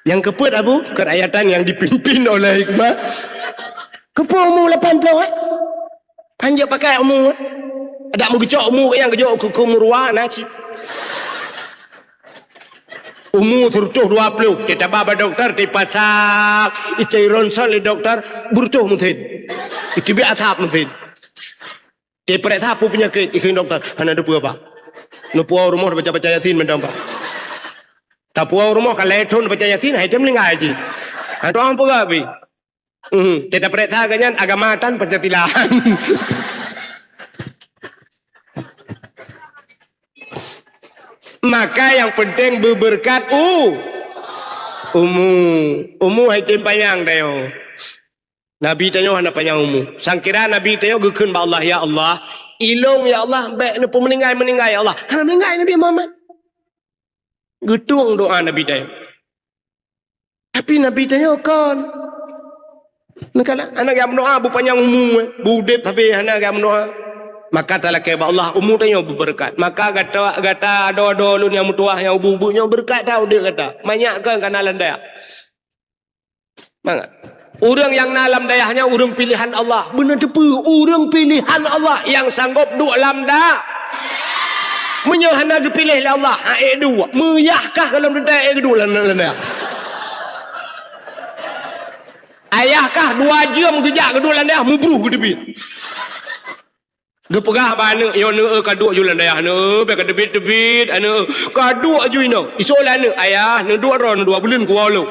Nyang keupeuet, Abu? Kerakyatan yang dipimpin oleh hikmah. Keupeue umu lapan ploh, eh? Hanjeuet pakai umu, eh? Adak meugeucok umu nyang geujok keu, keu meuruwa na cit. Umu seureutôh dua ploh, teutabah bak dokto, teupasang, iteuronson lé dokto, beureutoh meusen. Iteubiet asap meusen. Teupeuriksa peue peunyakét, ikheun dokto, hana teupeue, Pak. Neupuwoe rumoh baca-baca Yasin mantong, Pak. Tapuwoe rumoh ka lhée thon baca Yasin, hai tém meuninggai cit. Hana tuang peugah pih. Hmm, teupeuriksa geuh nyan agama tan Pancasila. Maka yang penting beubeureukat u-, umu. Umu hai tém panyang tanyoe. Nabi tanyoe hana panyang umu. Sangkira Nabi tanyoe geukheun bak Allah, "Ya Allah, ilôn ya Allah, bék neupeumeuninggai-meuninggai ya Allah." Hana meuninggai Nabi Muhammad. Geutueng doa Nabi tanyoe. Tapi Nabi tanyoe kon. Neukala, hana geumeudoa beupanyang umu, eh. Beudeb sabe hana geumeudoa. Maka talakée bak Allah, umu tanyoe beubeureukat. Maka gata, gata adoe-adoe lôn nyang meutuwah, nyang ubeut-ubeut nyoe beureukat that udeb gata. Manyak kon kana lam dayah. Mangat. Ureuëng nyang na lam dayah nyan ureuëng piléhan Allah. Beuneuteupeu, ureuëng piléhan Allah nyang sanggop duek lam da-, meunyoe hana geupiléh lé Allah, ha, ék duek. Meuyah kah golom teuntée ék geuduek lam, lam dayah? Ayah kah dua jeuem geujak geuduek lam dayah, meubruh geuteubiet. Geupeugah bak aneuëk, "Yo, neueu, ka duek ju lam dayah, neueu, bék ka teubiet-teubiet, aneuëk, ka duek ju inoe." Isok lé aneuëk, "Ayah, neuduek droe, neuduek buleuen kuwoe lôn."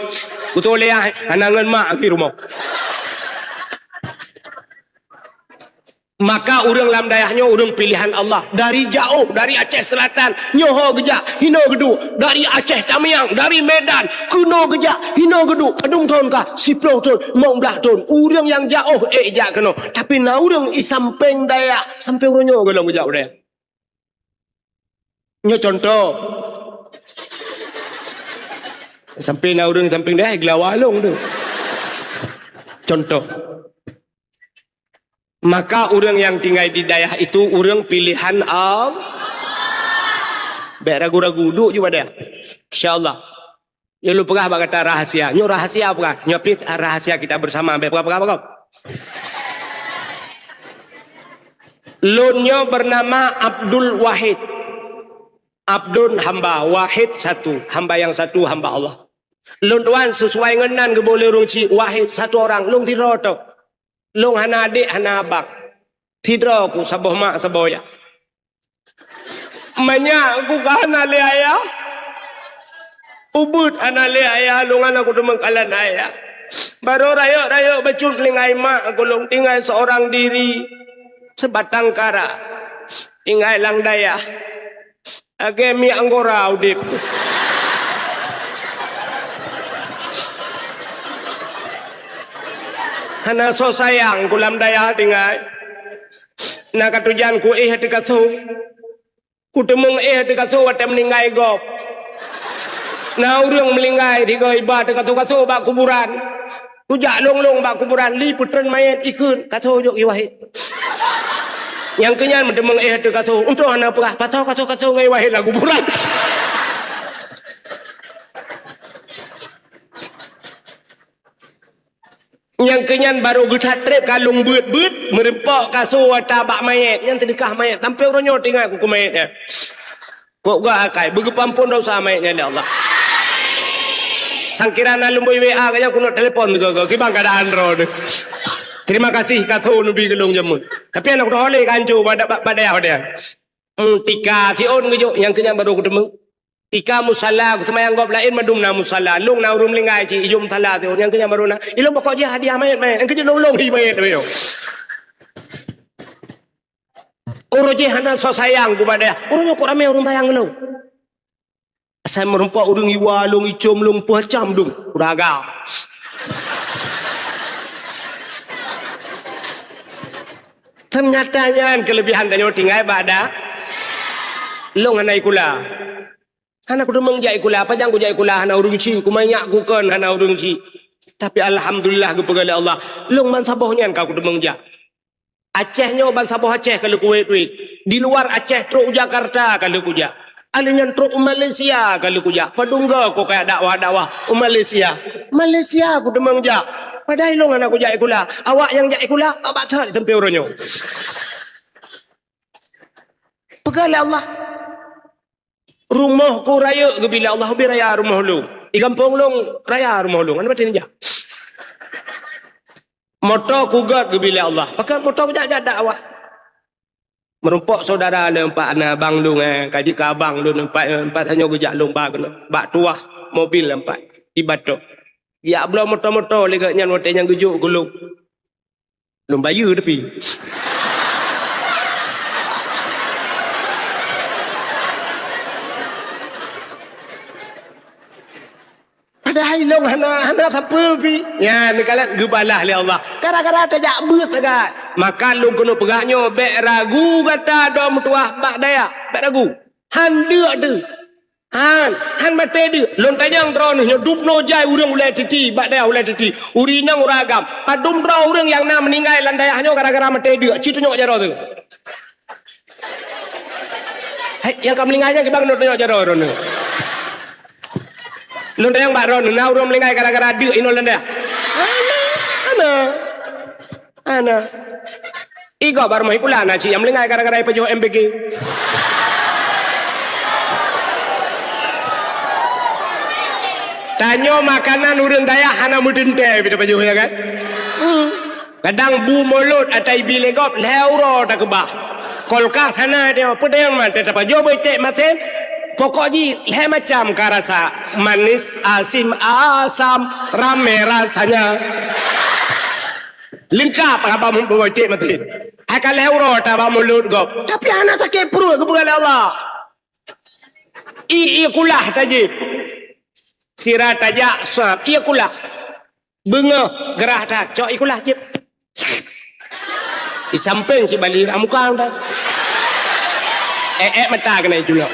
Kutulée, "Hana ngon mak di rumoh." Maka ureuëng lam dayah nyoe ureuëng piléhan Allah. Dari jaoh, dari Aceh Selatan, nyoe ho geujak, hinoe geuduek. Dari Aceh Tamiang, dari Medan, keunoe geujak, hinoe geuduek. Padum thon kah? Siploh thon, limong blaih thon. Ureuëng nyang jaoh ék jak keunoe. Tapi na ureuëng i sampéng dayah, sampéng uroe nyoe golom geujak u dayah. Nyoe contoh. Sampéng na ureuëng sampéng dayah, geulawa lôn tu. Contoh. Maka ureuëng nyang tinggai di dayah itu ureuëng piléhan Allah. Bék ragu-ragu, duek ju bak dayah. Insya Allah. Nyoe lôn peugah bak gata rahasia. Nyoe rahasia peugah. Nyoe pih rahasia kita bersama. Bèk peugah-peugah bak gob. Lôn nyoe bernama Abdul Wahid. Abdun hamba, Wahid satu. Hamba yang satu, hamba Allah. Lôn tuan sesuai ngon nan geuboh lé ureueng chik, Wahid satu orang. Lôn sidroe toh. Lôn hana adék, hana abang. Sidroe ku, saboh mak, saboh yah. Manyak ku ka hana lé ayah. Ubit hana lé ayah, lôn hana kuteumeung kalon ayah. Barô rayeuk-rayeuk bacut meuninggai mak ku, lôn tinggai seorang diri, sebatang kara. Tinggai lam dayah. Lagèe mièk anggora udép. Hana soe sayang ku lam dayah tinggai. Na katujan ku éh ateueh kasô. Kuteumeung éh ateueh kasô watèe meuninggai gob. Na ureueng meuninggai sigoe iba ateueh kasô-kasô bak kuburan. Kujak lôn-lôn bak kuburan, li peutreun manyèt ikheun, kasô jok i Wahid. Nyang keu nyan meuteumeung éh ateueh kasô, untông hana peugah, pasoe kasô-kasô ngon i Wahid lam kuburan. Nyang keu nyan barô geuthat trép ka lôn beuet-beuet, meureumpok kasô ata bak manyèt, nyan seudeukah manyèt, sampoe uroe nyoe teuingat ku keu manyèt nyan. Kok gak akai, beugeupeuampôn dosa manyèt nyan lé Allah. Sangkira na lôn bri W A gaya keuneuk telepon sigoe-goe, kiban keuadaan droeneuh. Terima kasih kasô neubi keu lôn jameun. Tapi aneuk droe lé kanco pada, pada, pada. Hmm, tika siôn geujok, nyang keu nyan barô kuteumeung. Tika musala, ku seumayang gob laén mandum na musala. Lôn na ureueng meuninggai cit, ijok musala siôn, nyang keu nyan barô na. Ilôn pokok jih hadiah manyèt-manyèt, nyang keu jih lôn-lôn hi manyèt, manyèt. Uroe jih hana soe sayang ku bak dayah. Uroe nyoe kok ramè ureueng sayang lôn. Asai meureumpok ureueng iwa lôn, icôm lôn, peucam dum. Ureueng agam. Teunyata nyan keuleubihan tanyoe tinggai bak da-, lôn hana ikula. Hana kuteumeung jak ikula, pajan kujak ikula hana ureueng chik, kumanyak kukon hana ureueng chik. Tapi alhamdulillah geupeugah lé Allah, lôn bansaboh nyan ka kuteumeung jak. Aceh nyoe bansaboh Aceh ka lheueh kuwét-wét. Di luar Aceh trok u Jakarta ka lheueh kujak. Ahli nyan trok u Malaysia ka lheueh kujak. Padum goe ku kajak dakwah-dakwah u Malaysia. Malaysia kuteumeung jak. Padahai lôn hana kujak ikula. Awak nyang jak ikula, bak-bak that sampoe uroe nyoe. Peugah lé Allah. Rumoh ku rayeuk geubi lé Allah, ubé raya rumoh lôn. Di gampông lôn raya rumoh lôn, hana maté nija. Moto ku gèt geubi lé Allah. Pakon moto ku jak-jak dakwah. Meurumpok syedara lôn pat na abang lôn, eh, ka jeuet keu abang lôn pat, eh, pat tanyoe geujak lôn ba keunoe. Bak tuah mobil lôn pat. Di Batok. Jak bloe moto-moto lé geuh nyan watèe nyan geujok keu lôn. Lôn bayeue tapi. Padahai lôn hana, hana sapeue pi. Nyan neukalon geubalah lé Allah. Gara-gara tajak beuet sagai. Maka lôn keuneuk peugah nyoe, bèk ragu gata dua meutuah bak dayah. Bèk ragu. Han deuk teuh. Han, han maté deuk. Lôn tanyong droeneuh nyoe dubnoe jai ureueng ulèe titi, bak dayah ulèe titi. Ureueng inong ureueng agam. Padum droe ureueng nyang na meuninggai lam dayah nyoe gara-gara maté deuk. Ci tunyok jaroe teuh. Hai, nyang ka meuninggai nyan kiban keuneuk tunyok jaroe droeneuh. Lôn tanyong bak droeneuh, na ureueng meuninggai gara-gara deuk inoe lam dayah? Hana, hana. Hana. Igoe bak rumoh ikula na cit nyang meuninggai gara-gara ipajoh M P G. Tanyoe makanan ureueng dayah hana meuteuntèe pi tapajoh, ya kan? Hmm. Kadang bu mulod ata ibi lé gob lhèe uroe takeubah. Kulkas hana tanyoe, peue tanyoe man tapajoh beutek masen. Pokok jih lhèe macam ka rasa, manis, asim, asam, ramè rasanya. Leungkap haba meubeureutek maté. Hai ka lhèe uroe taba mulod gob. Tapi hana sakét pruet geupeugah lé Allah. Ié kulah tajieb. Sira tajak sab ié kulah. Beungoh gerah that cok ié kulah jieb. Di sampéng cit bali rah muka dah. Eh, eh, mata kena iculok.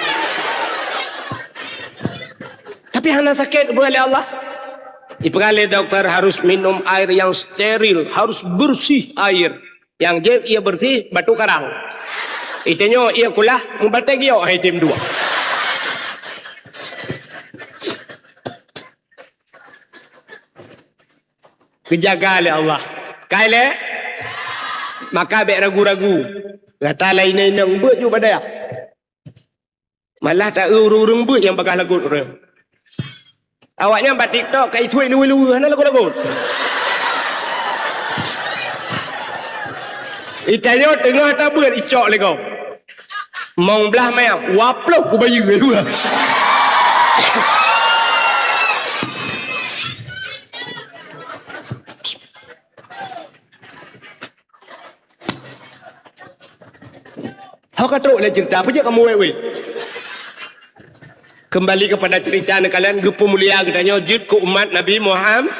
Tapi hana sakét geupeugah lé Allah. Ipeugah lé doktor harus minum air yang steril, harus bersih air. Nyang jép ié bersih batu karang. Itanyoe ié kulah mubatai giok hai tem dua. Geujaga lé Allah. Kai lé? Maka bék ragu-ragu. Gata laén inong beuet ju bak dayah. Malah ta ureuëng-ureuëng beuet nyang bagaih lagot ureuëng. Awaknyan bak TikTok ka isuet luwe-luwe hana lagot-lagot. Itanyoe teungoh tabeuet icok lé gob. Mong blah manyang, waploh kubayeue. Ho ka trok lé cerita, peue jeuet kamoe wék-wék? Kembali kepada cerita neukalon, geupeumulia geutanyoe jeuet keu umat Nabi Muhammad.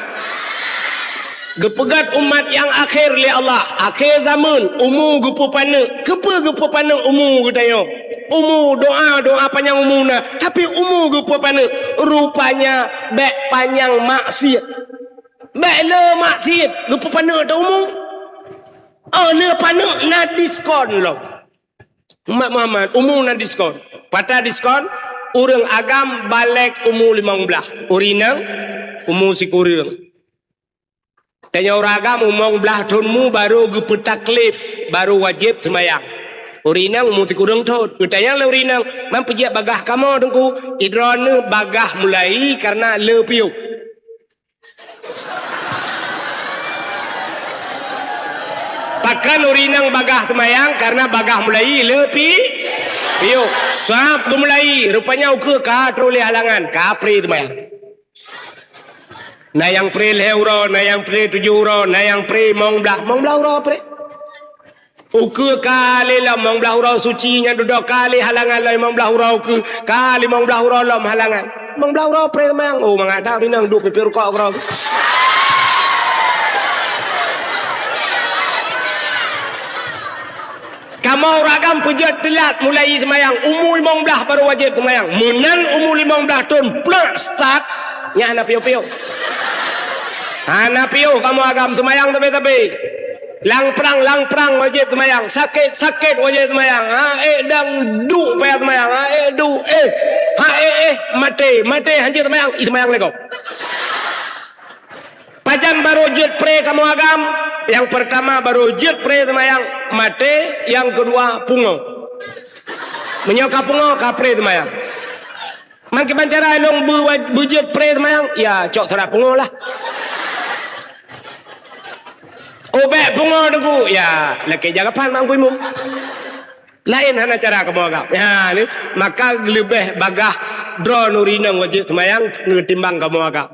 Geupeugét umat nyang akhé lé Allah, akhé zaman, umu geupeupaneuk. Keupeue geupeupaneuk umu geutanyoe? Umu, doa, doa panyang umu na, tapi umu geupeupaneuk. Rupanya bék panyang maksiet. Bék le maksiet geupeupaneuk teuh umu. Oh, le paneuk na diskon lom. Umat Muhammad, umu na diskon. Pat diskon, ureuëng agam balek umu limong blaih. Ureuëng inong umu sikureueng. Tanyoe ureuëng agam limong blaih thon umu baru geupeutaklif, baru wajéb seumayang. Ureuëng inong umu sikureueng thon. Geutanyong lé ureuëng inong, "Man peue jeuet bagaih kamoe, Teungku?" "Droeneuh bagaih mulai karena le piôh." Pakon ureuëng inong bagaih seumayang karena bagaih mulai le pi-, piôh. Sab geumulai, rupanya ukeue ka trok lé halangan, ka pré seumayang. Na nyang pré lhée uroe, na nyang pré tujoh uroe, na nyang pré limong blaih, limong blaih uroe pré. Ukeue ka lé lom limong blaih uroe suci nyan dudoe ka lé halangan lom limong blaih uroe ukeue, ka limong blaih uroe lom halangan. Limong blaih uroe pré seumayang. Oh, mangat that ureuëng inong duek pipi rukok keudroe. Kamoe ureuëng agam peue jeuet teulat mulai seumayang, umu limong blaih baru wajéb seumayang. Meunan umu limong blaih thon plak start, nyan hana piôh-piôh. Hana piôh kamoe agam seumayang sabe-sabe. Lam prang, lam prang wajéb seumayang. Sakét, sakét wajéb seumayang. Ha ék dang duek payah seumayang. Ha ék duek, éh. Ha ék, éh, maté, maté hanjeuet seumayang. Ih, seumayang lé gob. Pajan baru jeuet pré kamoe agam? Nyang peurtama baru jeuet pré seumayang maté, nyang keudua pungo. Meunyoe ka pungo, ka pré seumayang. Man kiban cara lôn beu-, beujeuet pré seumayang? Ya, cok surat pungo lah. Oh, bék pungo, Teungku. Ya, lakée jaga pan mak Teungku Imum. Laén hana cara kamoe agam. Ya, ni, maka leubeh bagaih droeneuh ureuëng inong wajéb seumayang geutimbang kamoe agam.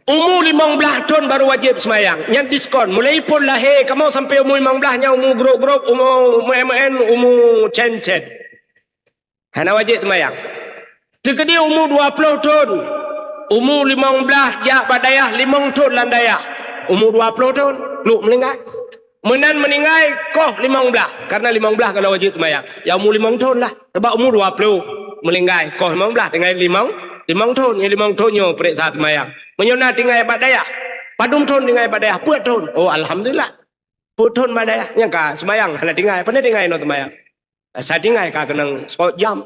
Umu limong blaih thon baru wajéb seumayang. Nyan diskon. Mulai phon lahé kamoe sampai umu limong blaih nyan umu grop-grop, umu meuén-meuén, umu cén-cén. Hana wajéb seumayang. Teukeudi umu dua ploh thon, umu limong blaih jak bak dayah, limong thon lam dayah. Umu dua ploh thon, pluek meuninggai. Meunan meuninggai koh limong blaih, karena limong blaih ka lheueh wajéb seumayang. Ya umu limong thon lah, sabab umu dua ploh meuninggai, koh limong blaih tinggai limong, limong thon, nyang limong thon nyoe peuriksa seumayang. Meunyoe na tinggai bak dayah, padum thon tinggai bak dayah, peuet thon. Oh, alhamdulillah. Peuet thon bak dayah, nyang ka seumayang hana tinggai, pane tinggai inoe seumayang. Asai tinggai ka keunong sot jam.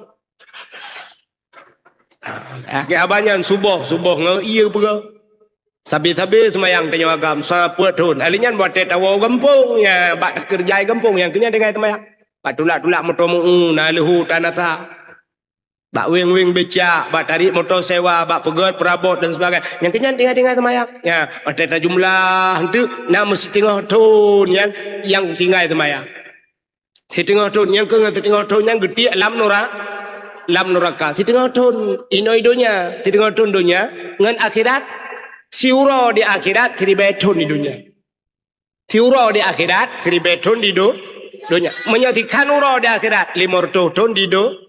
Ah, akhé abah nyan suboh, suboh ngon ie peugah. Sabe-sabe seumayang tanyoe agam, sa peuet thon. Ahli nyan watée tawoe gampông, ya, bak takeureuja gampông, nyang keu nyan tinggai seumayang. Bak tulak-tulak moto meu-u, na leuhu tanasa. Bak weng-weng becak, bak tarék moto sewa, bak peugét peurabot dan sebagainya. Nyang keu nyan tinggai-tinggai seumayang. Ya, watée tajumlah, enteuk na meusitingoh thon nyan, nyang tinggai seumayang. Siteungoh thon, nyang keu ngon siteungoh thon nyan geutiek lam nura-, lam nuraka. Siteungoh thon inoe i donya, siteungoh thon donya ngon akhirat, siuroe di akhirat, siribée thon di donya. Siuroe di akhirat, siribée thon di do-, donya. Meunyoe sikhan uroe di akhirat, limong reutôh thon di do-,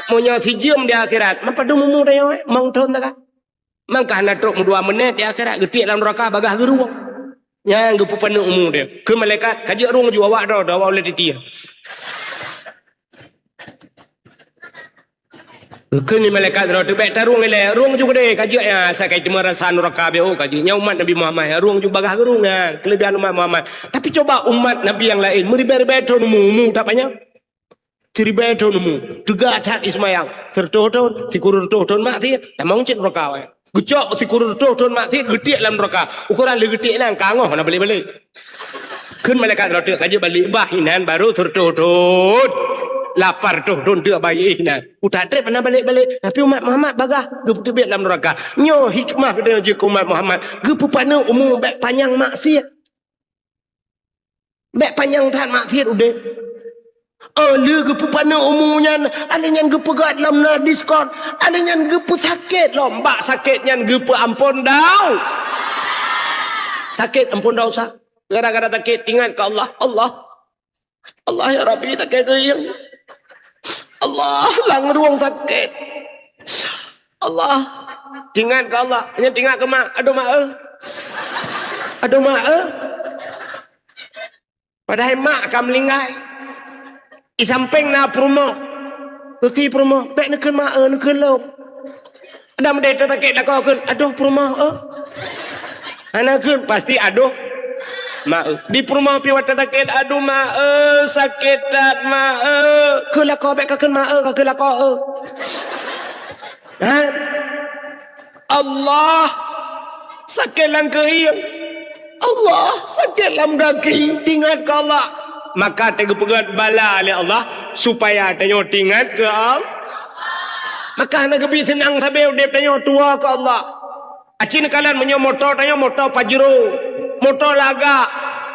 meunyoe sijeuem di akhirat, man padum umu tanyoe, limong thon taga. Mangka hana trok meudua meunét di akhirat, geutiek lam nuraka bagaih geurueng. Nyang geupeupaneuk umu dia. Keu malaikat, ka jeuet rueng ju awak droe, droe awak ulée titie. Keu ni malaikat droe teuh, bék tarueng ilée, rueng ju keudeh, ka jeuet nyan, asai ka jiteumé rasa nuraka B O ka jeuet. Nyan umat Nabi Muhammad, rueng ju bagaih geurueng nyan, keulebihan umat Muhammad. Tapi cuba umat Nabi nyang laén, meuribée-ribée thon umu, umu that panyang. Siribèe thôn umu, teuga that jiseumayang, sireutôh thôn, sikureueng reutôh thôn maksiet, tamong cit neuraka awai. Geucok sikureueng reutôh thôn maksiet, geutiek lam neuraka. Ukoran lé geutiek nyan ka 'oh hana balek-balek. Kheun malaikat rot teuk, ka jeuet balek bah inan barô sireutôh thôn. Lapan reutôh thôn teuk bayeue inan. Utak trép hana balek-balek, tapi umat Muhammad bagaih geuteubiet lam neuraka. Nyoe hikmah geutanyoe jeuet keu umat Muhammad, geupeupaneuk umu bèk panyang maksiet. Bèk panyang that maksiet udeb. Oh, lé geupeupaneuk umu nyan, aneuk nyan geupeugöt lom na diskon, aneuk nyan geupeusakét lom, bak sakét nyan geupeuampôn dau-, sakét ampôn desya. Gara-gara sakét, ingat keu Allah, Allah, Allah ya Rabbi, sakét teungoh. Allah, lam rueng sakét. Allah, ingat keu Allah, hana ingat keu mak, aduh mak eh. Aduh mak eh. Padahai mak ka meuninggai. Di sampéng na peurumoh. Keuki peurumoh, bèk neukheun mak eh, neukheun lôn. Adam deh teusakét lakoe kheun, aduh peurumoh eh. Hana kheun, pasti aduh mak eh. Di peurumoh pih watèe sakét, aduh mak eh, sakét that mak eh. Kheun lakoe, bèk ka kheun mak eh, ka kheun lakoe eh. Ha? Allah, sakét lam keuieng. Allah, sakét lam gaki. Ingat keu Allah. Maka teugeupeugöt bala lé Allah supaya tanyoe teuingat keu Allah. Maka hana geubi seunang sabe udeb tanyoe tuwoe keu Allah. Aci neukalon meunyoe moto tanyoe moto Pajero, moto lagak,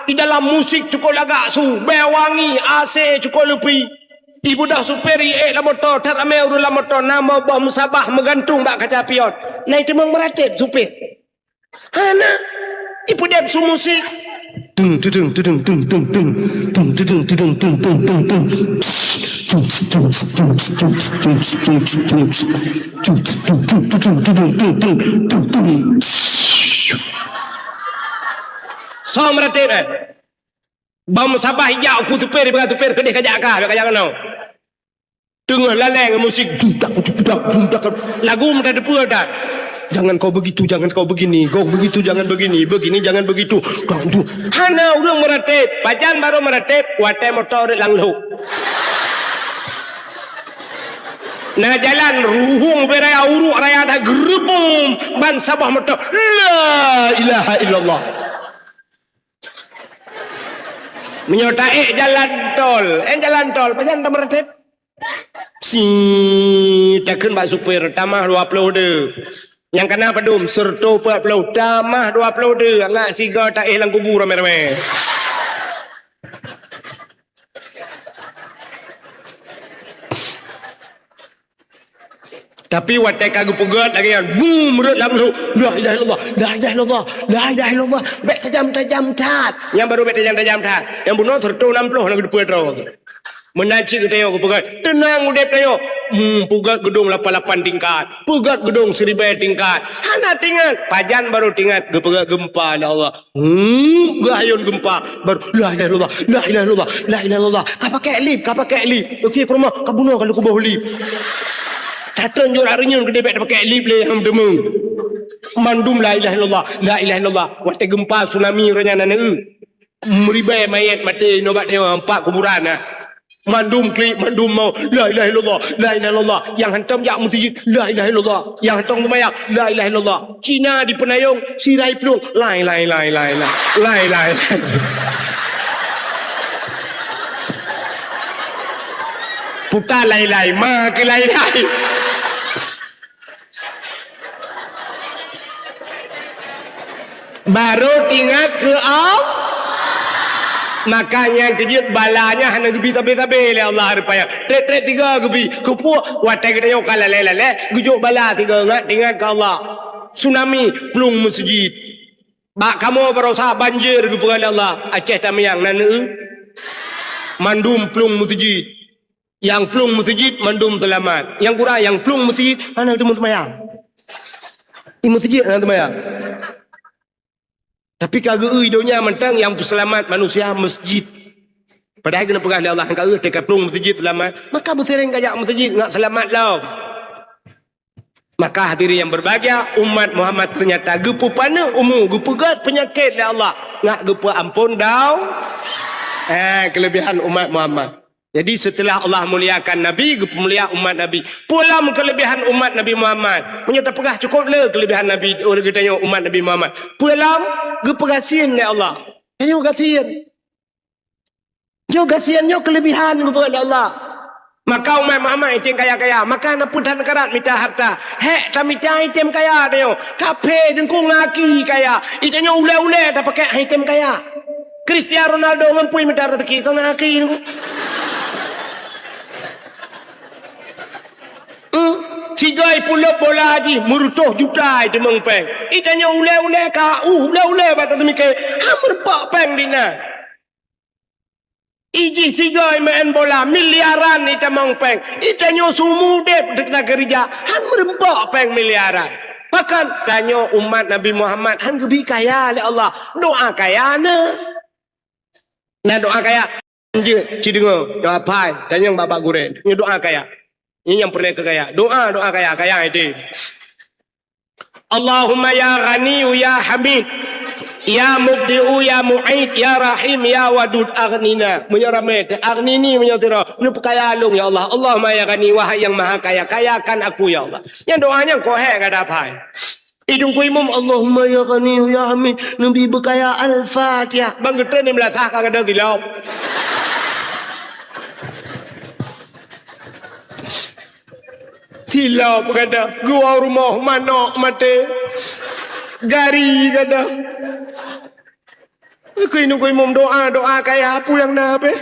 di dalam musik cukôp lagak su, bèe wangi, A C cukôp leupie. Ibeudôh supir iék lam moto, that ramé ureueng lam moto, na boh musabah meugantung bak kaca pion. Na iteumeung meuratéb supir. Hana. Ipeudeb su musik. Tung, tudung, tudung, tung, tung, tung. Tung, tudung, tudung, tung, tung, tung, tung. Tung, tung, tung, tung, tung, tung, tung, tung, tung. Tung, tung, tung, tung, tung, tung, tung, tung, tung. Soe meuratéb, eh? Bang meusabah ijak u keu supir, ipeugah supir, "Keudeh kajak kah, kajak keunoe." Teungoh laleng musik, dudak, dudak, dudak. Lagu meutateupeue that. "Jangan kau begitu, jangan kau begini, kau begitu, jangan begini, begini, jangan begitu." Dang, du. Hana ureueng meuratéb, pajan barô meuratéb, watèe moto rhot lam lhok. Na jalan ruhueng beu raya, uruk raya that, geureubum ban saboh moto. La ilaha illallah. Meunyoe taék jalan tol, eh, jalan tol, pajan tameuratéb? Si, takheun bak supir, "Tamah dua ploh deuh." Nyang kana padum, "Sireutôh peuet ploh." "Tamah dua ploh deuh, ngat sigoe taéh lam kubu ramé-ramé." Tapi watèe ka geupeugöt lagèe nyan, bum, rhot lam lhok, "La ilaha illallah, la ilaha illallah, la ilaha illallah." Bèk tajam-tajam that. Nyang barô bèk tajam-tajam that. Nyang bunoe sireutôh nam ploh na geuteupeue droe. Meunan cit geutanyoe geupeugöt, teunang udeb tanyoe. Hmm, peugöt geudong lapan lapan tingkat, peugöt geudong siribèe tingkat. Hana teuingat, pajan barô teuingat geupeugöt geumpa lé Allah. Hmm, geuhayôn geumpa, baru, "La ilaha illallah, la ilaha illallah, la ilaha illallah." Ka pakai lip, ka pakai lip. Oke, peurumoh, ka bunoe ka lôn kuboh lip. Tatreun jurah reunyeun keudeh bèk tapakai lip lé nyang deungoe. Mandum la ilaha illallah, la ilaha illallah. Watèe geumpa tsunami uroe nyan na neueu. Meuribèe manyét maté nibak teuma empat kuburan na. Mandum klik, mandum mau, "La ilaha illallah, la ilaha illallah." Nyang hantom jak meuseujid, "La ilaha illallah." Nyang hantom seumayang, "La ilaha illallah." Cina di Peunayong, sira i plueng, "Lai, lai, lai, lai, lai. Lai, lai, lai." Puta lai, lai, ma keu lai, lai. Barô teuingat keu Allah. Maka nyan teujeuet bala nyan hana geubi sabe-sabe lé Allah rupanya. Trép-trép tiga geubi. Keupeue? Watèe geutanyoe ka lalèe-lalèe, geujok bala tiga, ngat teuingat keu Allah. Tsunami, plueng meuseujid. Bak kamoe barosa banjir geupeugah lé Allah. Aceh Tamiang na neueu. Mandum plueng meuseujid. Nyang plueng meuseujid mandum seulamat. Nyang kurang nyang plueng meuseujid hana teuma seumayang. Di meuseujid hana seumayang. Tapi ka geu-eu donya mantong nyang peuseulamat manusia meuseujid. Padahai keuneuk peugah lé Allah, ka geu-eu teuka plueng meuseujid seulamat, maka beusiréng kajak meuseujid ngat seulamat lom. Maka hadirin yang berbahagia, umat Muhammad ternyata geupeupaneuk umu, geupeugöt peunyakét lé Allah, ngat geupeuampôn dau-, eh, keulebihan umat Muhammad. Jadi, seuteulah Allah muliakan Nabi, geupeumulia umat Nabi. Peue lom keuleubehan umat Nabi Muhammad? Meunyoe tapeugah cukôp le keuleubehan Nabi, ureueng geutanyoe umat Nabi Muhammad. Peue lom geupeugasien lé Allah? Tanyoe gasien. Nyoe gasien, nyoe keuleubehan geupeugah lé Allah. Maka umat Muhammad item kaya-kaya, maka na peue that karat mita hareuta. Hék tamita item kaya tanyoe. Kaphé deungku ngaki kaya. Itanyoe ulée-ulée tapakée item kaya. Cristiano Ronaldo ngon peue mita raseuki keu ngaki deungku. Hmm, sigoe pulop bola jih meureutoh juta iteumeung péng. Itanyoe ulée-ulée ka uh ulée-ulée bak tateumike. Ha meureumpok péng dinan. Ijih sigoe meu'en bola, miliaran itamong péng. Itanyoe seumeu udeb dikeuna keurija, han meureumpok péng miliaran. Pakon? Tanyoe umat Nabi Muhammad han geubi kaya lé Allah. Doa kaya na. Na doa kaya. Jeuet, ci deungoe, doa pai, tanyong bak-bak gurée. Nyoe doa kaya. Nyoe nyang peureulée keu kaya. Doa, doa kaya, kaya itu. Allahumma ya Ghaniyyu ya Hamid, ya Mubdi'u ya Mu'id, ya Rahim ya Wadud, aghnina. Meunyoe ramé teuh, aghnini meunyoe sidroe, neupeukaya lôn ya Allah. Allahumma ya Ghani, wahai nyang maha kaya, kayakan aku ya Allah. Nyang doa nyang koh hék gata pai. Idong ku imum, Allahumma ya Ghaniyyu ya Hamid, neubi beukaya. Al-Fatihah. Bang geutreun di meulasah ka gata silop. Silop gata, geuwoe rumoh manok maté. Gari gata. Keu inong ku imum doa, doa kaya peue nyang na pih.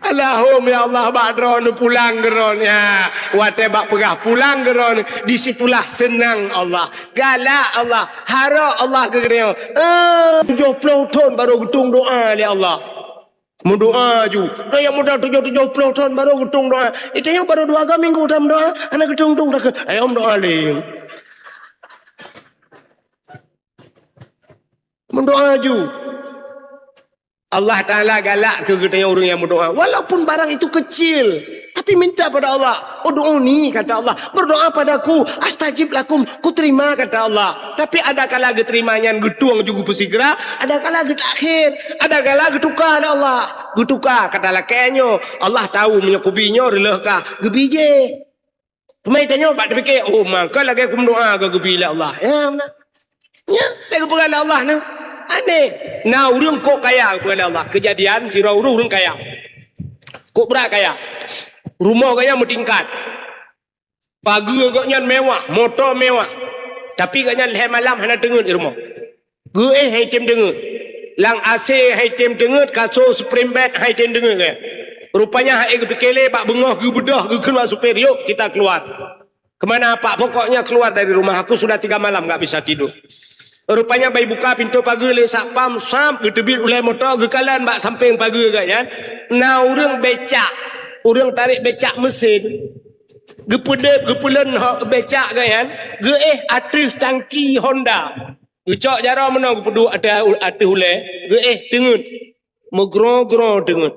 Allahumma ya Allah, bak droeneuh pulang keu droeneuh. Ya, watée bak peugah pulang keu droeneuh, di situlah seunang Allah. Galak Allah, harok Allah keu geutanyoe. Eh, tujoh ploh thon barô geutueng doa lé Allah. Meudoa ju. Dah nyang muda tujoh, tujoh ploh thon barô geutueng doa. Itanyoe barô dua ga minggu that meudoa, hana geutueng-tueng takheun. Ayo meudoa lé. Meudoa ju. Allah Taala galak keu geutanyoe ureueng nyang meudoa. Walaupun barang itu kecil, tapi minta pada Allah. "Ud'uni," kata Allah, "berdoa padaku, astajib lakum," kuterima, kata Allah. Tapi ada kala geuterima nyan geutueng ju geupeusigra, ada kala geutakhir, ada kala geutuka lé Allah. Geutuka kata lakée nyoe, Allah tahu meunyoe kubi nyoe reuloh ka geubi jéh. Teuma tanyoe bak teupike, "Oh, maka lagée kumeudoa ka geubi lé Allah." Ya, meunan. Ya, lagée geupeugah lé Allah nyoe. Aneh. Na ureueng kok kaya geupeugah lé Allah. Keujadian sidroe ureueng, ureueng kaya. Kok brat kaya. Rumoh gobnyan meutingkat. Pageue gobnyan mewah, moto mewah. Tapi gobnyan lhée malam hana teungeut di rumoh. Geuéh han item teungeut. Lam AC han item teungeut, kasô spring bed han item teungeut geuéh. Rupanya han ék geupike lé, bak beungoh geubeudôh geukheun bak supir, "Yuk, kita keluar." "Kemana, Pak?" "Pokoknya keluar dari rumah, aku sudah tiga malam nggak bisa tidur." Rupanya bai buka pintoe pageue lé satpam, sab, geuteubiet ulée moto, geukalon bak sampéng pageue gobnyan, na ureueng becak, ureueng tarek becak meusén. Geupeudeb, geupeulon hok becak gobnyan, geuéh ateueh tangki Honda. Geucok jaroe meunoe geupeuduek ateueh, ateueh ulée, geuéh teungeut. Meugroe-groe teungeut.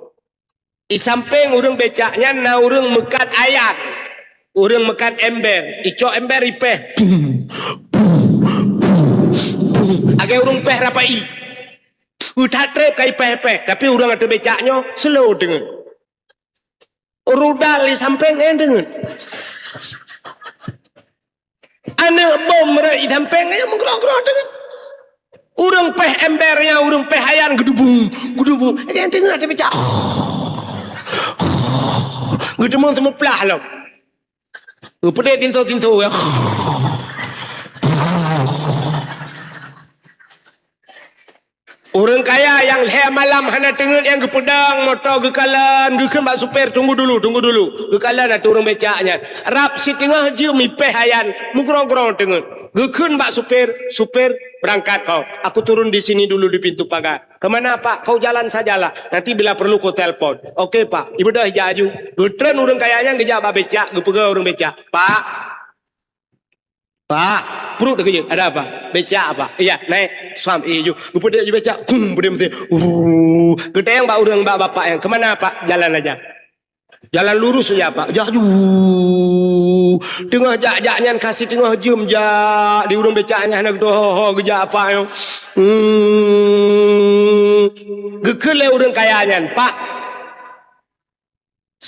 Di sampéng ureueng becak nyan na ureueng meukat ayat. Ureueng meukat ember. Icok ember ipéh. Lagée ureueng péh rapai. Utak treb ka ipéh-péh. Tapi ureueng ateueh becak nyoe slow teungeut. Rudal di sampéng, eh, teungeut. Aneuk bom rot di sampéng, eh, meugroe-groe teungeut. Ureueng péh ember nyan, ureueng péh ayan geudubung, geudubung. Nyang teungeut ateueh becak. Geuteumong seumeuplah lom. Geupeudeh tinso-tinso, ya. Ureueng kaya nyang lhée malam hana teungeut nyang geupeudong moto geukalon, geukheun bak supir, "Tunggu dulu, tunggu dulu." Geukalon ateueh ureueng becak nyan. Rab siteungoh jeuem ipéh ayan, meugroe-groe teungeut. Geukheun bak supir, "Supir, berangkat kau. Aku turun di sini dulu di pintu pagar." "Kemana, Pak?" "Kau jalan sajalah. Nanti bila perlu kau telepon." "Oke, Pak." Ibeudôh ijak aju. Geutreun ureueng kaya nyan geujak bak becak, geupeugah ureueng becak, "Pak, Pak, pruet teukeujot, ada apa?" "Becak, Pak." "Iya, naik." Sam, eh, ju. Geupeudeh ju becak, kum, peudeh meusén. Uh, geutanyong bak ureueng, bak bapak nyan, "Kemana, Pak?" "Jalan aja." "Jalan lurus saja, Pak." Jak ju. Teungoh jak-jak nyan ka siteungoh jeuem jak di ureueng becak nyan hana geutoh ho-ho geujak apa nyoe. Hmm. Geukheun lé ureueng kaya nyan, "Pak,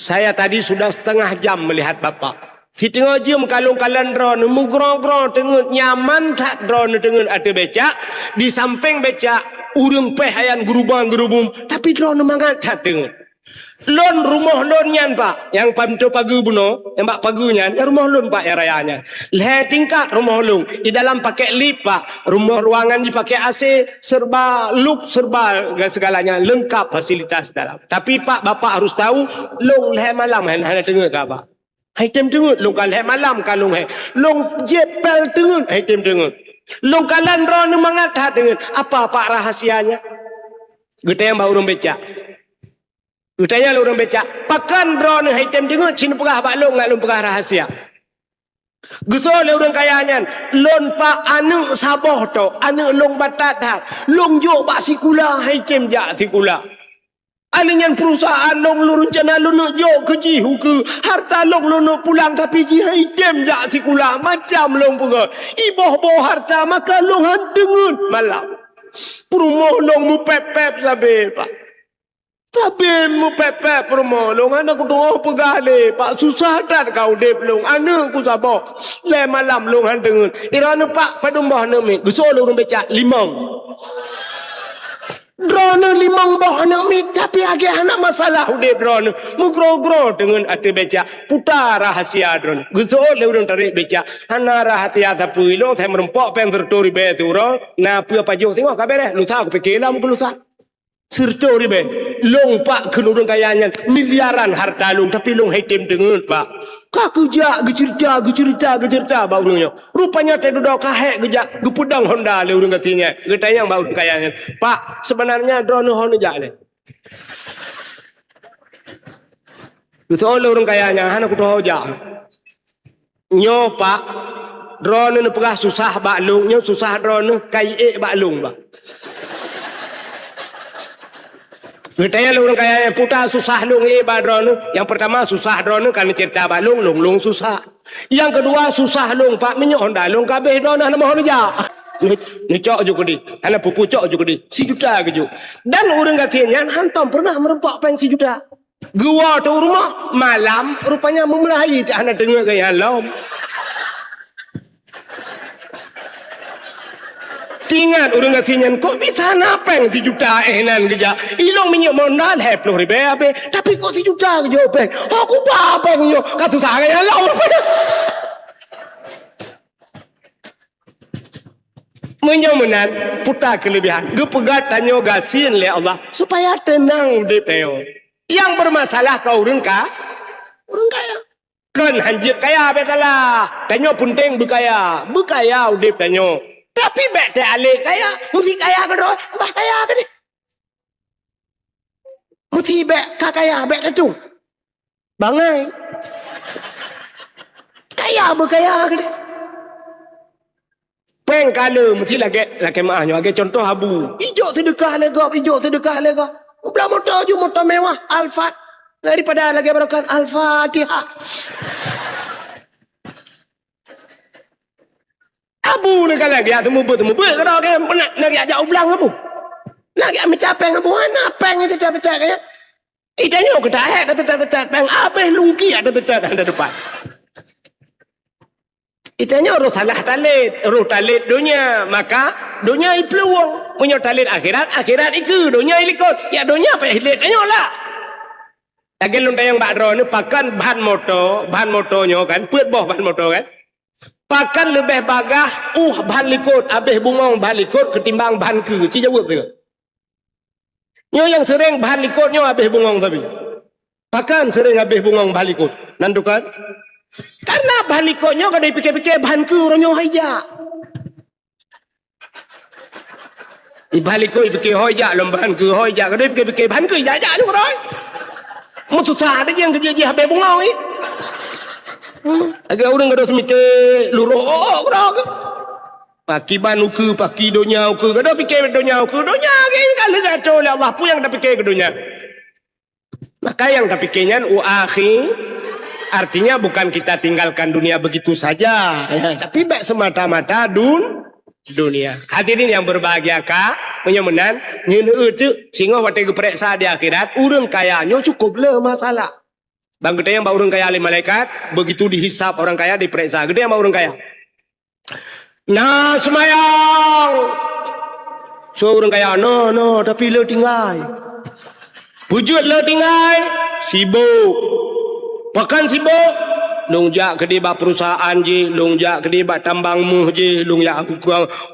Saya tadi sudah setengah jam melihat Bapak. Siteungoh jeuem ka lôn kalon droeneuh, meugroe-groe teungeut, nyaman that droeneuh teungeut ateueh becak, di sampéng becak ureuëng péh ayan geurubang-geurubum, tapi droeneuh mangat that teungeut. Lôn, rumoh lôn nyan, Pak, nyang pintoe pageue bunoe, nyang bak pageue nyan, nyan rumoh lôn, Pak, nyang raya nyan. Lhée tingkat rumoh lôn, di dalam pakai lift, Pak, rumoh ruangan jipakai A C, serba lux, serba segalanya lengkap fasilitas dalam. Tapi, Pak, Bapak harus tahu, lôn lhée malam hana, hana teungeut keu Bapak. Hai tem teungeut, lôn ka lhée malam ka lôn hai. Lôn jieb pél teungeut, hai tem teungeut. Lôn kalon droeneuh mangat that teungeut. Apa, Pak, rahasianya? Geutanyong bak ureuëng becak. Geutanyong lé ureuëng becak, "Pakon droeneuh hai tem teungeut, ci neupeugah bak lôn, ngat lôn peugah rahsia?" Geusoe lé ureuëng kaya nyan, "Lôn, Pak, aneuëk saboh tok, aneuëk lôn batat that. Lôn jok bak sikula, hai tem jak sikula. Aneuëk nyan perusahaan lôn, lôn reuncana lôn neuk jok keu jih ukeue. Harta lôn, lôn neuk pulang, tapi jih hai tem jak sikula, macam lôn peugah. Iboh-boh harta, maka lôn han teungeut malam. Peurumoh lôn meupép-pép sabe, Pak." Sabe meupép-pép peurumoh lôn, hana kuteungoh peugah lé, Pak, susah that ka udeb lôn, aneuëk ku saboh. Lhée malam lôn han teungeut. Droeneuh, Pak, padum boh aneuëk miet? Geusoe lé ureuëng becak, "Limong." Droeneuh limong boh aneuëk miet, tapi lagée hana masalah udeb droeneuh. Meugroe-groe teungeut ateueh becak. Puta rahsia droeneuh. Geusoe lé ureuëng tarek becak. "Hana rahsia sapeue, ilôn sai meurumpok péng sireutôh ribée siuroe, na peue pajoh singoh ka béréh. Lusa kupike lom keu lusa." Sireutôh ribée, lôn, Pak, kheun ureuëng kaya nyan, miliaran harta lôn, tapi lôn hai tem teungeut, Pak. Ka geujak geuceurita, geuceurita, geuceurita bak ureuëng nyoe. Rupanya teududoe ka hék geujak, geupeudong honda lé ureuëng gasien nyan. Geutanyong bak ureuëng kaya nyan, "Pak, seubeunarnya droeneuh ho neujak lé?" Geusoe lé ureuëng kaya nyan, "Hana kuteungoh jak." "Nyoe, Pak, droeneuh neupeugah susah bak lôn, nyoe susah droeneuh ka iék bak lôn, Pak." Geutanyong lé ureuëng kaya nyan, "Peue susah lôn iék bak droeneuh?" "Nyang peurtama, susah droeneuh ka neuceurita bak lôn, lôn, lôn susah. Nyang keudua, susah lôn, Pak, minyeuk honda lôn ka abéh, droeneuh hana meuho neujak." Neu-, neucok ju keudeh, hana peue-peue, cok ju keudeh, sijuta geujok. Dan ureuëng gasien nyan hantom peureunah meurumpok péng sijuta. Geuwoe teuk u rumoh, malam rupanya meumulai, tak hana teungeut gaya lom. Teuingat ureuëng gasien nyan, "Kok bisa na péng sijuta éh nan geujak? Ilôn minyeuk honda lhée ploh ribée abéh, tapi kok sijuta geujok péng? Ho kuba péng nyoe, ka susah gaya lom rupanya." Meunyoe meunan, puta keuleubihan. Geupeugah tanyoe gasien lé Allah supaya teunang udeb tanyoe. Nyang beureumasalah ka ureuëng ka, ureuëng kaya. Kon hanjeuet kaya bék salah. Tanyoe peunteng beukaya. Beukaya udeb tanyoe. Tapi bék teualek kaya. Meusi kaya keudroe, bah kaya keudeh. Meusi bék ka kaya, bék teutung. Bangai. Kaya beukaya keudeh. Péng ka le meusi lagée, lakée meuah nyoe, lagée contoh abu. Ijok seudeukah lé gob, ijok seudeukah lé gob. Ublah moto ju, moto mewah, Alphard. Daripada lagée barokan Al-Fatihah. Abu ni kan lagée seumeubeuet-seumeubeuet keudroe, nak, nak jak ublang abu. Nak jak mita péng abu, hana péng teutat-teutat kaya. Itanyoe keutak hék teutat-teutat péng, abéh lungkia teutat hana depan. Itanyoe roh salah talét, roh talét donya, maka donya iplueng. Meunyoe talét akhirat, akhirat ikeue, donya ilikot. Ya donya payah ilét tanyoe lah. Lagée lôn tanyong bak droeneuh, pakon ban moto, ban moto nyoe kan, peuet boh ban moto kan. Pakon leubeh bagaih uh ban likot, abéh bungong ban likot keutimbang ban keue? Ci jaweueb deungon. Nyoe nyang seuréng ban likot nyoe abéh bungong sabe. Pakon seuréng abéh bungong ban likot? Nan tukon? Karena ban likot nyoe ka dipike-pike ban keue uroe nyoe hai jak. Iban likot ipike hôi jak lom ban keue hôi jak, kadang ipike-pike ban keue jak-jak nyoe keudroe. Meususah ada jeueng keujih-jih habéh bungong ni. Hmm. Lagée ureuëng gadôh seumite luroh, oh, oh, keudroe. Paki ban ukeue, paki donya ukeue, gadôh pike donya ukeue, donya geuh ka lheueh geuatur lé Allah, peue nyang tapike keu donya? Maka nyang tapike nyan, "Wa akhi," artinya bukan kita tinggalkan dunia begitu saja, ya, tapi bék semata-mata dun-, dunia. Hadirin yang berbahagia ka, meunyoe meunan, nyeuneu teuk, singoh watée geupareksa di akhirat, ureuëng kaya nyoe cukup le masalah. Ban geutanyong bak ureuëng kaya lé malaikat, begitu dihisab orang kaya, diperiksa. Geutanyong bak ureuëng kaya. Na seumayang. Soe ureuëng kaya, na, na, tapi le tinggai. Peue jeuet le tinggai, sibok. Pakon sibok? Lôn jak keudeh bak perusahaan jih, lôn jak keudeh bak tambang méuh jih, lôn jak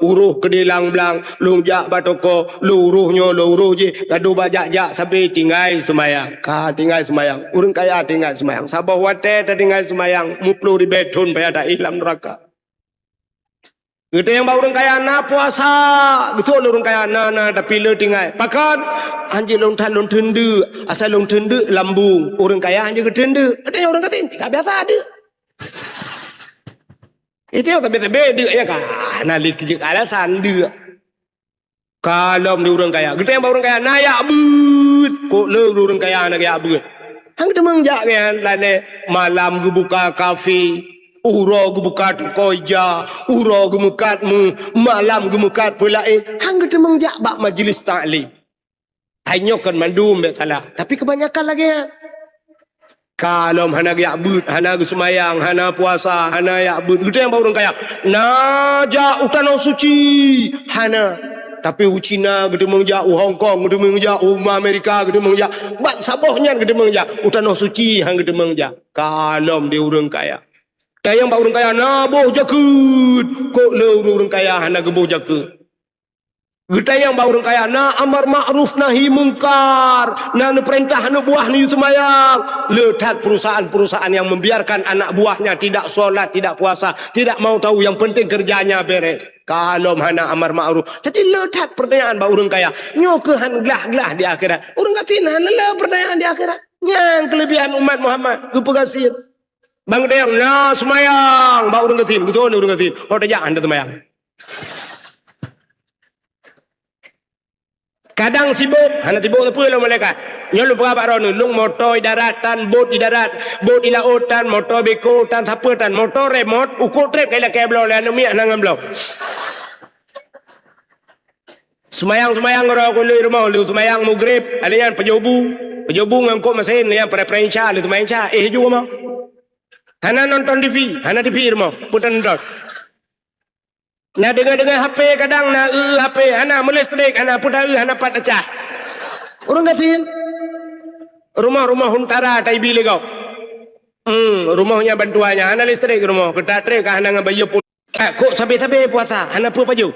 uroh keudeh lam blang, lôn jak bak toko, lôn uroh nyoe, lôn uroh jih, gadôh bak jak-jak sabe tinggai seumayang. Ka tinggai seumayang. Ureuëng kaya tinggai seumayang. Saboh watée tatinggai seumayang, muploh ribée thon payah taéh lam neuraka. Geutanyong bak ureuëng kaya, na puasa? Geusok lé ureuëng kaya, na, na, tapi le tinggai. Pakon? Hanjeuet lôn that lôn teundeuk, asai lôn teundeuk lambung. Ureuëng kaya hanjeuet geuteundeuk. Geutanyong ureuëng gasien, ka biasa deuk. Itu nyang sabe-sabe deuk ya ka. Na lé keujeuet alasan deuk. Kalom di ureuëng kaya. Geutanyong bak ureuëng kaya, na jak beuet? Kok le ureuëng kaya na jak beuet? Han geuteumeung jak nyan, lagée malam geubuka kafe, uroe geubuka toko ija, uroe geumeukat mu, malam geumeukat peulaén. Han geuteumeung jak bak majlis taklim. Hai nyoe kon mandum bék salah, tapi kebanyakan lagée nyan. Kalom hana geujak beuet, hana geuseumayang, hana puasa, hana jak beuet. Geutanyong bak ureuëng kaya, na jak u tanoh suci? Hana. Tapi u Cina geuteumeung jak, u Hong Kong geuteumeung jak, u Amerika geuteumeung jak. Ban saboh nyan geuteumeung jak. U tanoh suci han geuteumeung jak. Kalom di ureuëng kaya. Tanyong bak ureuëng kaya, na boh jakeuet? Kok le ureuëng kaya hana geuboh jakeuet? Geutanyong bak ureuëng kaya, na amar ma'ruf nahi mungkar, na neupeurintah aneuk buah neuyue seumayang. Le that perusahaan-perusahaan yang membiarkan anak buahnya tidak sholat, tidak puasa, tidak mau tahu, yang penting kerjanya beres. Kalom hana amar ma'ruf. Jadi le that pertanyaan bak ureuëng kaya. Nyoe keuh han glah-glah di akhirat. Ureuëng gasien hana le pertanyaan di akhirat. Nyang kelebihan umat Muhammad geupeugasien. Ban geutanyong, na seumayang bak ureuëng gasien? Geutanyong ureuëng gasien, ho tajak han taseumayang. Kadang sibok, hana sibok sapeue lom malaikat. Nyoe lôn peugah bak droeneuh, lôn moto di darat tan, bot di darat, bot di laôt tan, moto beko tan, sapeue tan, moto remot, ukeue treb ka ilakée bloe lé aneuk miet hana ngon bloe. Seumayang-seumayang uroe kulét rumoh, lheueh seumayang Maghrib, alèh nyan pajoh bu. Pajoh bu ngon kok meusén, alèh nyan pre-pre Isya, lheueh seumayang Isya, éh ju rumoh. Hana nonton T V, hana T V rumoh, peue tanonton. Na deungoe-deungoe H P kadang, na eu-eu H P, hana meuleustrek, hana peue taeu, hana pat tacah. Ureueng gasien. Rumoh-rumoh huntara taibi lé gob. Hmm, rumoh nyan bantuan nyan, hana leustrek rumoh, keu tatrek ka hana ngon bayeue pul-, eh, kok sabe-sabe puasa, hana peue pajoh.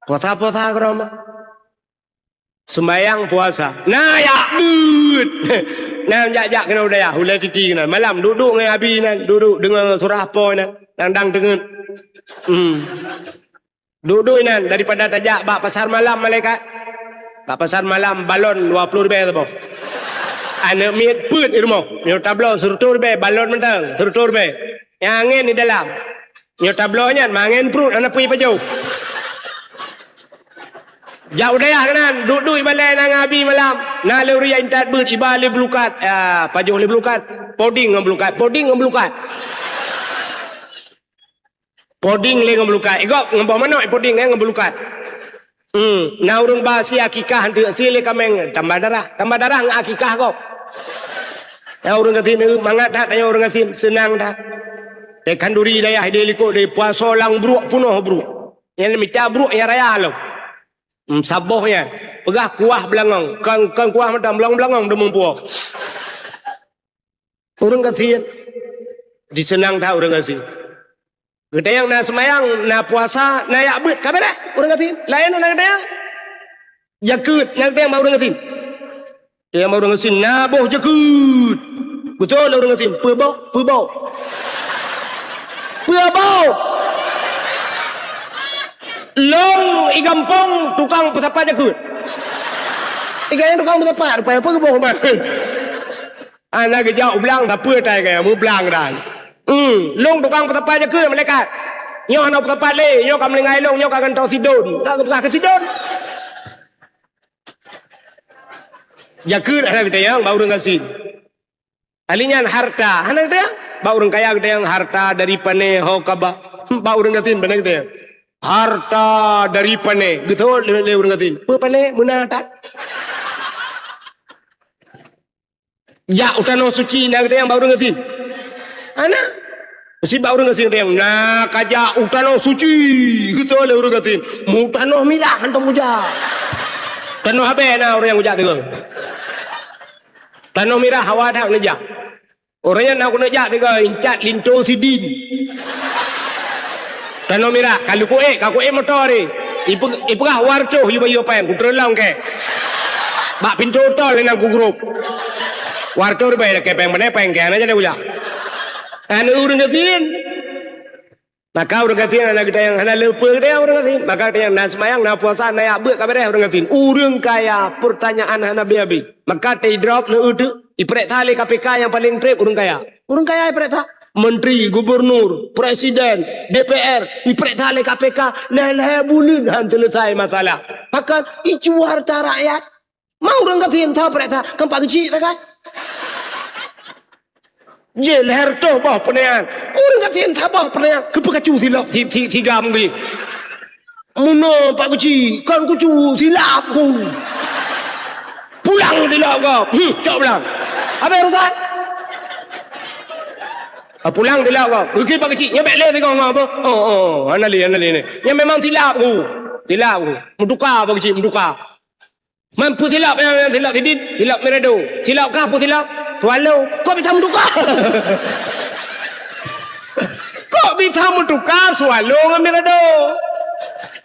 Puasa-puasa keudroe mah. Seumayang puasa. Na jak beuet. Na jak-jak keunoe u dayah, ulèe titi keunan. Malam duek-duek ngon abi nan, duek-duek deungoe surah apo nan, dang-dang teungeut. Hmm. Duek-duek inan daripada tajak bak pasar malam malaikat. Bak pasar malam balon dua ploh ribèe saboh. Aneuk miet peuet i rumoh. Nyoe tabloe sireutoh ribèe, balon mantong sireutoh ribèe. Nyang angén di dalam. Nyoe tabloe nyan mangén pruet hana peue pajoh. Jak u dayah keunan, duek-duek ibalèe na ngon abi malam. Na lé ureueng jak intat beuet, iba lé bulukat. Ya, pajoh lé bulukat. Poding ngon bulukat, poding ngon bulukat. Poding lé ngon bulukat. Igob ngon boh manok, poding ngon bulukat. Hmm, na ureueng ba sie akikah, hantu sie lé kaméng, tambah darah. Tambah darah ngon akikah gob. Na ureueng gasien, mangat that tanyoe ureueng gasien, seunang that. Di khanduri dayah di likot di puaso lam bruek, punoh bruek. Nyang mita bruek nyang raya lom. Hmm, saboh nyan. Peugah kuah beulangong. Kon, kon kuah mantong, beulangong-beulangong deungon puwoe. Ureueng gasien. Diseunang that ureueng gasien. Geutanyong na seumayang, na puasa, na jak beuet. Ka beureh ureueng gasien. Laén na geutanyong. Jakeuet, na geutanyong bak ureueng gasien. Tanyong bak ureueng gasien, na boh jakeuet? Geutanyong lé ureueng gasien, peue boh? Peue boh? Peue boh? Lôn i gampông tukang peusapat jakeuet. I gobnyan tukang peusapat, rupanya peue geuboh mah. Hana geujak u blang, sapeue tai gaya mublang dan. Hmm, lôn tukang peusapat jakeuet malaikat. Nyoe hana peusapat lé, nyoe ka meuninggai lôn, nyoe ka gantoe sidon. Ka geupeugah keu sidon. Jakeuet hana geutanyong bak ureueng gasien. Ahli nyan harta, hana geutanyong. Bak ureueng kaya geutanyong harta dari pane ho kaba. Bak ureueng gasien pane geutanyong. Harta dari pane. Geuseuôt lé, lé ureueng gasien. Peue pane? Meuna that. Jak u tanoh suci na geutanyong bak ureuëng gasien? Hana. Meusti bak ureuëng gasien geutanyong, na kajak u tanoh suci, geutanyong lé ureuëng gasien. Mu tanoh mirah hántom kujak. Tanoh abée na ureuëng nyang kujak sigoe. Tanoh mirah hawa that neujak. Ureuëng nyan na keuneuk jak sigoe, incat linto sidin. Tanoh mirah, ka lheueh kuék, ka kuék moto tadi. Ipe-, ipeugah wartoh yue bayeue péng, kutreun lom kée. Bak pintoe tol inan kugrôp. Wartoh ribée lakée péng, meunan péng kée, hana jadi kujak. Hana ureuëng gasien. Maka ureuëng gasien hana geutanyong, hana le peue geutanyong ureuëng gasien. Maka geutanyong na seumayang, na puasa, na jak beuet ka beureh ureuëng gasien. Ureuëng kaya, peurtanyaan hana habéh-habéh. Maka teudrop neueu teuk, ipeuriksa lé K P K nyang paleng treb ureuëng kaya. Ureuëng kaya ipeuriksa. Menteri, gubernur, presiden, D P R, ipeuriksa lé K P K, lhée-lhée buleuen han seuleusai masalah. Pakon? Icu hareuta rakyat. Ma ureuëng gasien teupeuriksa, kan Pak Geuchik sagai. Jih lhée reutôh boh peunyan. Ureuëng gasien saboh peunyan, keupeue kacu silop si, si, si gam geuh. Meunoe Pak Geuchik, kon kucu silap ku. Pulang silop gob. Hmm, cok pulang. Habéh urusan. Ah, pulang silop gob. Geuki Pak Geuchik, nyoe bék lé sigoe ngon apa? Oh, oh, hana lé, hana lé ni. Nyan memang silap ku. Silap ku. Meutuka Pak Geuchik, meutuka. Man peue silop, nyang, nyang silop sidin, silop Mirado. Silop kah peue silop? Swallow. Kok bisa meutuka? Kok bisa meutuka Swallow ngon Mirado?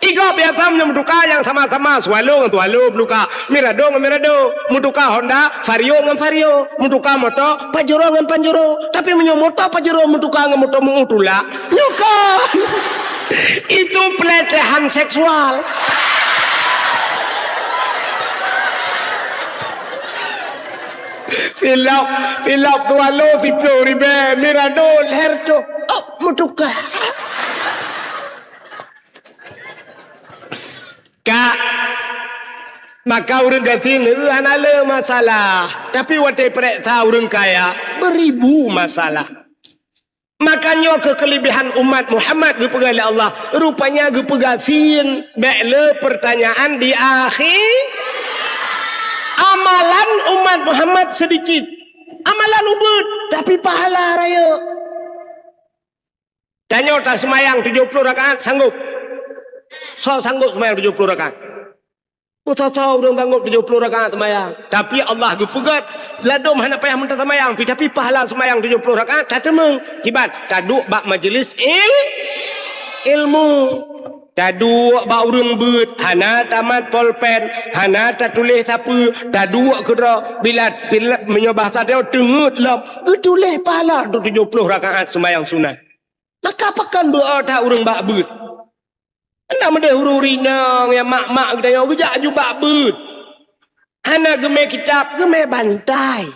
Igob biasa meunyoe meutuka nyang sama-sama Swallow ngon Swallow meutuka, Mirado ngon Mirado, meutuka Honda, Vario ngon Vario, meutuka moto, Pajero ngon Pajero. Tapi meunyoe moto Pajero meutuka ngon moto meu-u tulak, nyoe kon. Itu pelecehan seksual. Silop, silop Swallow siplôh ribée, Mirado lhée reutôh. Oh, meutuka. Kak, maka ureuëng gasien hana le masalah. Tapi watée peuriksa ureuëng kaya, beuribu masalah. Maka nyoe keuh keulebihan umat Muhammad geupeugah lé Allah. Rupanya geupeugah gasien, bék le peurtanyaan di akhé. Amalan umat Muhammad seudikit. Amalan ubeut, tapi pahala rayeuk. Tanyoe taseumayang tujoh ploh rakaat, sanggob? Soe sanggob seumayang tujoh ploh rakaat? Meusoe-soe ureuëng sanggob tujoh ploh rakaat seumayang. Tapi Allah geupeugét, ladôm hana payah meutaseumayang pih, tapi pahala seumayang tujoh ploh rakaat tateumeung. Kiban? Taduek bak majeulis il-, ilmu. Taduek bak ureuëng beuet, hana tamat polpen, hana tatuléh sapeue, taduek keudroe, bila, bila, meunyoe bahasa tanyoe teungeut lom, geutuléh pahala tujoh ploh rakaat seumayang sunat. Maka pakon beu-o that ureuëng bak beuet. Hana meudeh ureuëng inong nyang mak-mak geutanyoe geujak aju bak beuet. Hana geumé kitab, geumé bantai.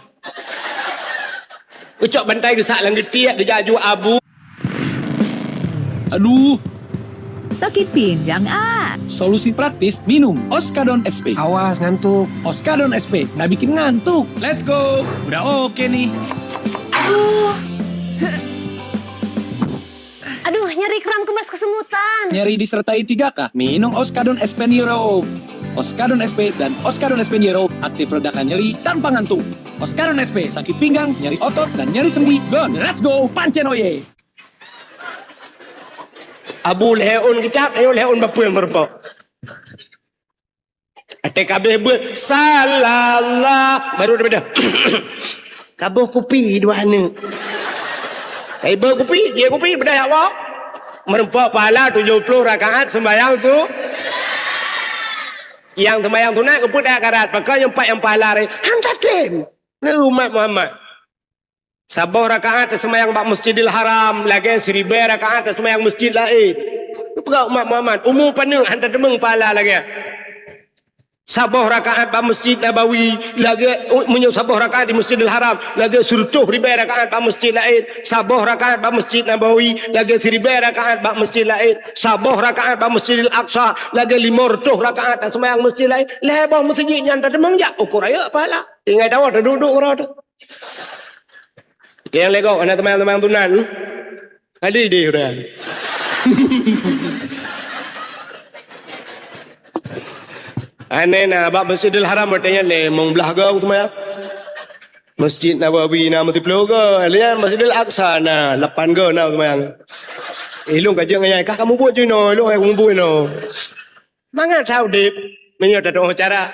Geucok bantai geusak lam geutiek, geujak aju abu. Aduh. Sakit pinggang ah. Solusi praktis, minum Oskadon S P. Awas ngantuk. Oskadon S P, nggak bikin ngantuk. Let's go. Udah oke nih. Aduh. Aduh, nyeri kram kembas kesemutan. Nyeri disertai tiga K? Minum Oskadon S P Niro. Oskadon S P dan Oskadon S P Niro aktif redakan nyeri tanpa ngantuk. Oskadon S P, sakit pinggang, nyeri otot, dan nyeri sendi, gone. Let's go, pancen oye! Abu lheueh ôn kitab, ayo lheueh ôn bapeue meureumpok. Até ka abéh beuet, salallah, baru daripada. Kaboh kupi dua aneuk. Kai beuet kupi, jeuet kupi, beudah ya Allah. Meureumpok pahala tujoh ploh rakaat sembahyang su-, nyang sembahyang sunat geupeudak karat, pakon nyang pat nyang pahala ré. Han tatem. Ni umat Muhammad. Saboh rakaat taseumayang bak Masjidil Haram, lagée siribée rakaat taseumayang masjid laén. Peugah umat Muhammad, umu paneuk han tateumeung pahala lagée. Saboh rakaat bak Masjid Nabawi, lagée, meunyoe saboh rakaat di Masjidil Haram, lagée sireutôh ribée rakaat bak masjid laén. Saboh rakaat bak Masjid Nabawi, lagée siribée rakaat bak masjid laén. Saboh rakaat bak Masjidil Aqsa, lagée limong reutôh rakaat taseumayang masjid laén. Lhée boh meuseujid nyan tateumeung jak, ukur rayeuk pahala. Tinggai tawoe taduek-duek uroe teuh. Nyang legok hana teumanyong-teumanyong tunan. Adi deh udah. Aneh na, bak Masjidil Haram watée nyan limong blaih gong teumanyong. Masjid Nabawi na meusiplôh go, lian Masjidil Aqsa na lapan go na seumayang. Ilong ka jeuet ngon nyang ka kamu buet jinoe, ilong ka kamu buet inoe. Mangat that udép, meunyoe tatu'oh cara.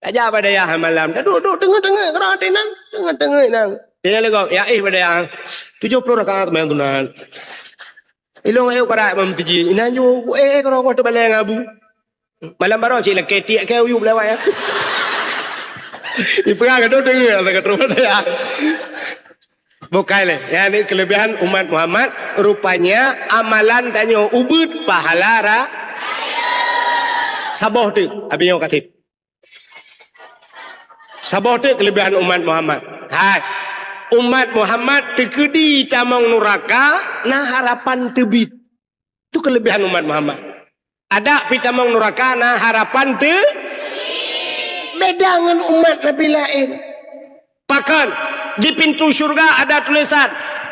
Tajak bak dayah malam, taduek-duek teungeut-teungeut keudroe teunan, teungeut-teungeut nan. Dia lego, ya eh bak dayah, tujoh ploh rakaat seumayang sunat. Ilong ayo karak bak meuseujid, inan ju, eh, eh, keudroe teubalai ngon abu. Malam baroe cit lakée tiek keu uyueb lewat ya. Ipeugah ka teungeut asa ka troh dayah. Bukai lé. Nyan ni kelebihan umat Muhammad, rupanya amalan tanyoe ubit pahala ra-, saboh teuk. Abi nyoe kaseb. Saboh teuk kelebihan umat Muhammad. Hai. Umat Muhammad teukeudi tamong nuraka na harapan teubiet. Itu kelebihan umat Muhammad. Adak pi tamong nuraka na harapan teu beda ngon umat Nabi laén. Bahkan di pintu syurga ada tulisan,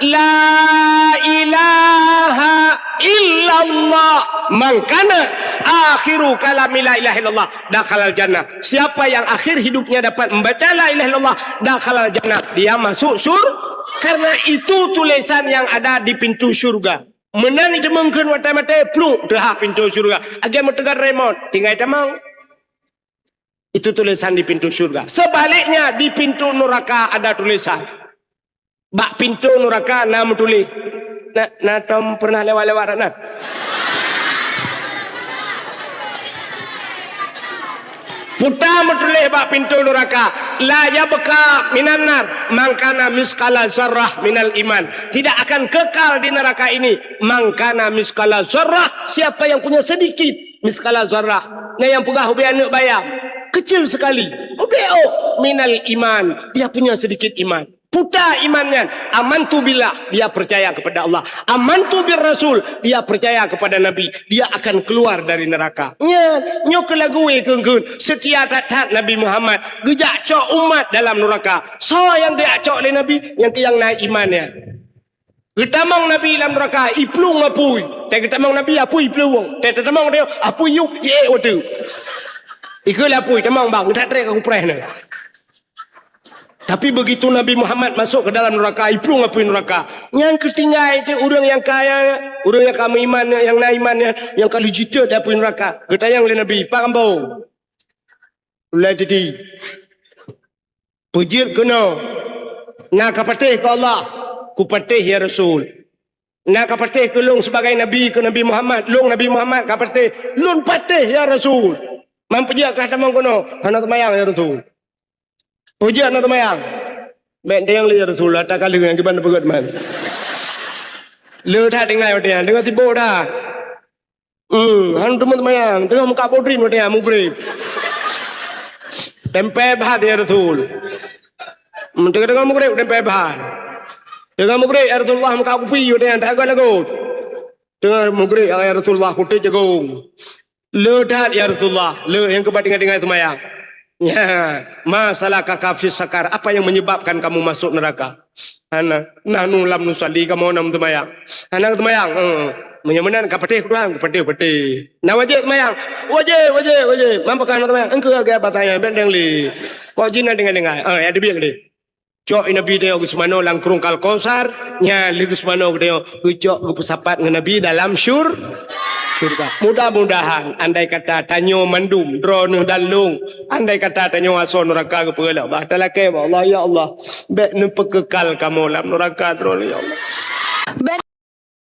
"La ilaha illallah, man kana akhiru kalami la ilaha illallah, dakhalal jannah." Siapa yang akhir hidupnya dapat membaca la ilaha illallah, dakhalal jannah, dia masuk syur-, karena itu tulisan yang ada di pintu syurga. Meunan jiteumong kheun watée maté, pluk, teuhah pintu syurga. Agai meuteugat remote, tinggai tamong. Itu tulisan di pintu syurga. Sebaliknya, di pintu nuraka ada tulisan. Bak pintu nuraka na meutuléh. Na, na tom pernah lewat-lewat na? Puta meutuléh bak pintu nuraka, "La yabqa minan nar man kana misqala zarrah minal iman." Tidak akan kekal di neraka ini man kana misqala zarrah, siapa yang punya sedikit misqala zarrah. Nah, yang peugah ubé aneuk bayam, kecil sekali, ubé ôk, minal iman, dia punya sedikit iman. Puta iman nyan, amantu billah, dia percaya kepada Allah. Amantu bir rasul, dia percaya kepada Nabi. Dia akan keluar dari neraka. Nyan, nyoe keu lagu kheun-kheun, seutia that-that Nabi Muhammad, geujak cok umat dalam nuraka. Soe nyang geujak cok lé Nabi? Nyang keu nyang na iman nyan. Geutamong Nabi lam nuraka, iplueng apui. Teuka geutamong Nabi, apui iplueng. Teuka geutamong dia, apui yup, ye, wateue. Ikheun lé apui, tamong bang, geutak trek ka kupreh na. Tapi begitu Nabi Muhammad masuk ke dalam neraka, iplueng apui neraka. Nyang keutinggai teuh ureuëng nyang kaya, ureuëng nyang ka meuiman, nyang na iman, nyang ka lheueh jiteuet di apui neraka. Geutanyong lé Nabi, "Pak Ambo, ulai titi, peujeuet keunoe, na ka patéh keu Allah?" "Kupatéh, ya Rasul." "Na ka patéh keu lôn sibagai nabi, keu Nabi Muhammad?" "Lôn Nabi Muhammad ka patéh." "Lôn patéh, ya Rasul." "Man peujeuet kah tamong keunoe?" "Hana teumayang, ya Rasul." "Peujeuet hana teumayang?" "Bék teumayang lé, ya Rasul, ata ka lheueh nyang kiban peugét man." Le that tinggai watée nyan, deungon sibok that. Hmm, han teuma teumayang, teungoh meukat bodrin watée nyan, mugreb. Tempe bahan, ya Rasul. Hmm, teungoh, teungoh mugreb, tempe bahan. Teungoh mugreb, ya Rasulullah, meukat kupi watée nyan, tak agak lagot. Teungoh mugreb, ya Rasulullah, kuté jagong. Le that, ya Rasulullah, le nyang keubat tinggai-tinggai teumayang. Ya, ma salakaka fis sakar, apa yang menyebabkan kamu masuk neraka? Hana, nahnu lam nusalli, kamoe na meuteumayang. Hana teumayang, eh. Meunyoe meunan ka patéh Quran, ka patéh-patéh. Na wajéb teumayang? Wajéb, wajéb, wajéb. Man pakon hana teumayang? Engkau agak batanya, benteng li. Kok jina dengan-dengan? Ah, ya, dibiak deh. Cok Nabi teuh geuseumanoe lam krueng Al-Kausar, nya lheueh geuseumanoe geutanyoe geucok geupeusapat ngon Nabi dalam syur-, syurga. Mudah-mudahan andai kata tanyoe mandum, droeneuh dan lôn, andai kata tanyoe asoe nuraka geupeugah lé Allah, talakée bak Allah, "Ya Allah, bék neupeukekal kamoe lam nuraka droeneuh, ya Allah."